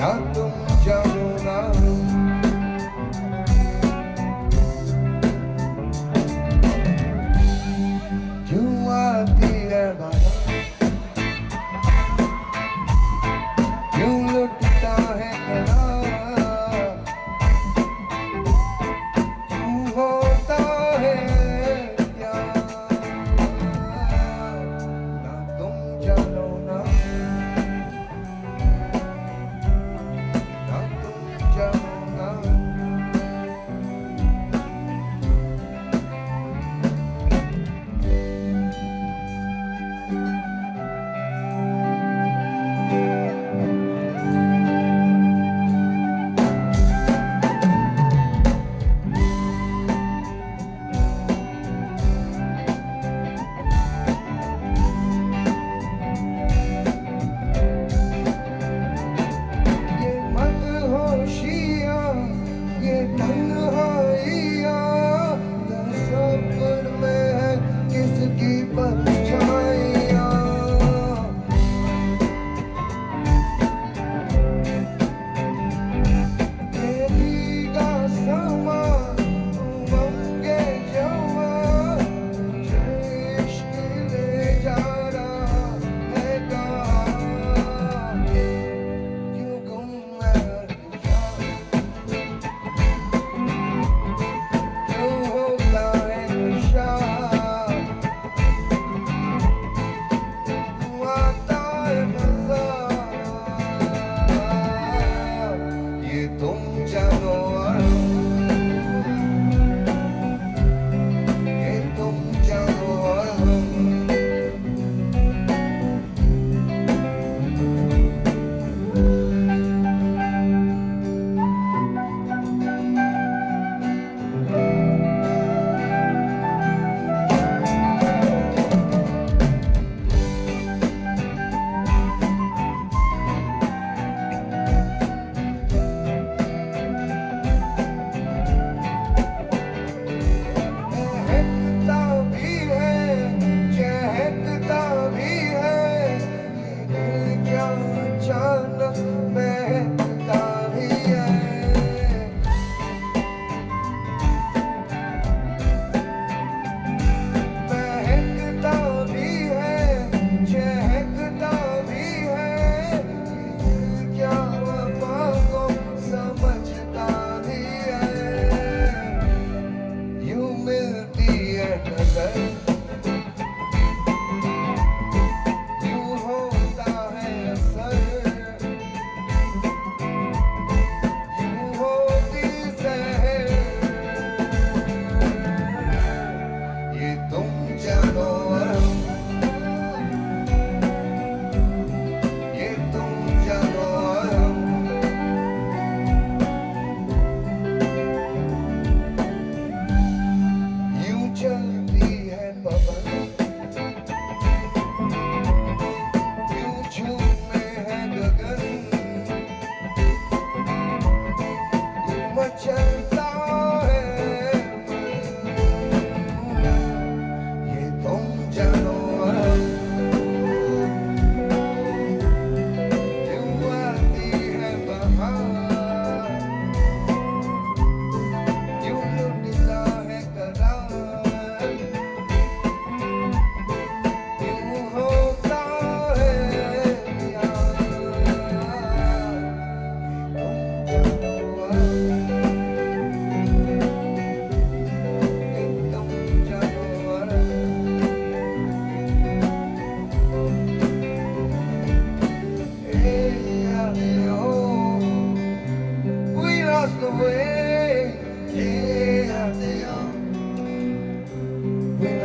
ना तुम जानो ना। क्यों आती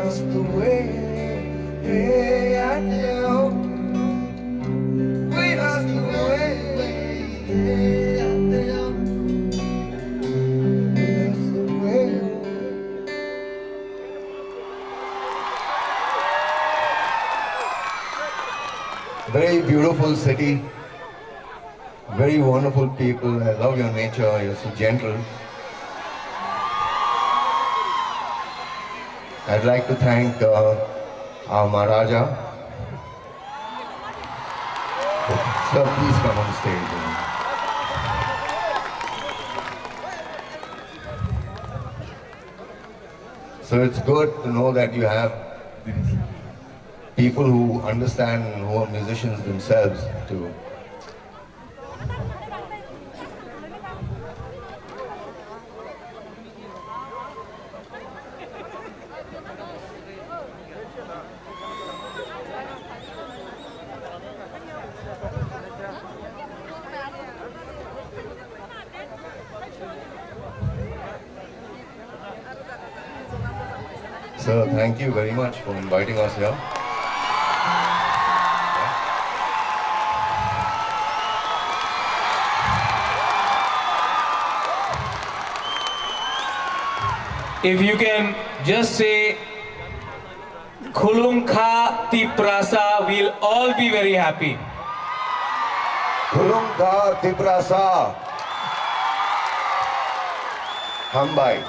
Lost the way, hey, I tell. We lost the way, hey, I tell. We lost the way. Very beautiful city. Very wonderful people. I love your nature. You're so gentle. I'd like to thank uh, our Maharaja. Sir, please come on stage. So it's good to know that you have people who understand, who are musicians themselves, to Sir, thank you very much for inviting us here. If you can just say, "Khulumkha Tiprasa," we'll all be very happy. Khulumkha Tiprasa. Hambai.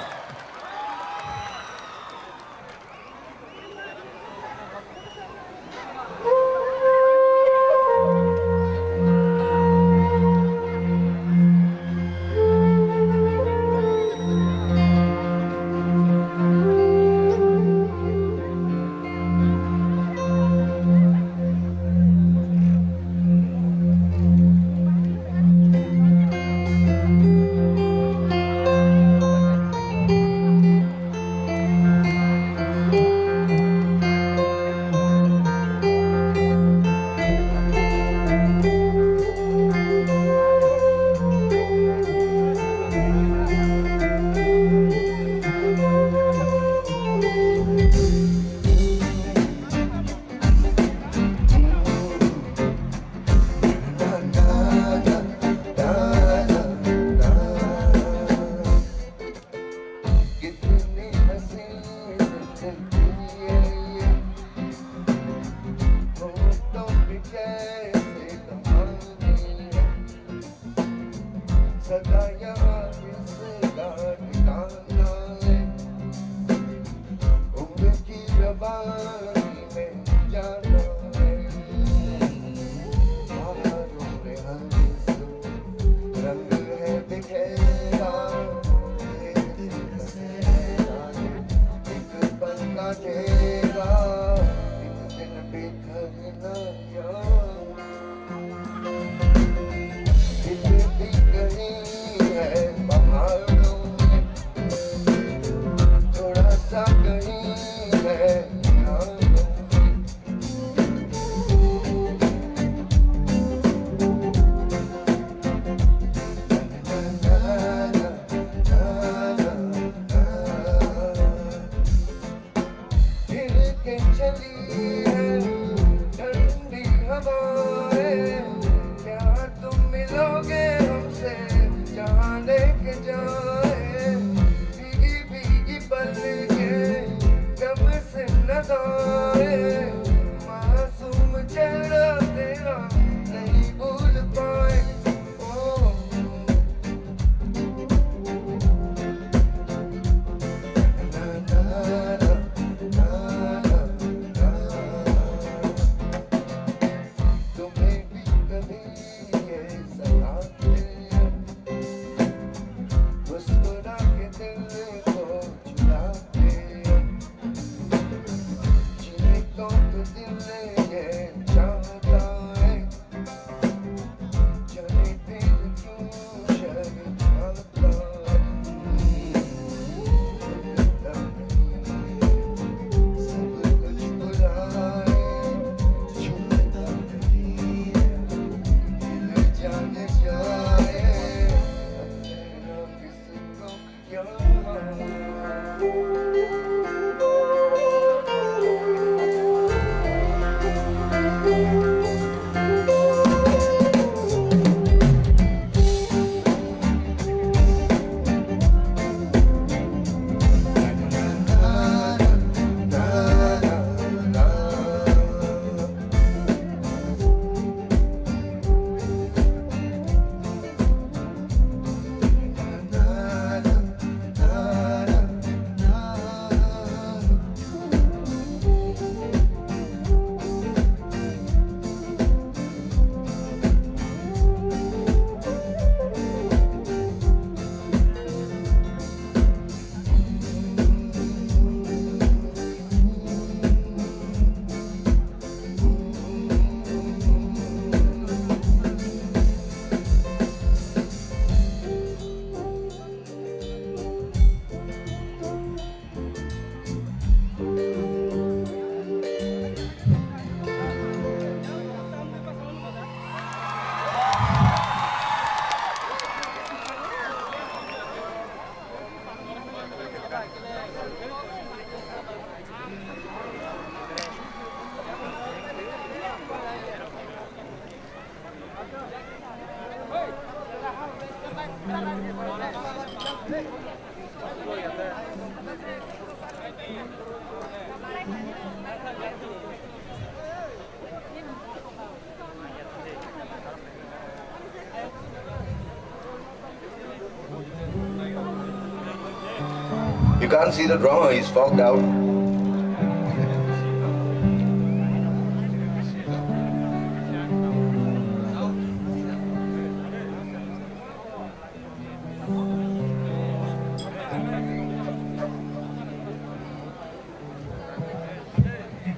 You can't see the drummer, he's fogged out.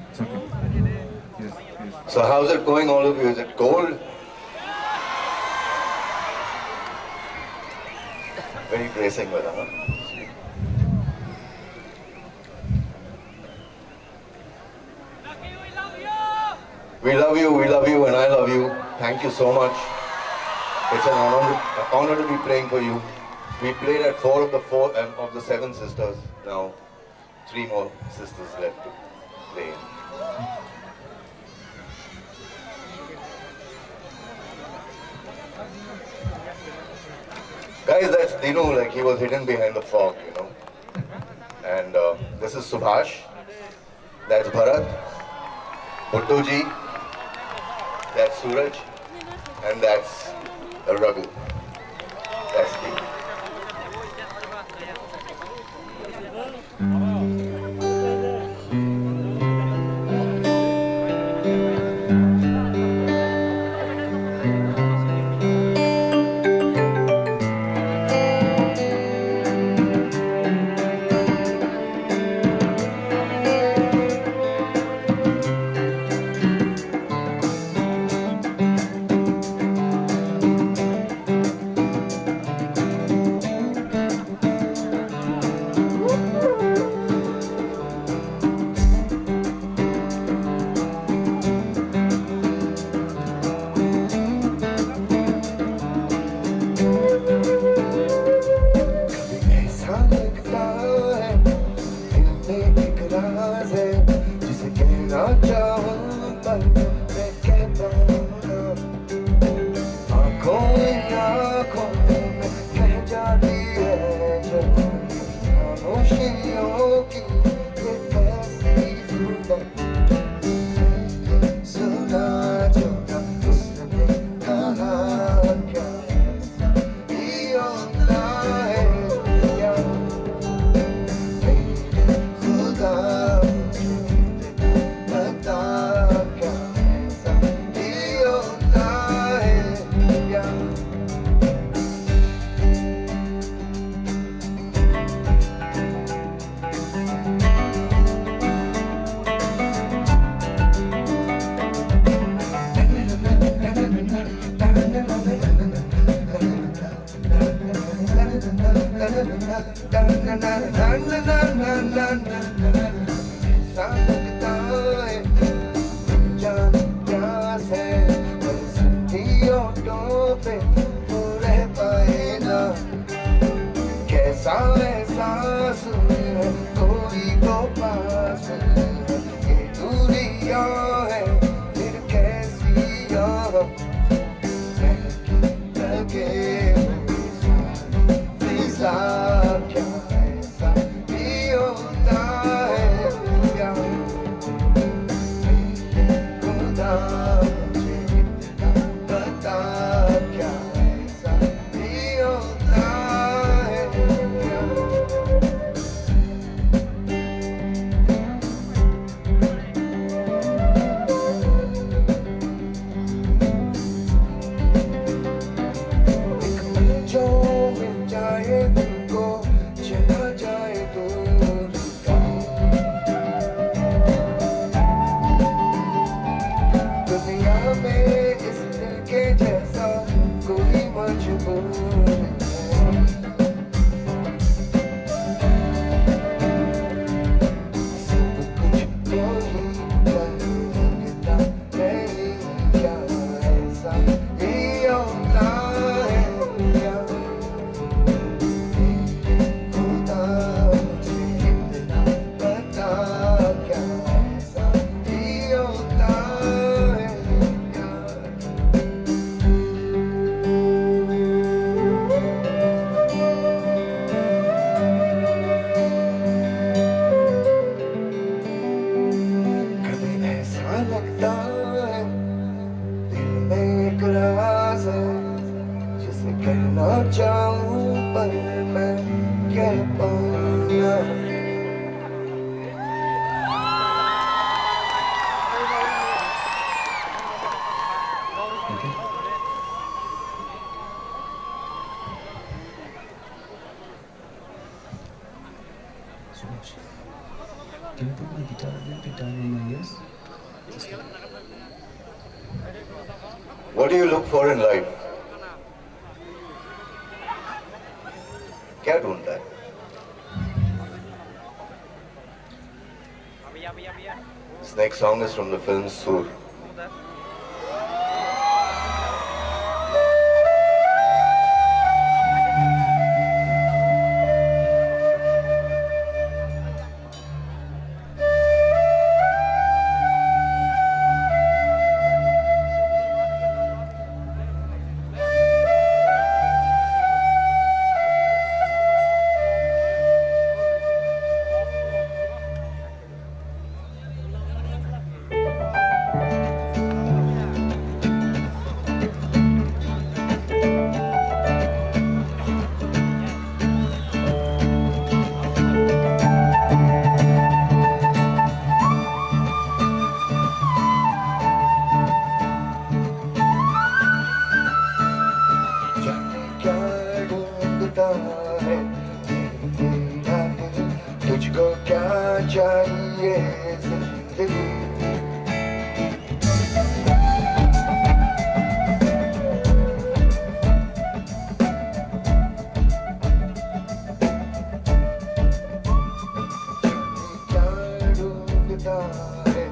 It's okay. Yes, yes. So how's it going, all of you? Is it cold? Very bracing weather, huh? We love you, we love you, and I love you. Thank you so much. It's an honor, honor to be playing for you. We played at four of the four, um, of the seven sisters. Now, three more sisters left to play. Guys, that's Dinu. Like, he was hidden behind the fog, you know. And uh, this is Subhash. That's Bharat, Bhuttoji, that's Suraj, and that's Raghu. That's me. ऐसा लगता है दिल में एक राज है, जिसे कहना चाहूँ पर मैं कह पाऊँ ना। आंखों में, आंखों में बह जाती है जो खामोशियों की ये कैसी जुल्फें। सुना जो ना उसने कहा क्या ऐसा भी होता है क्या? मेरे खुदा, मुझे बता क्या ऐसा भी होता है क्या? ऐसा लगता है जाने क्या से, बरसती ओंठों पे वो रह पाए ना। कैसा एहसास है कोई तो पास है, ये दूरियां हैं फिर कैसी यहाँ महकी लगे वो सारी फिजा। क्या ऐसा भी होता Can you put my guitar a little bit down on my ears? Just a little. What do you look for in life? क्या ढूंढता है? This next song is from the film Sur. तुझको क्या चाहिए जिंदगी। क्या ढूंढता है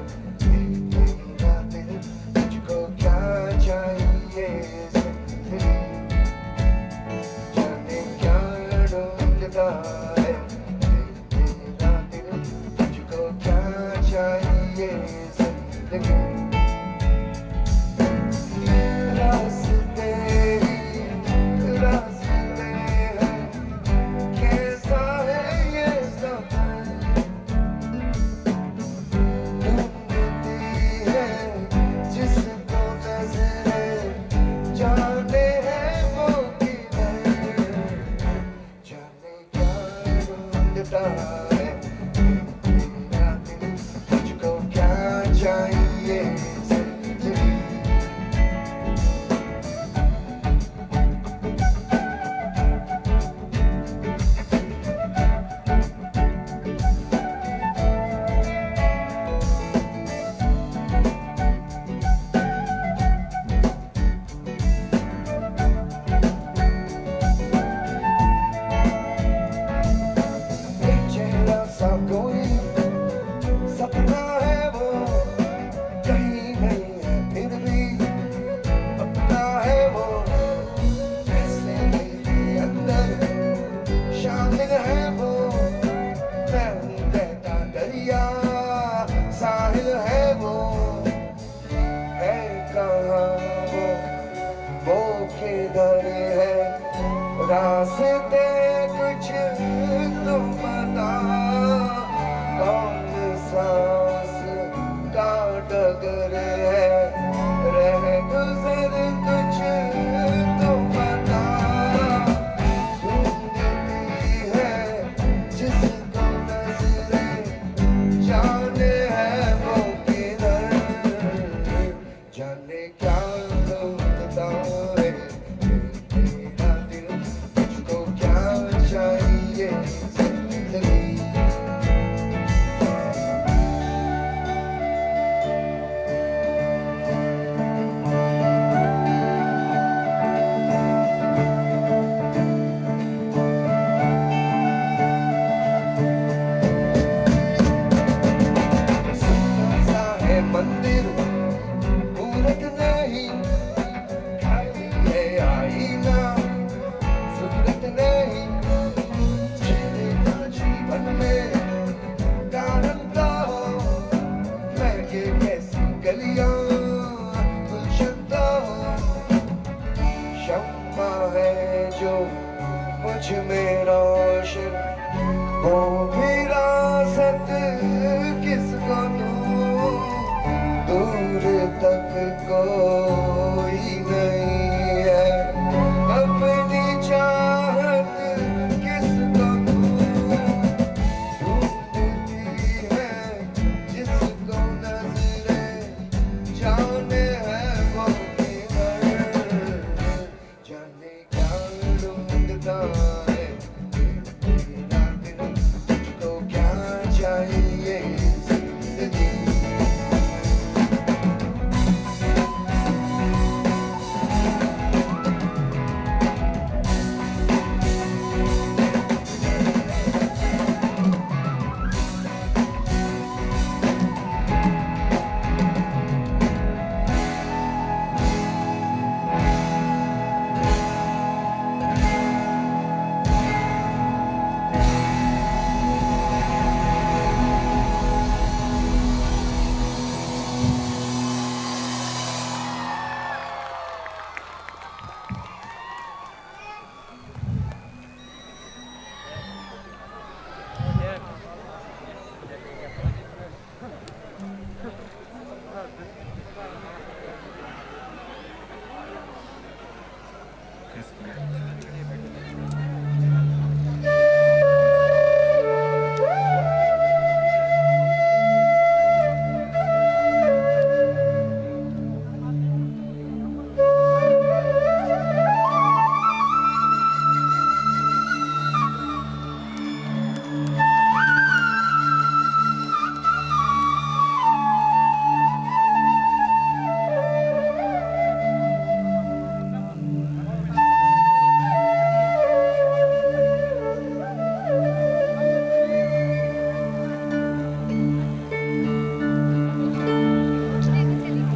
ये मेरा दिल, तुझको क्या चाहिए जिंदगी। जाने क्या ढूंढता है ये मेरा दिल, तुझको क्या चाहिए जिंदगी। रास्ते ही रास्ते हैं, कैसा है ये सफर। ढूंढती है जिसको नजरें, जाने हैं वो किधर। जाने क्या ढूंढता है ये मेरा दिल, तुझको क्या चाहिए।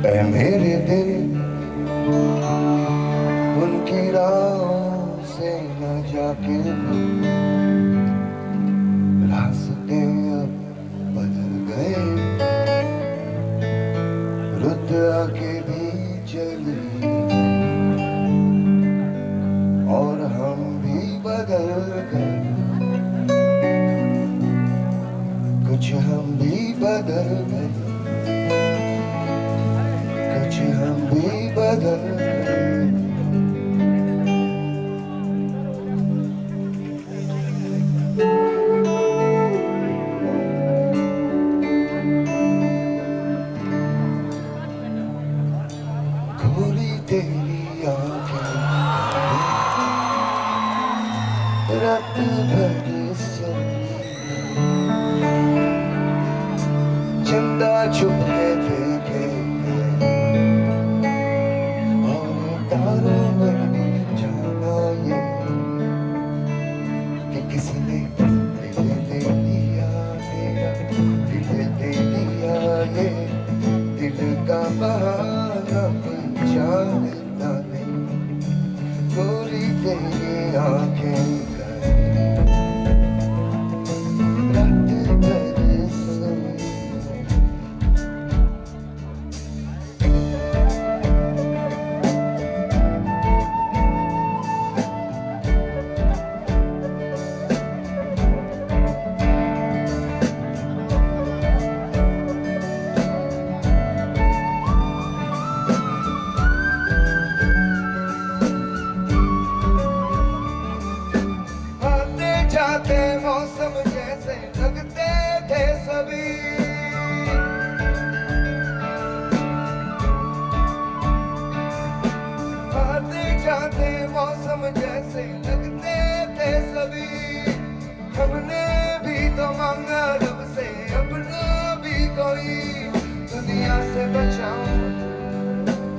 ऐ मेरे दिल, उनकी राहों से न जा के, रास्ते अब बदल गए, रुत आके भी चली और हम भी बदल गए, कुछ हम भी बदल गए, कुछ हम भी बदल गए। घोरी तेरी आंखें, रात भर सोई, चंदा छुप के देखे, और तारों में भी जाना ये कि किसने दिल दे दिया मेरा, दिल दे दिया ये, दिल का बहाना कोई जानता नहीं। गोरी तेरी आंखें का रात भर सोई। आते जाते मौसम जैसे लगते थे सभी, आते जाते मौसम जैसे लगते थे सभी। हमने भी तो मांगा रब से अपना भी कोई, दुनिया से बचाऊं,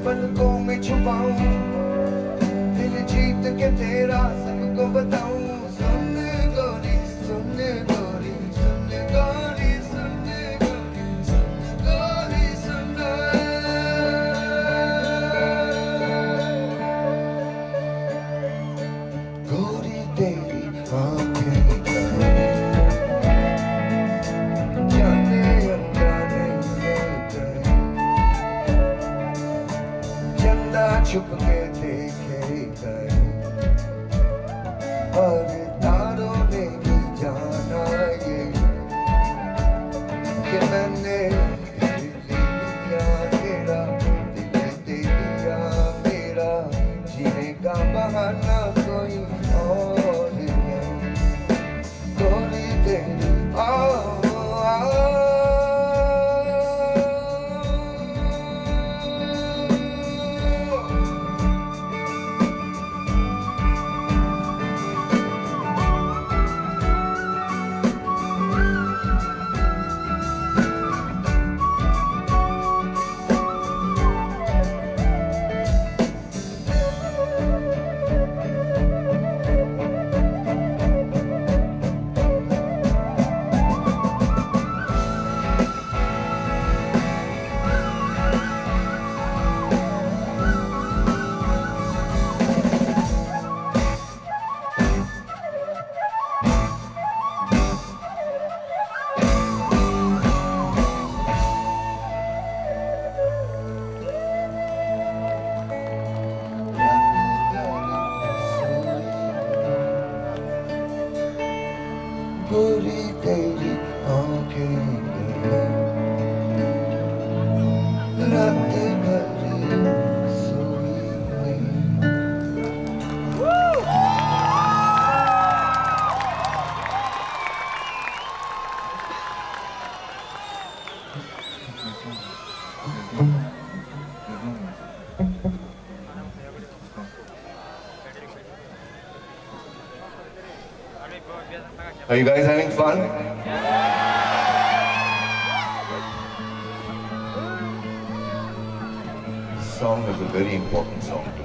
पलकों में छुपाऊं, दिल जीत के तेरा सबको बताऊं। सुन गोरी, सुन गोरी, सुन गोरी, सुन गोरी, सुन गोरी, सुन। गोरी तेरी आंखें जाने अनजाने में गए, चंदा छुप के देखे गए, और तारों ने भी जाना ये कि मैंने दिल दे दिया तेरा, दिल दे दिया मेरा, जीने का बहाना कोई और नहीं। गोरी तेरी आ, आ, आ। Are you guys having fun? This song is a very important song to me.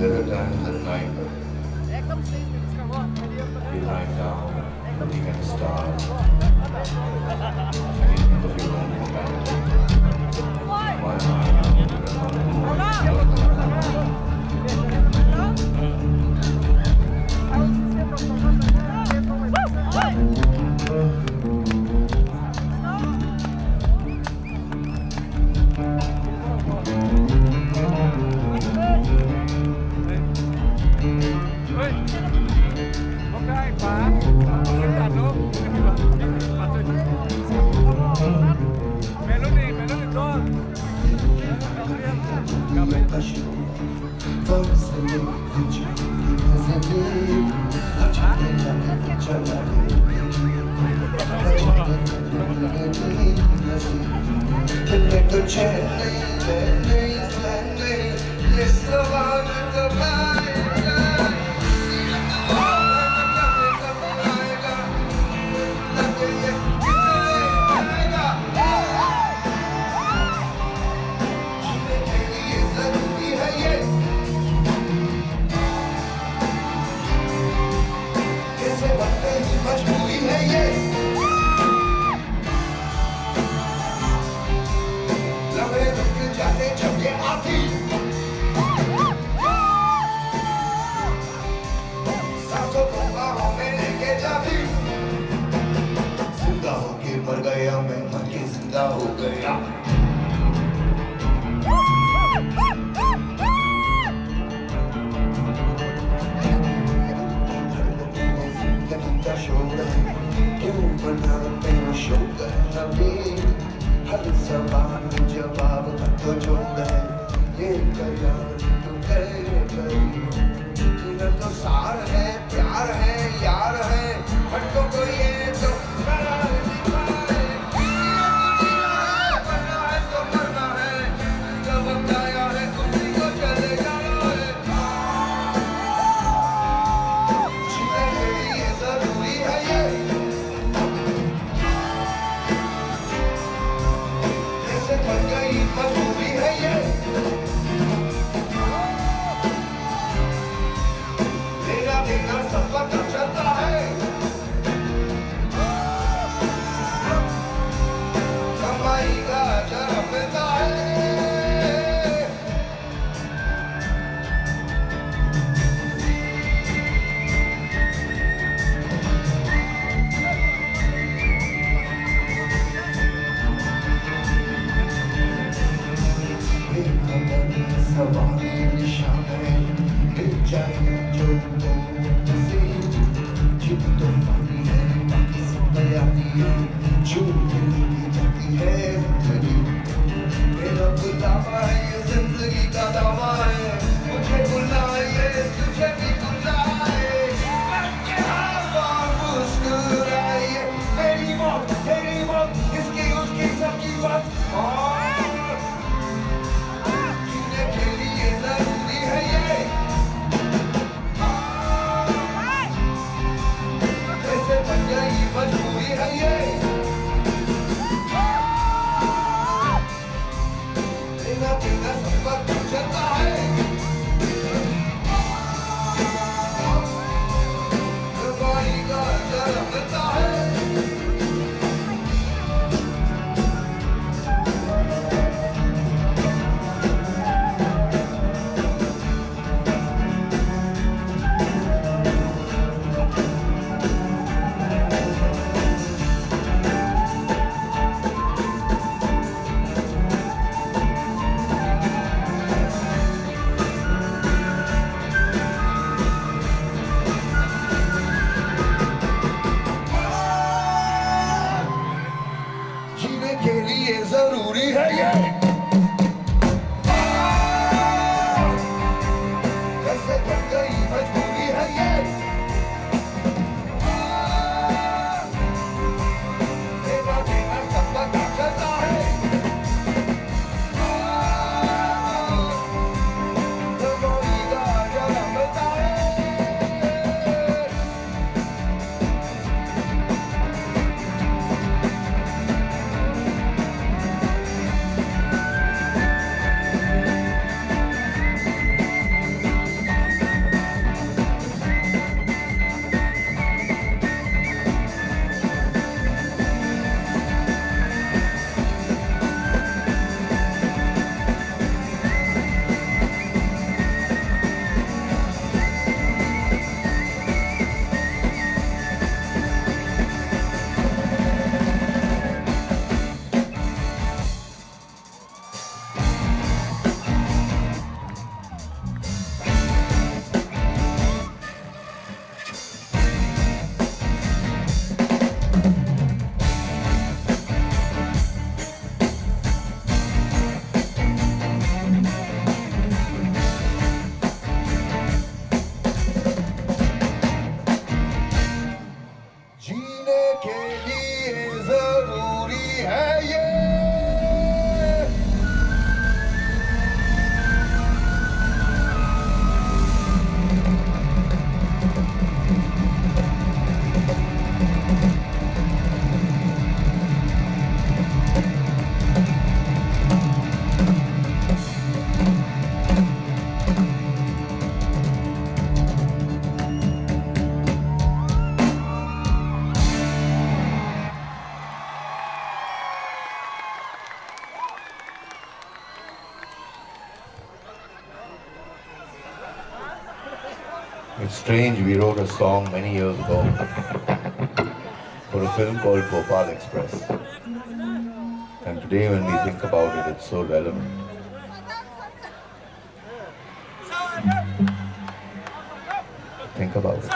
There are times at night we lie down, looking at the stars, thinking of your own mortality. My mind wanders on the moon. It's strange, we wrote a song many years ago for a film called Bhopal Express. And today, when we think about it, it's so relevant. Think about it.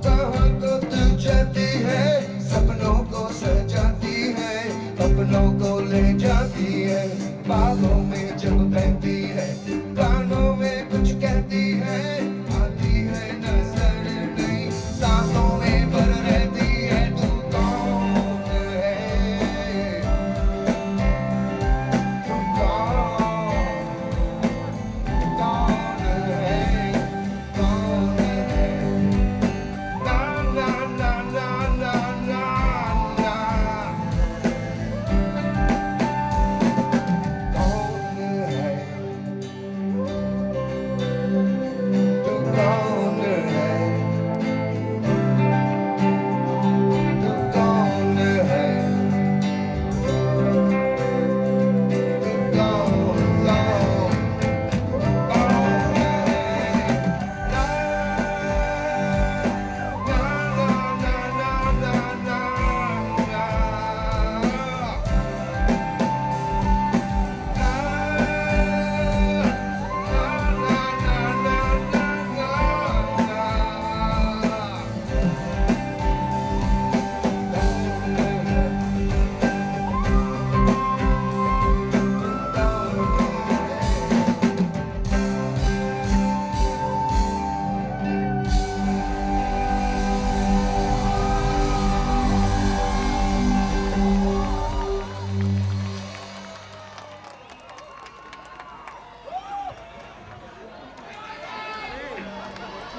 कहाँ को तू जाती है, सपनों को सजाती है, अपनों को ले जाती है, बाहों में जब बहती है, कानों में कुछ कहती है, आती है नजर नहीं, सांसों में भर रहती है। तू कौन है? तू कौन? कौन है?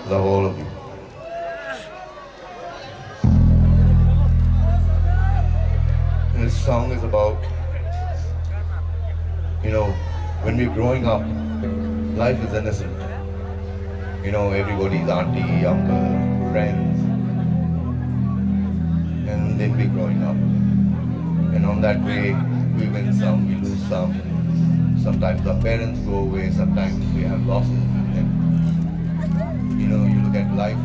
Love all of you. Song is about, you know, when we're growing up, life is innocent. You know, everybody's auntie, uncle, friends, and then we growing up. And on that way, we win some, we lose some. Sometimes our parents go away, sometimes we have losses, and then, you know, you look at life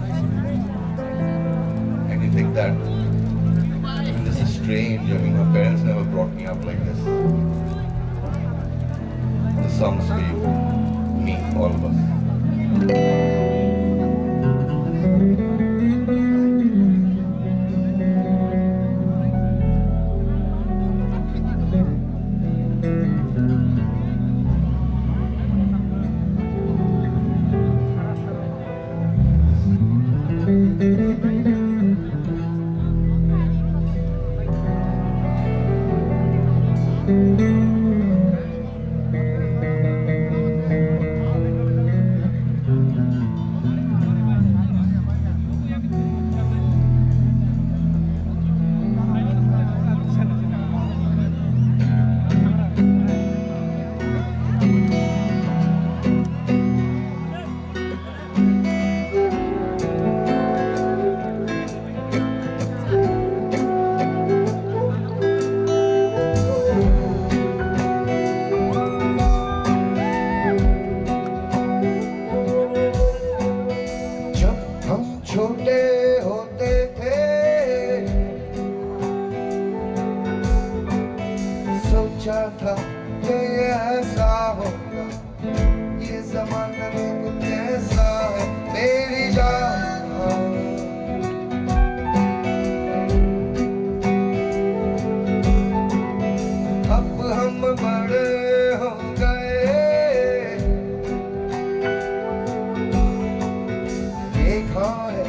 and you think that, I mean, this is strange. I mean, my parents never brought me up like this. The songs for you, me, all of us. जब हम छोटे होते थे, सोचा था कि ऐसा होगा। ये जमाना देखो कैसा है मेरी जान। अब हम बड़े हो गए, देखा है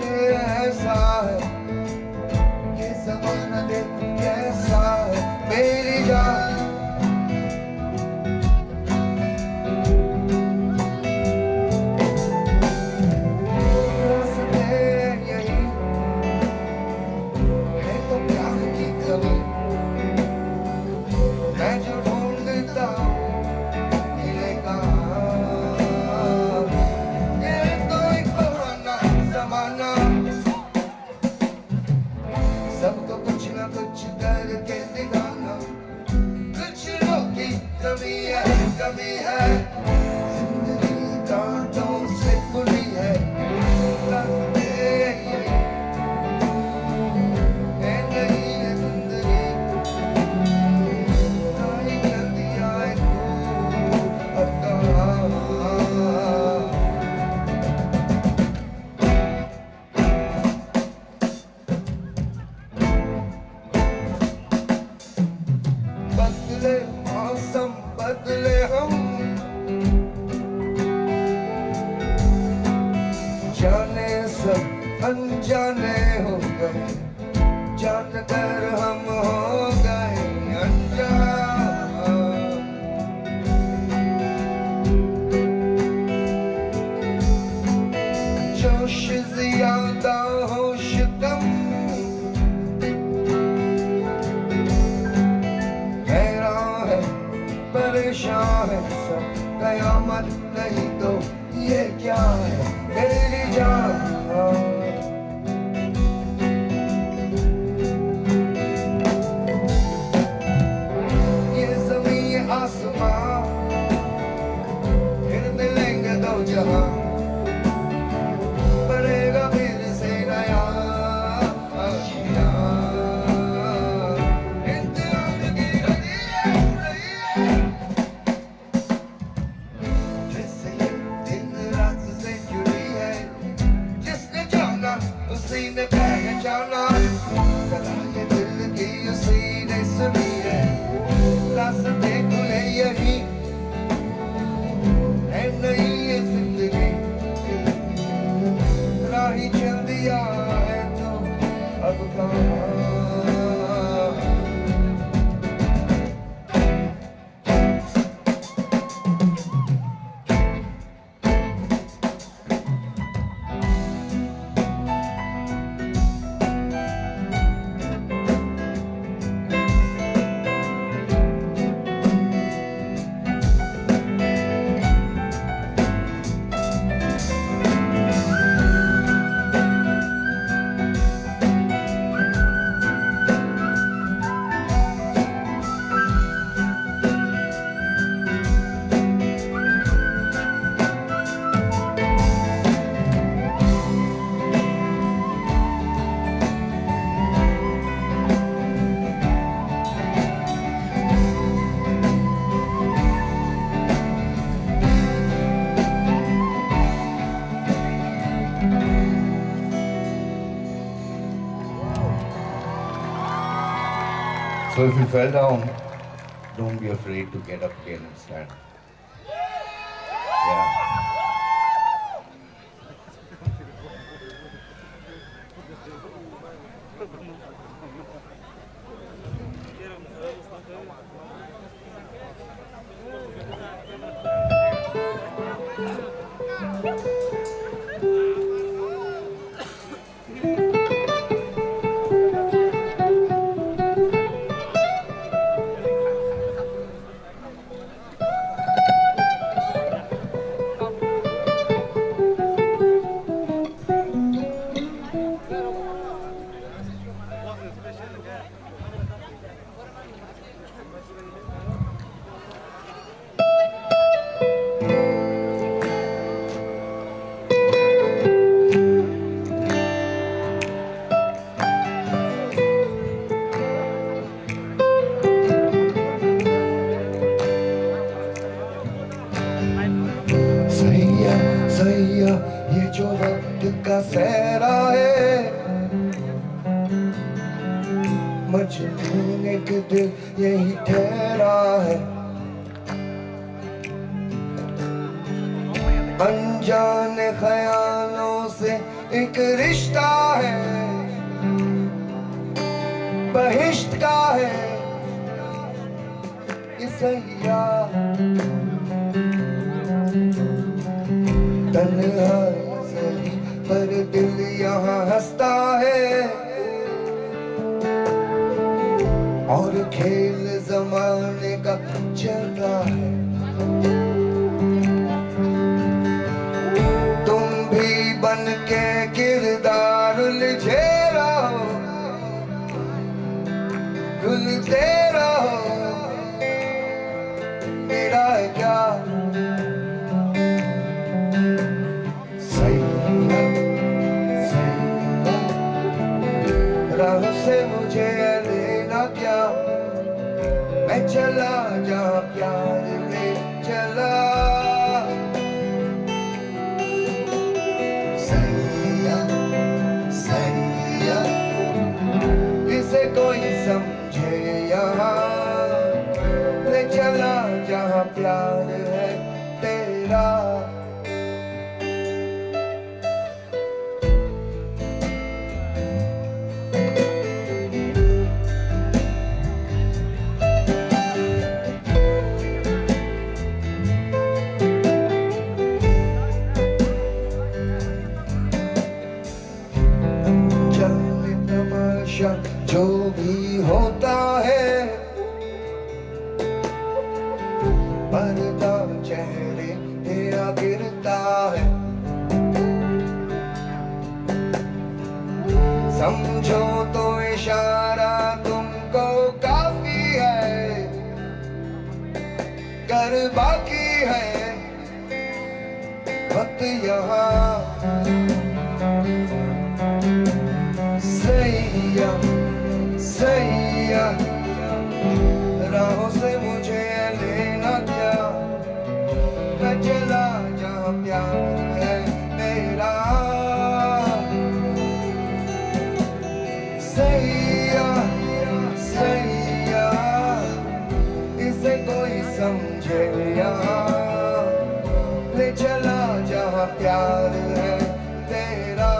ये ऐसा है। ये जमाना देख कैसा है मेरी जान। रास्ते यही है तो प्यार की कमी। मैं जो ढूंढता हूँ मिलेगा। ये तो एक पुराना जमाना। सबको कुछ ना कुछ करके दिखाना। कुछ लोग की कमी है, कमी है। जिंदगी कांटों से खुली है। रास्ते ये है नहीं ये जिंदगी। ना ही जल्दी आए तू अब कहाँ। बदले मौसम, बदले हम, जाने सब अनजाने हो गए, जानकर हम हो गए अनजान। जोश ज्यादा होश कम, हैरान है, परेशान है सब, कयामत नहीं तो ये क्या है मेरी जान। ये ज़मीं, ये आसमां, फिर मिलेंगे दो जहां, बनेगा फिर से नया आशियां। इंतजार की घड़ी है, घड़ी है। जैसे ये दिन रात से जुड़ी है, जिसने जाना उसी ने पहचाना, सदा ये दिल की उसी ने सुनी है। रास्ते खुले यही है, नहीं ये जिंदगी, राही चल दिया है तो अब कहाँ। So if you fell down, don't be afraid to get up again and stand. Yeah. सैया, सैया, ये जो वक्त का सहरा है, मजनून एक दिल यही ठहरा है। अनजाने ख्यालों से एक रिश्ता है, बहिश्त का है ये सैया। तन्हा सही पर दिल यहाँ हंसता है। और खेल जमाने का चलता है। तुम भी बन के किरदार उलझे रहो, घुलते रहो, मेरा है क्या? सैया, सैया, राह से मुझे लेना क्या, मैं चला जहाँ प्यार ले चला। सैया, सैया, इसे कोई समझे यहाँ, ले चला जहाँ प्यार है तेरा। अनजाने तमाशा जो भी होता है, पर्दा चेहरे पे आ गिरता है। समझो तो इशारा तुमको काफी है, कर बाकी है वक्त यहाँ। सैया, सैया, राहों से मुझे लेना क्या, मैं चला जहाँ प्यार है मेरा। सैया, सैया, इसे कोई समझे यहाँ, ले चला जहाँ प्यार है तेरा।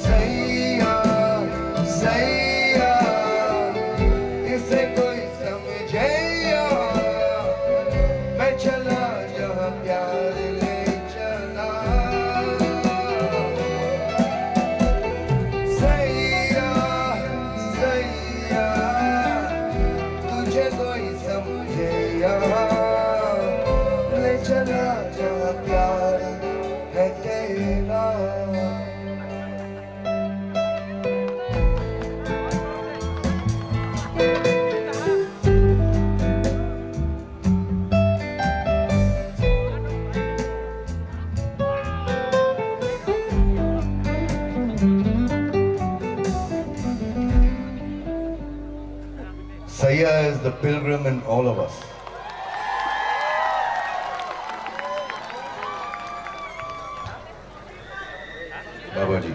सैया, सैया, इसे कोई समझे यहाँ, मैं चला जहाँ प्यार ले चला। सैया, सैया, तुझे कोई समझे यहाँ, ले चला जहाँ प्यार है तेरा। Saiya is the pilgrim in all of us. Babaji.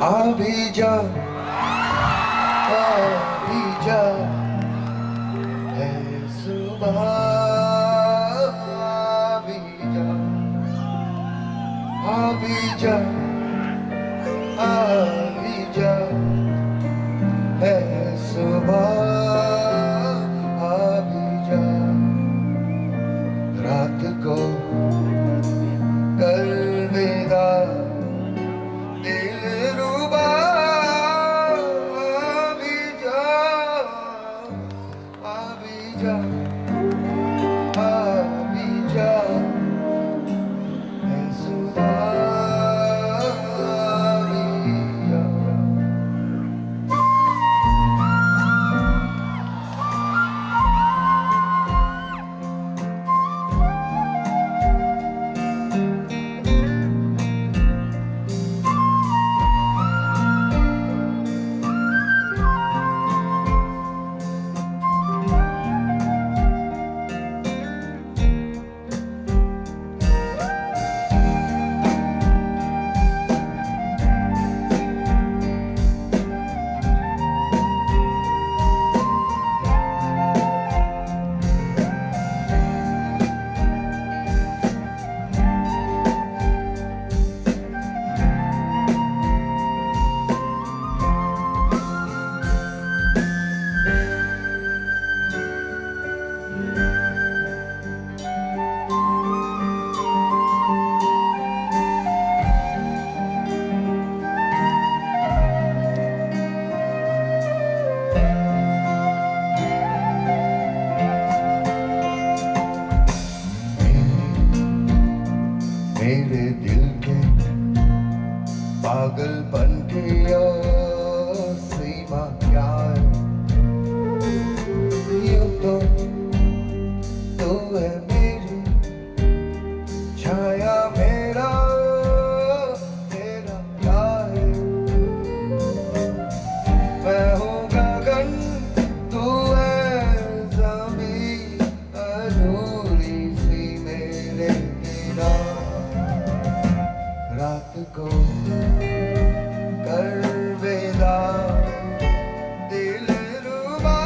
अभी जा, अभी जा, है सुबह, अभी जा, अभी जा, अभी जा, है सुबह, अभी जा। रात को कर विदा दिलरुबा, अभी जा, अभी जा, अभी जा, ऐ सुबह, अभी जा। मेरे दिल के पागलपन की और सीमा क्या है? यूं तो तू है मेरी छाया, मेरा तेरा क्या है? मैं हूँ गगन, तू है ज़मीं, अधूरी सी मेरे बिना। रात को कर विदा दिलरुबा,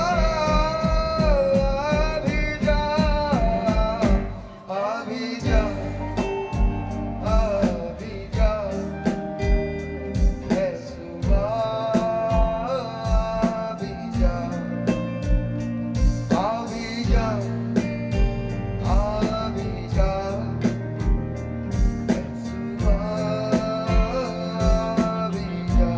अभी जा, अभी जा, अभी जा, ऐ सुबह, अभी जा, अभी जा, अभी जा, ऐ सुबह, अभी जा।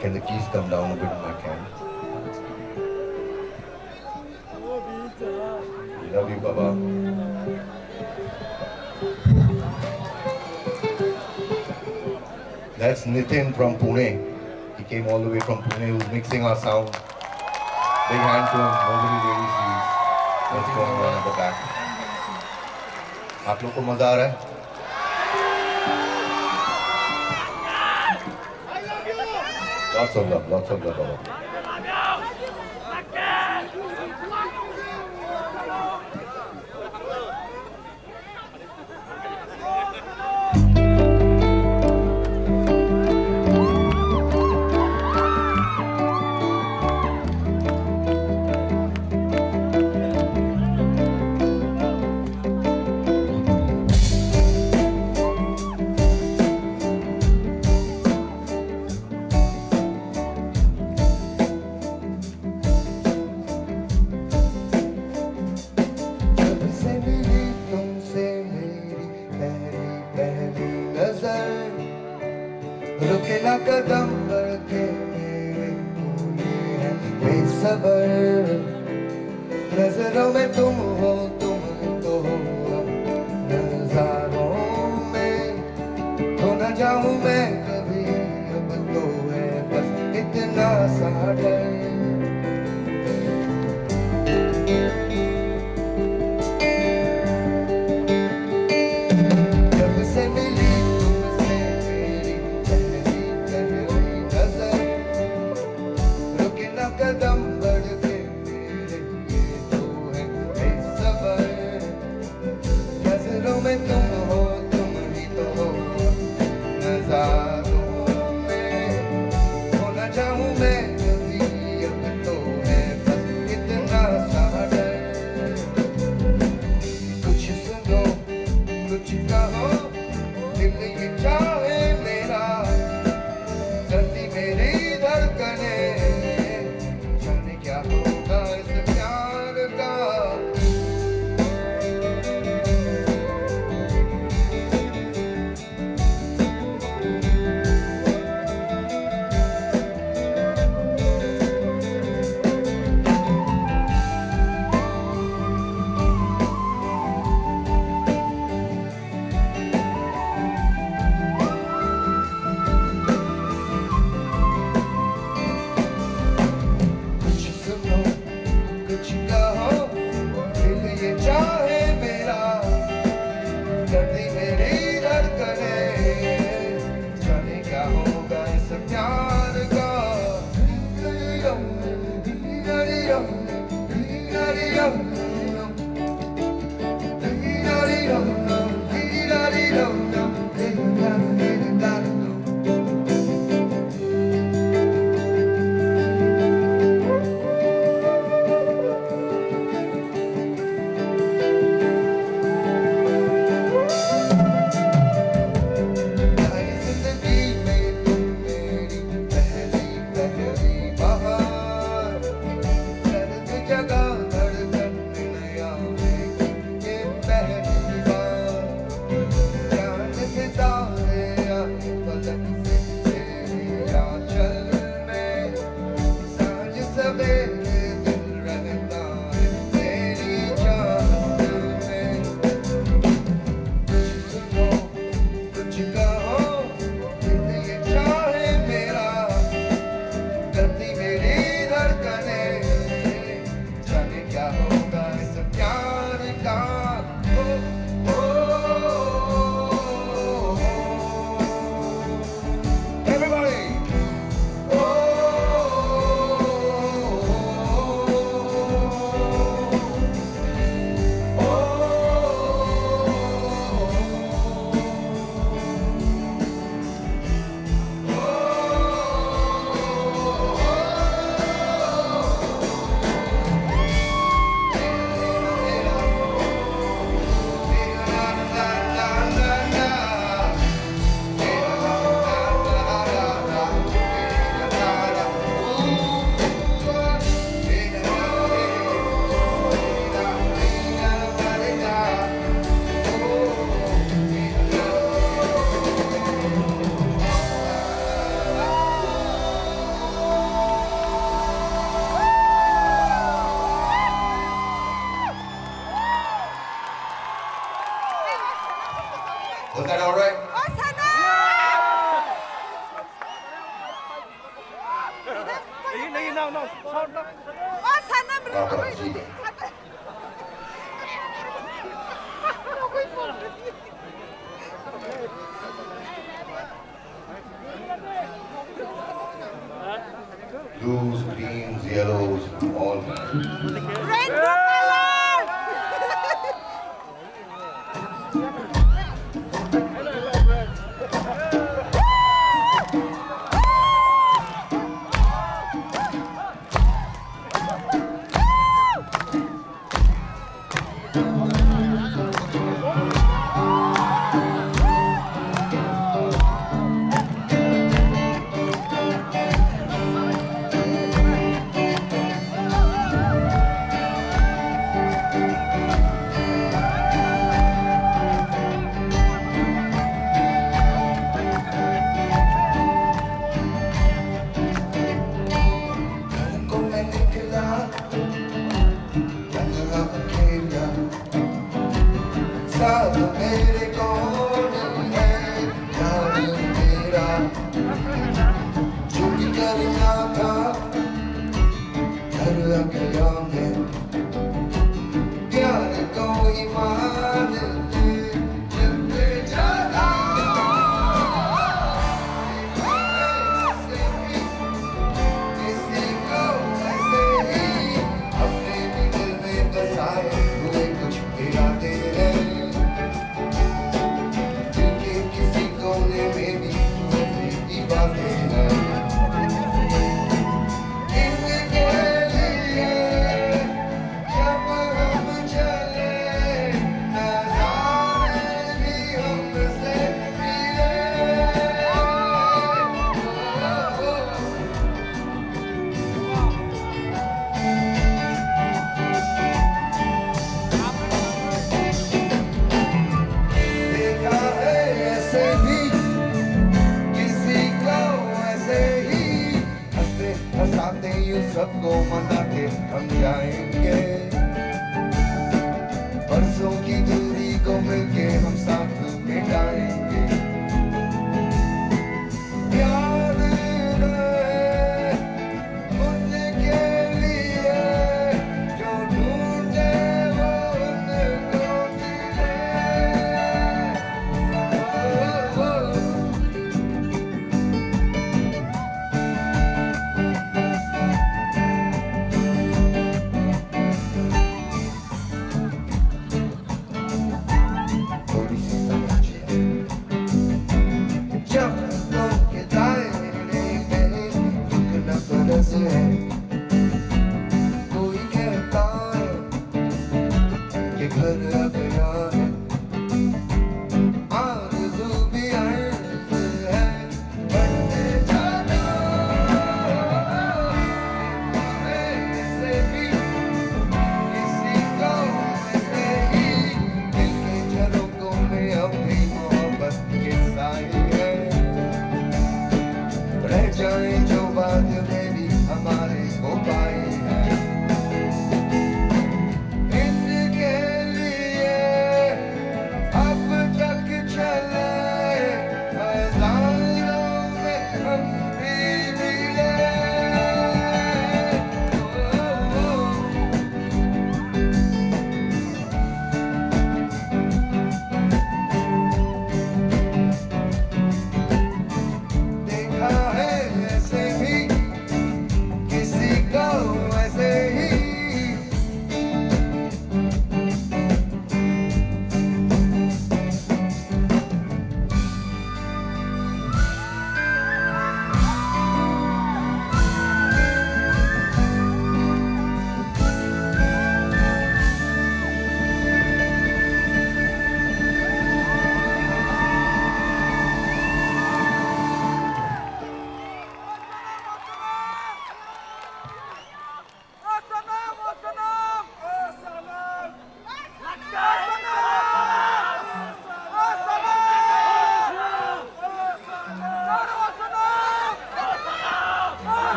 Can the keys come down a bit, my friend? Love you, Baba. That's Nitin from Pune. He came all the way from Pune, who's mixing our sound. Big hand to him. Nobody really sees what's going on at the back. आप लोग को मजा आ रहा है? Lots of love, lots of love, Baba. सबर, नजरों में तुम हो, तुम ही तो हो अब नजारों में। खो ना जाऊं मैं कभी, अब तो है बस इतना सा डर। जब से मिली तुमसे मेरी पहली, पहली नजर, रुके ना कदम बढ़ के मेरे, ये तो है बेसबर। नजरों में तुम हो, तुम ही तो हो नजारों में। खो ना जाऊं मैं कभी, अब तो है बस इतना सा डर। कुछ सुनो, कुछ कहो, दिल ये चाहे मेरा, धरती मेरी धड़कने, जाने क्या होगा इस प्यार का। कुछ सुनो, कुछ कहो, दिल ये चाहे मेरा, धड़ती मेरी धड़कने, जाने क्या होगा इस प्यार का। जिंदगी में तुम मेरी पहली, पहली बहार। दर्द जगा धड़कन नया है ये पहली बार। चांद सितारे आए फलक से तेरे आंचल में। सांझ सवेरे दिल रहता है तेरी चाहत में। कुछ सुनो, कुछ कहो, दिल ये चाहे मेरा, धड़ती मेरी धड़कने, जाने क्या होगा इस प्यार का। ओ, ओ, ओ, ओ। Everybody. Was that all right? Blues, greens, yellows, all. Rainbow color! आते यूं सबको मना के हम जाएंगे, बरसों की दूरी को मिलके हम साथ मिटाएंगे। प्यार है उनके लिए जो ढूंढे वो उनको मिले। ओ, ओ, ओ। थोड़ी सी समझ है। जब तो के दायरे में रुकना फर्ज है। कोई कहता है कि घर आ गया है। आरज़ू भी अर्ज़ है। रह जाए जो बात मेरी हमारे वो पाए हैं। इनके लिए अब तक चले हजारों में हम भी मिले। देखा है ऐसे भी किसी को ऐसे ही।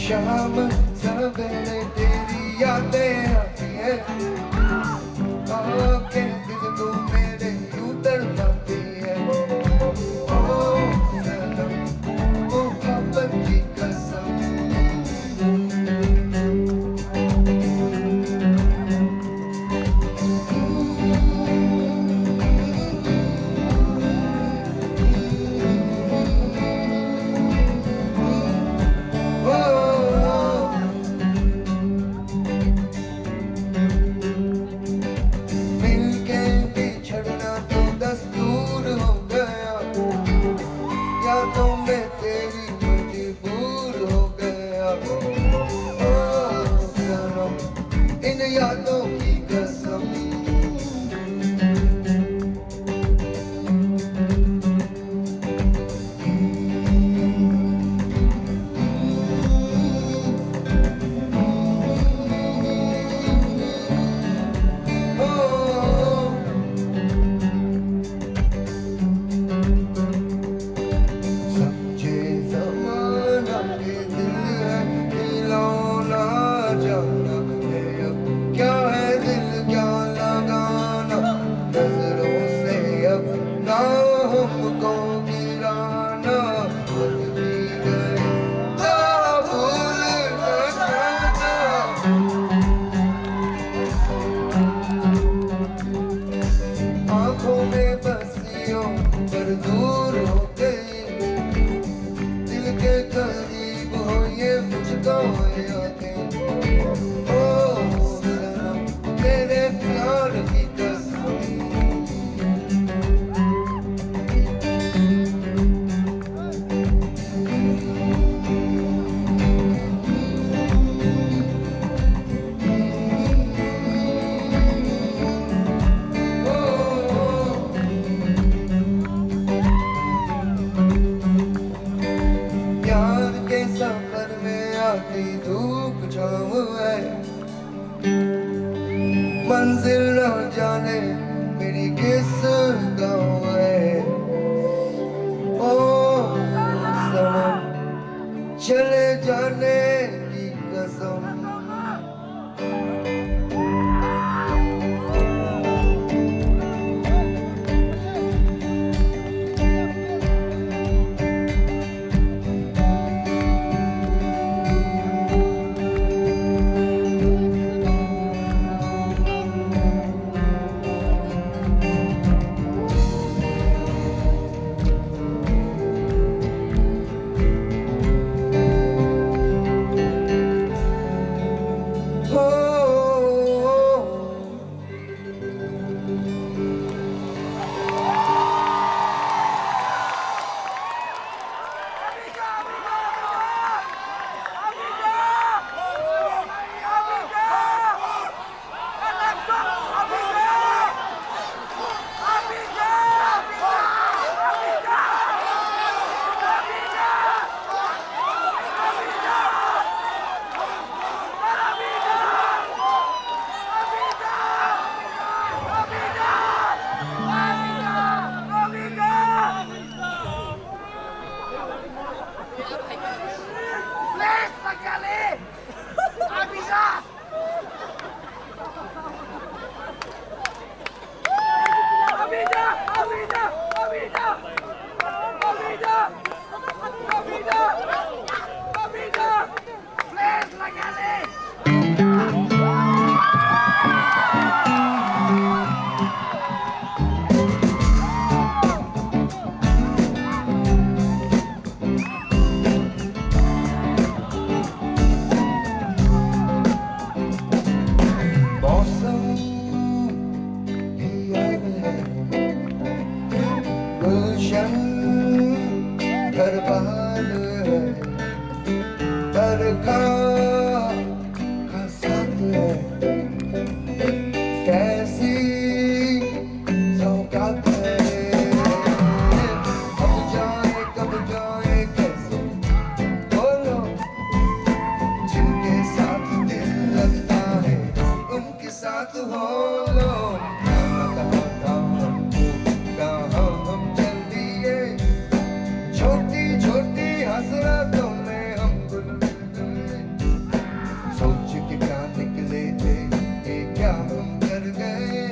शाम सवेरे तेरी यादें आती हैं, आके दिल को मेरे यूं तड़पाती है। ओ सनम, मोहब्बत की कसम। मिलके बिछड़ना तो दस्तूर हो गया, यादों में तेरी मजबूर हो गया। ओ सनम, इन यादों की कसम। समझे जमाना के दिल है खिलौना, जाना है अब मंजिल ना जाने मेरी किस गाँव है। ओ सनम, चले जाने की कसम। मौसम भी आयल है, गुलशन घर बहाल है, बरखा का साथ है, कैसी सौगात है। अब जाए, कब जाए, कैसे बोलो, जिनके साथ दिल लगता है, उनके साथ हो लो। क्या पता हमको कहाँ हम चल दिए, छोटी छोटी हसरतों में हम गुल मिल गए। सोच के क्या निकले थे, ये क्या हम कर गए?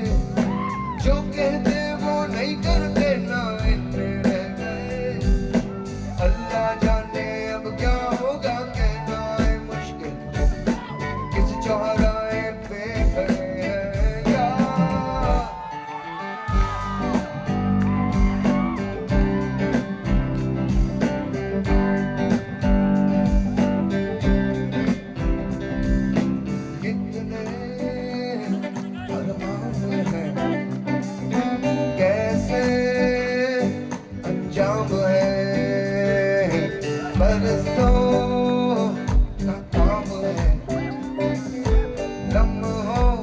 जो कहते वो नहीं करते, ना इनमें रह गए। अल्लाह जाने अब क्या होगा, कहना है मुश्किल। किस चौराहे पे खड़े हैं यार। कितने अरमान हैं, कैसे अंजाम है, बरसों का काम है, लम्हों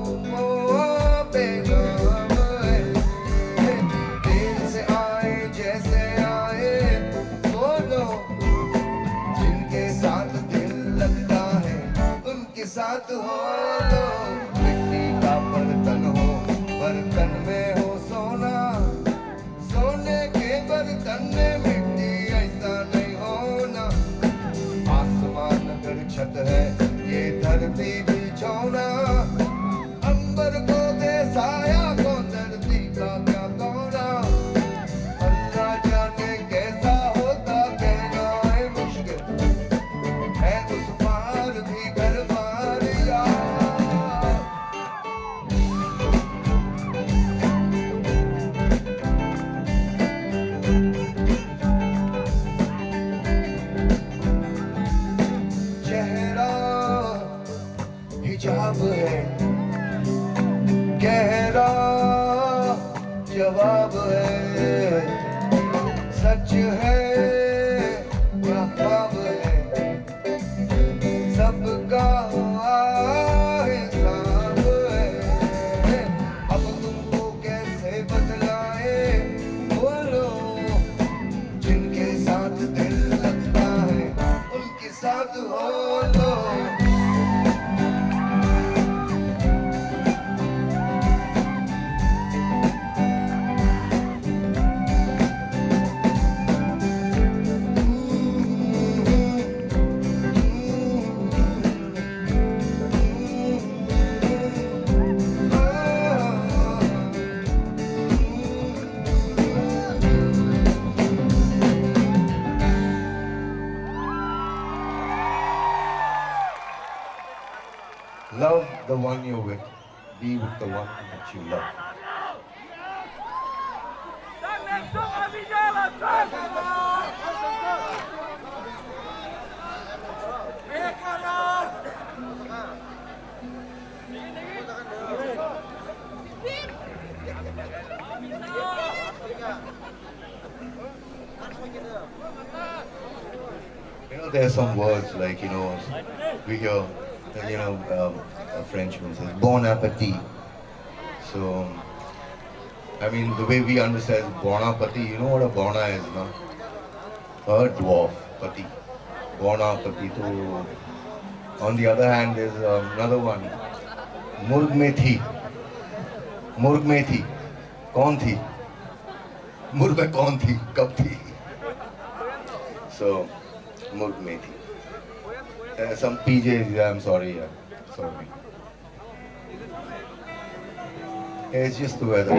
पे नाम है। दिल से आए जैसे आए, बोलो, जिनके साथ दिल लगता है, उनके साथ हो लो। मिट्टी का बर्तन हो, बर्तन में हो सोना, सोने के बर्तन में मिट्टी, ऐसा नहीं होना। आसमान अगर छत है, ये धरती बिछौना। अंबर को दे साया, को धरती का क्या कौना। अल्लाह जाने कैसा होता, कहना है मुश्किल। है उस पार भी घर बार यार। चेहरा हिजाब है, गहरा जवाब है, सच है या ख्वाब है, सबका हिसाब है। अब तुमको कैसे बतलाए, बोलो, जिनके साथ दिल लगता है, उनके साथ हो लो। Love the one you're with. Be with the one that you love. You know, there are some words like, you know, we hear, you know, um, a Frenchman says, "Bon appetit." So, I mean, the way we understand Bon appetit, you know what a Bona is, no? A dwarf, pati. Bon appetit. So, on the other hand, there's, um, another one, Murg mein thi. Murg mein thi. Kaun thi? Murg mein kaun thi? Kab thi? So, Murg mein thi. Uh, some P Js, yeah, I'm sorry, yeah. Sorry. It's just the weather.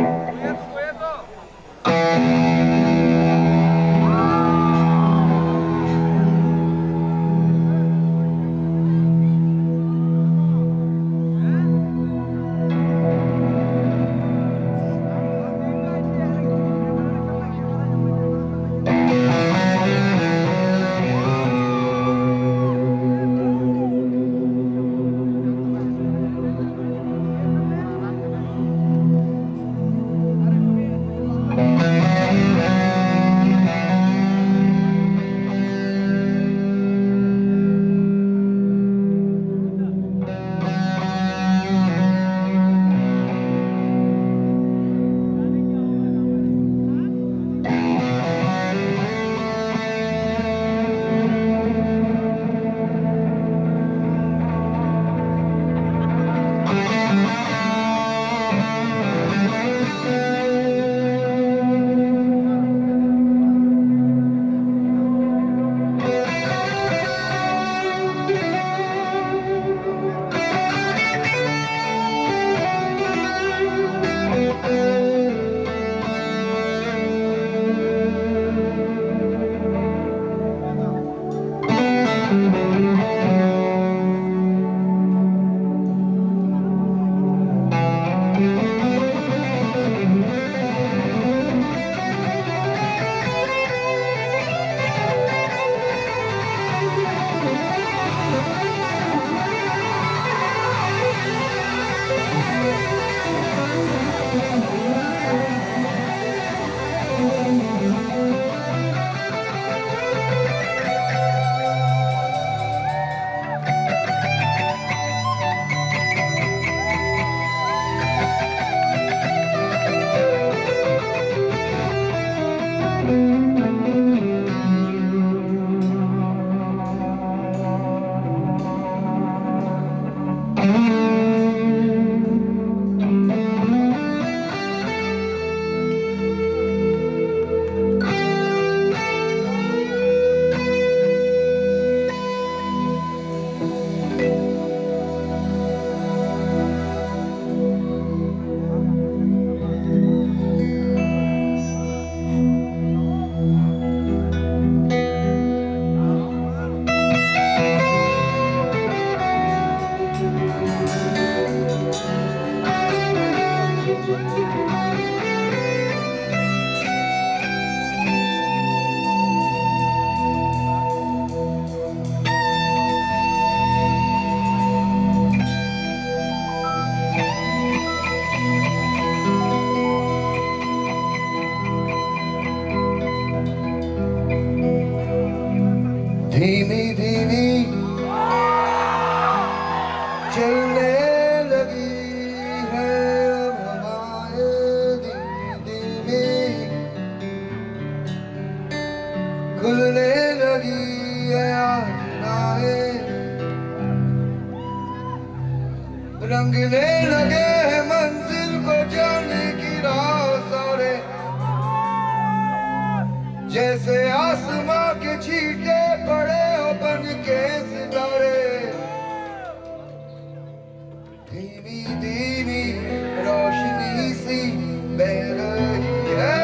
धीमी धीमी चलने लगी है अब हवाएं, धीमी धीमी खुलने लगी है आशनाएं। रंगने लगे हैं मंजिल को जाने की राह सारे, जैसे आसमां के छींटे पड़े हो बन के सितारे। धीमी धीमी रोशनी सी बह रही है।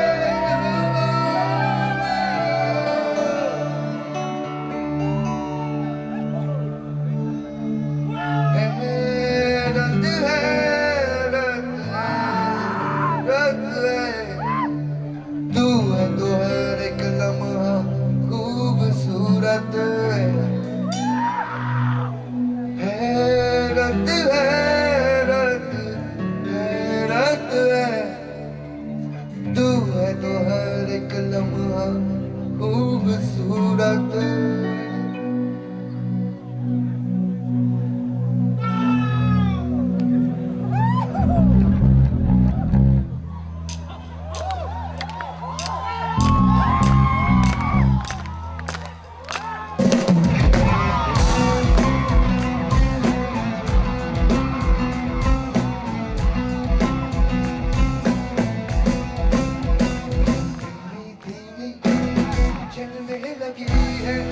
सूरत। चलने लगी है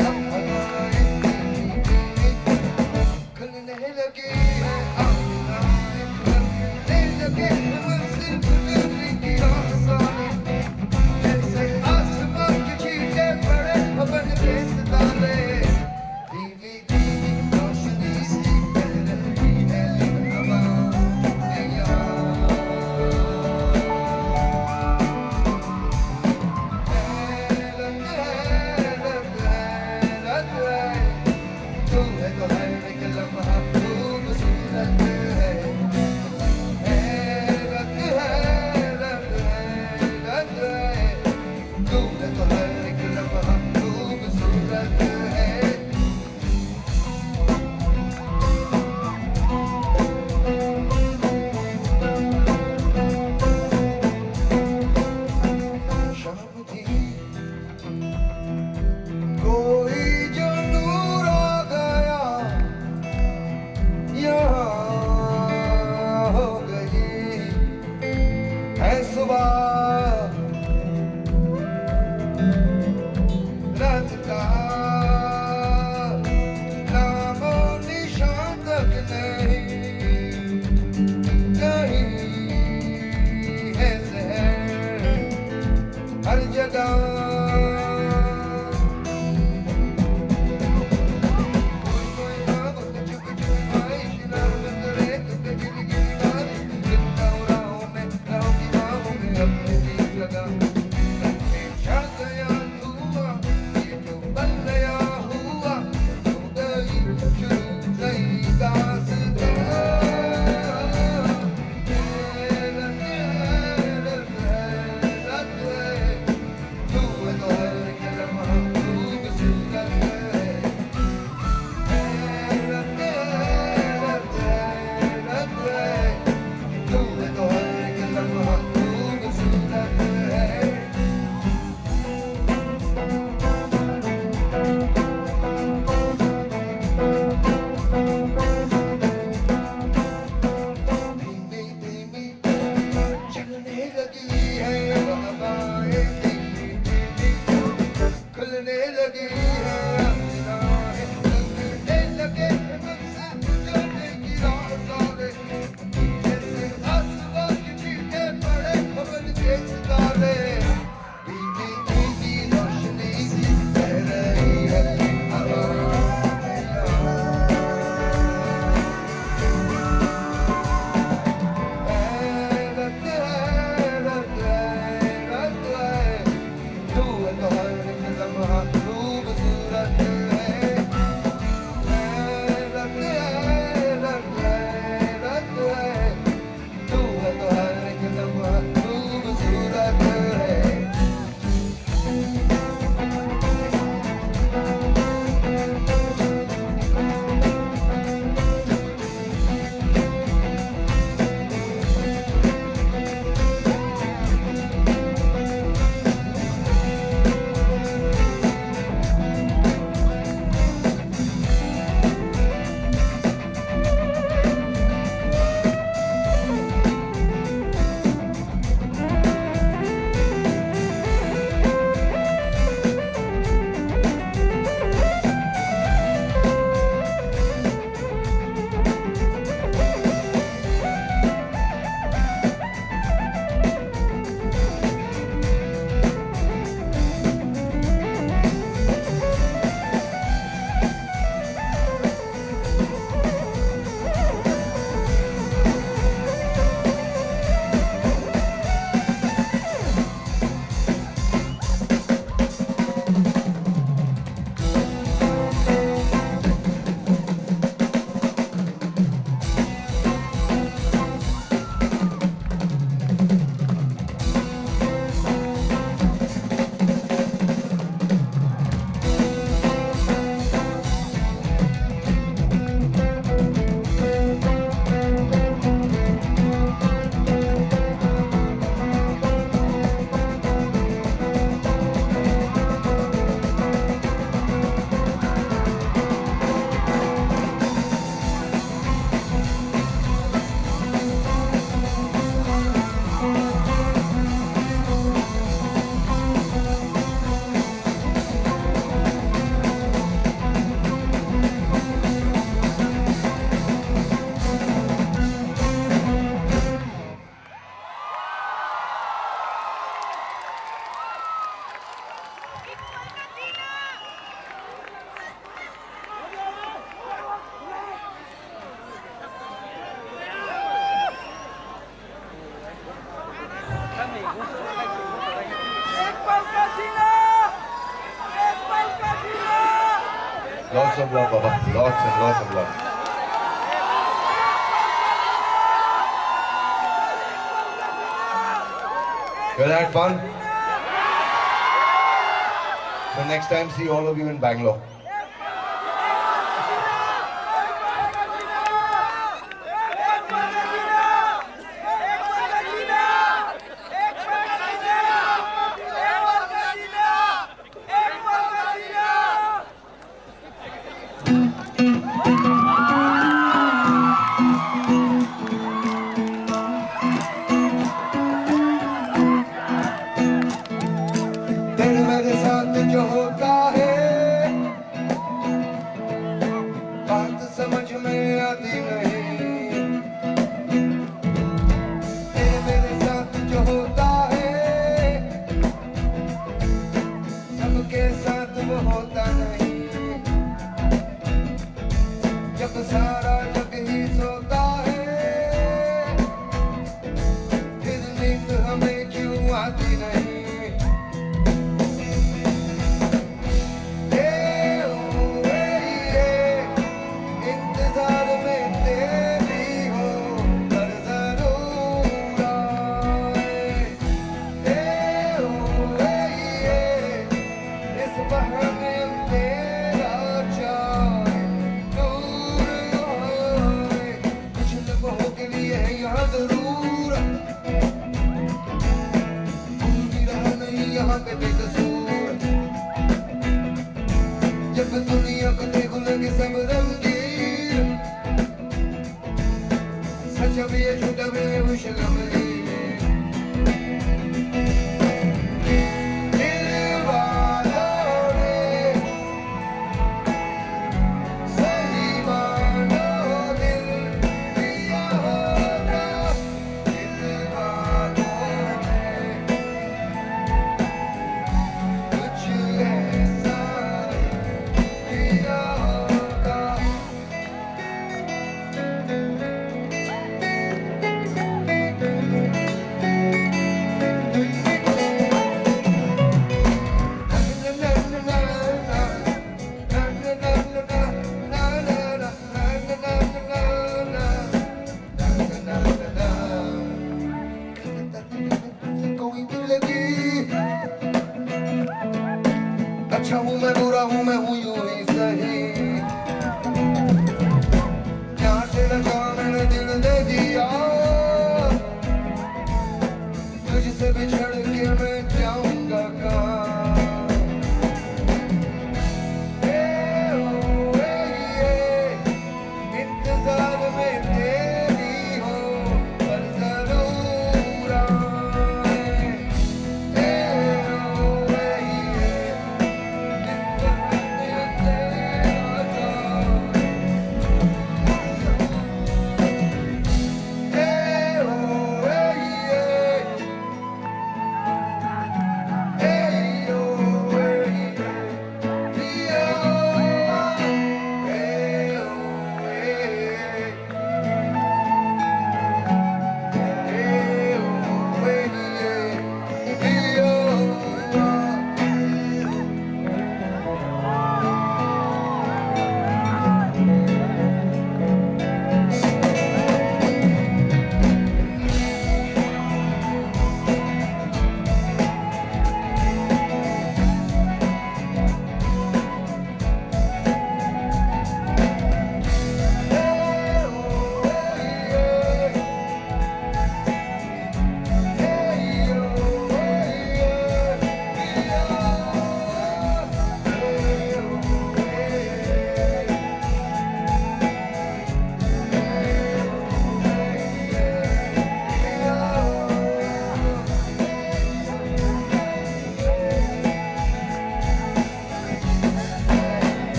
Lots of love, Baba. Lots and lots of love. You had fun? So next time, see all of you in Bangalore. तेरे मेरे साथ जो होता है, बात समझ में आती नहीं। तेरे मेरे साथ जो होता है, सबके साथ वो होता नहीं। जब सारा जग ही सोता है, फिर नींद हमें क्यों आती नहीं? ए ओ ए ये, इंतजार में तेरी हो हर जरूर आए। ए ओ ए ये, इस बहाने अंधेरा जाए, नूर आए। कुछ लम्हों के लिए है यहाँ जरूर, कोई भी रहा नहीं यहाँ पे बेकसूर। जब दुनिया को देखो लगे सब रंगीन, सच भी है, झूठा भी है, वो शर्म नहीं। दिल वालों ने सही मानो दिल दिया होगा। दिल वालों ने कुछ ऐसा नहीं किया होगा।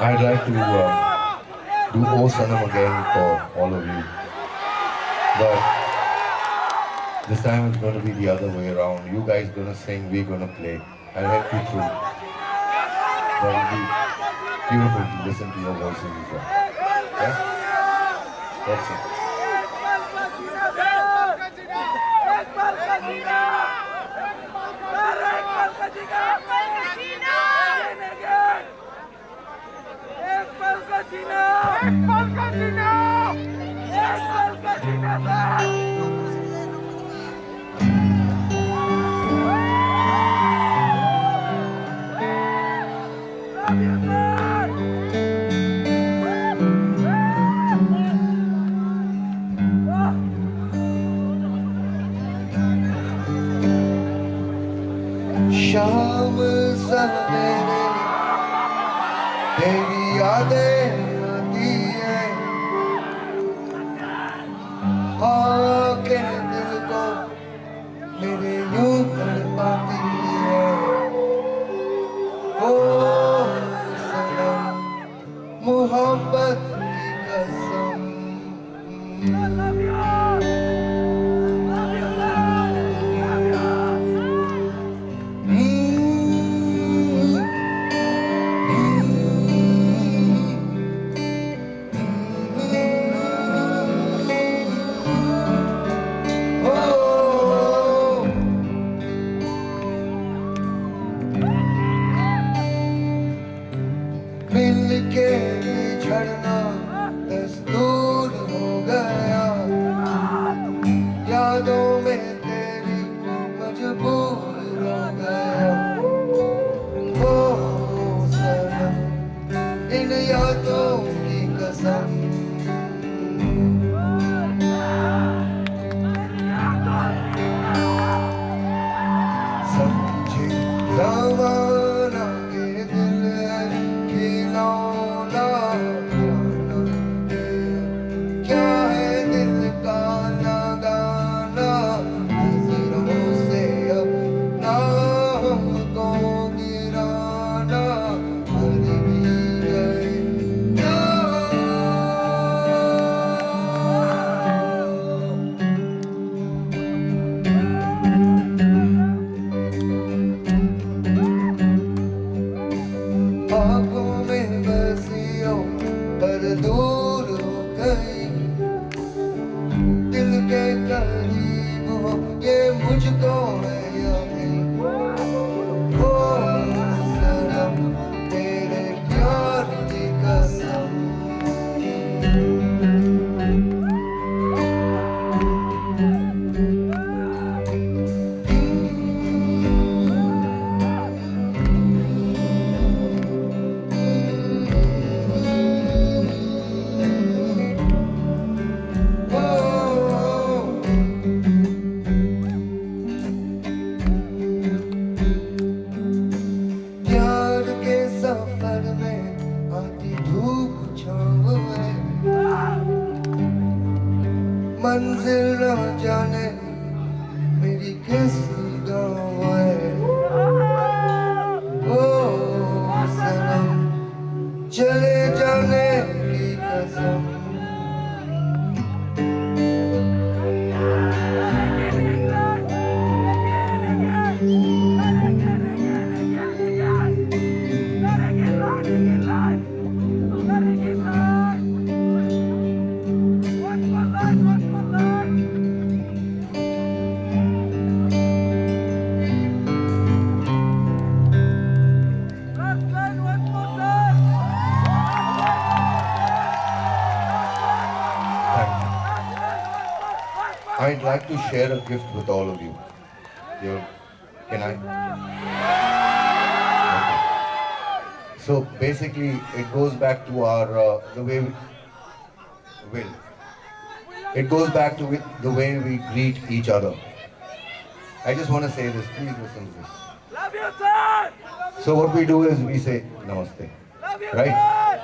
I'd like to uh, do Oh Sanam again for all of you. But this time it's going to be the other way around. You guys going to sing, we're going to play. I'll help you through. That will be beautiful to listen to your voices as well. Yeah? That's it. शाम सवेरे तेरी यादें आती है, आके दिल को मेरे यूं तड़पाती है। ओ सनम, मोहब्बत की कसम। मिलके बिछड़ना दस्तूर हो गया, यादों में तेरी मजबूर हो गया। ओ सनम, इन यादों की कसम। समझे जमाना के दिल खिलौना, क्या है दिल का लगाना, नजरों से अब ना हमको गिराना। आंखों में बसी हो पर दूर हो गई, दिल के करीब हो ये मुझको है यकीन। ओ सनम, तेरे प्यार की कसम। प्यार के सफर में आती धूप छाँव है, मंजिल न जाने मेरी किस गाँव है। ओ सनम, चले जाने की कसम। I'd like to share a gift with all of you. You're, can I? Okay. So basically, it goes back to our uh, the way we, Will. It goes back to with the way we greet each other. I just want to say this, please listen to this. Love you, sir. So what we do is we say namaste, Love you, right? Sir.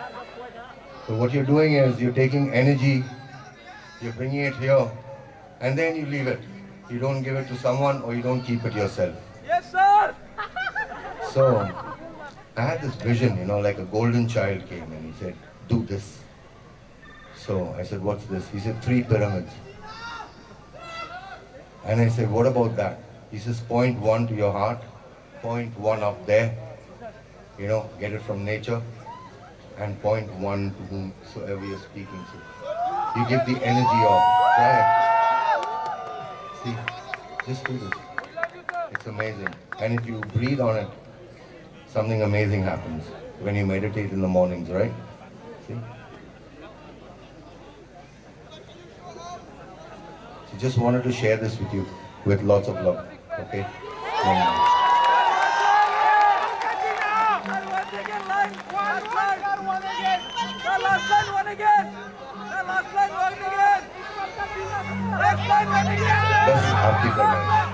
So what you're doing is you're taking energy, you're bringing it here, and then you leave it. You don't give it to someone or you don't keep it yourself. Yes, sir. So I had this vision, you know, like a golden child came and he said, "Do this." So I said, "What's this?" He said, "Three pyramids." And I said, "What about that?" He says, "Point one to your heart, point one up there, you know, get it from nature, and point one to whomsoever you're speaking to." You give the energy of, try it. See, just do this. It's amazing. And if you breathe on it, something amazing happens when you meditate in the mornings, right? See? So just wanted to share this with you with lots of love. Okay? Bas, aap ki farmaish.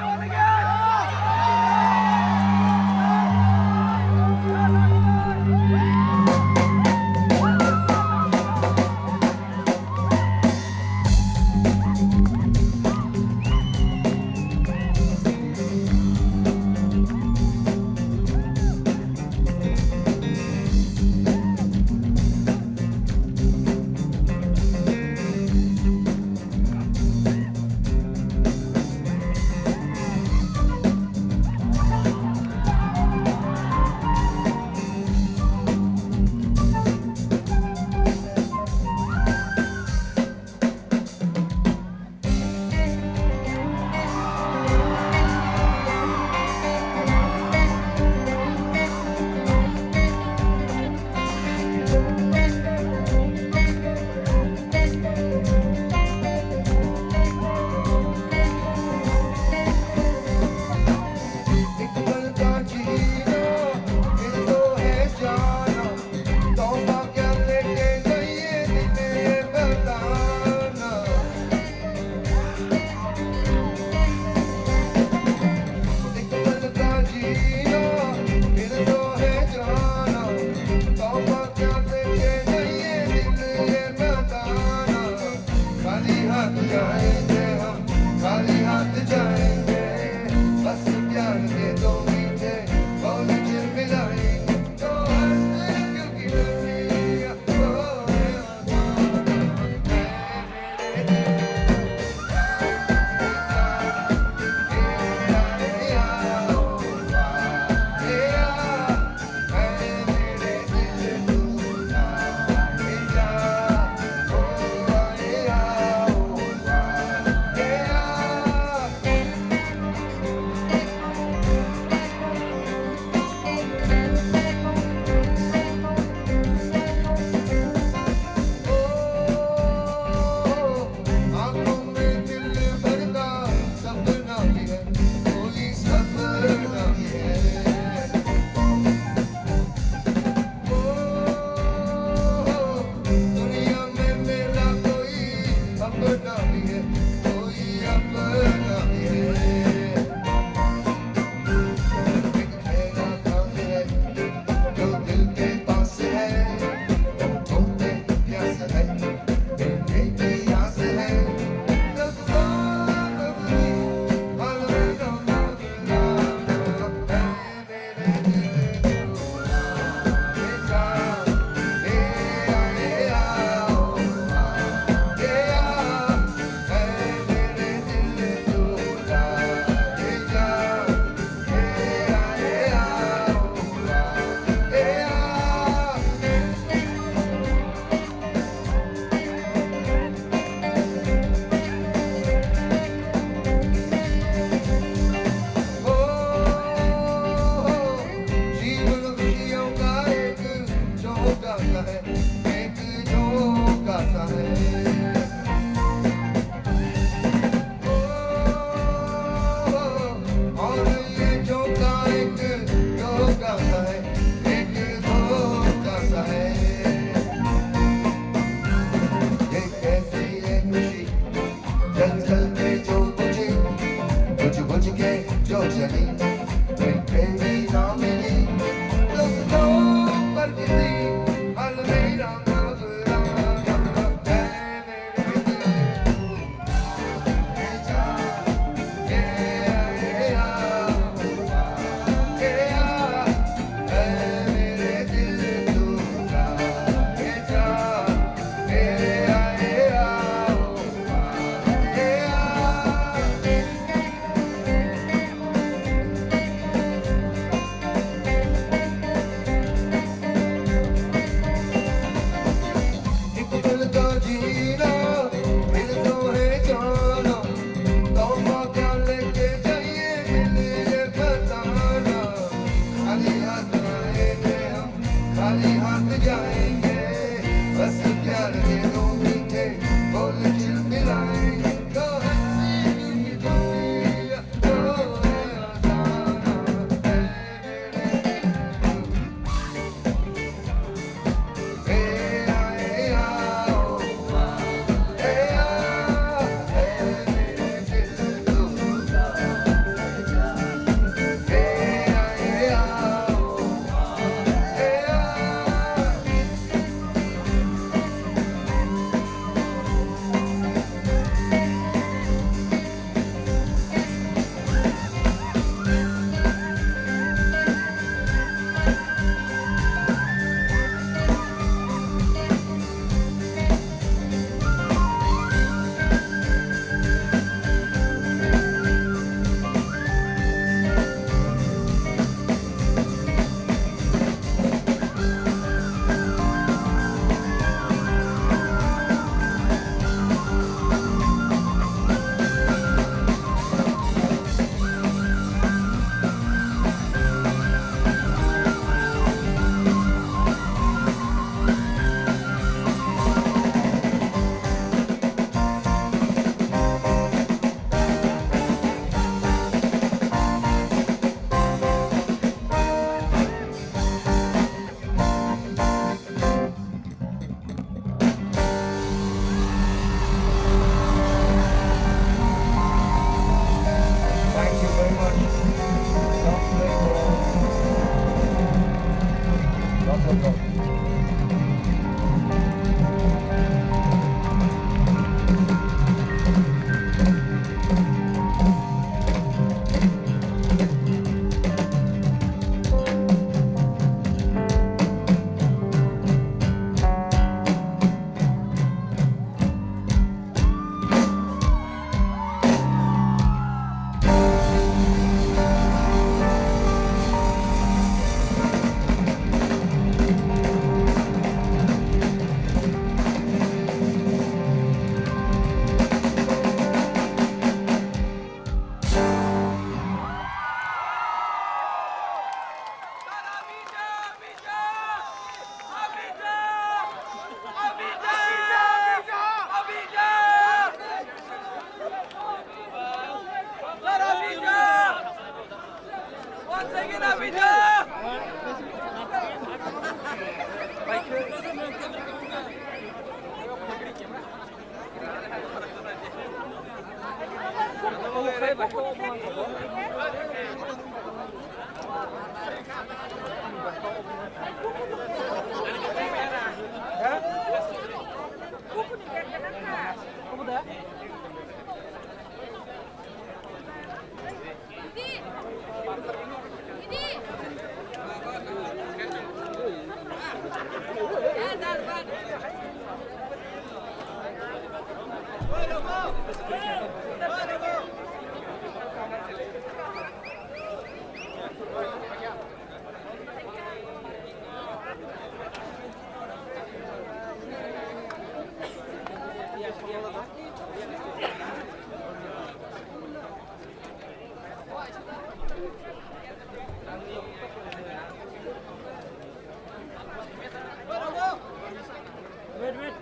Wait, wait.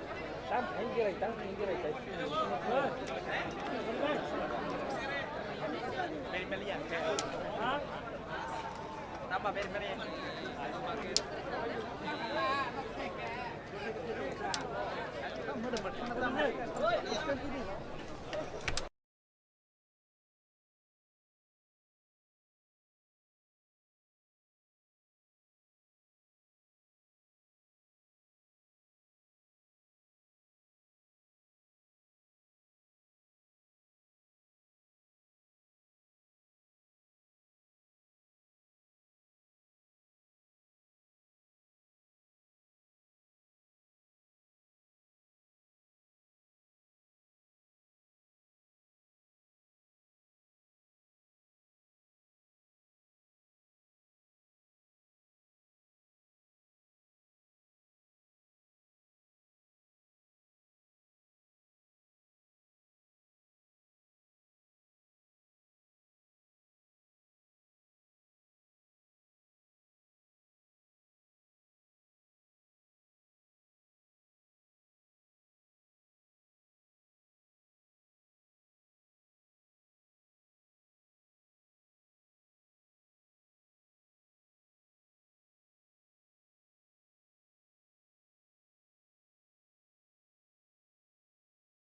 Tang, tang, tang, tang, tang.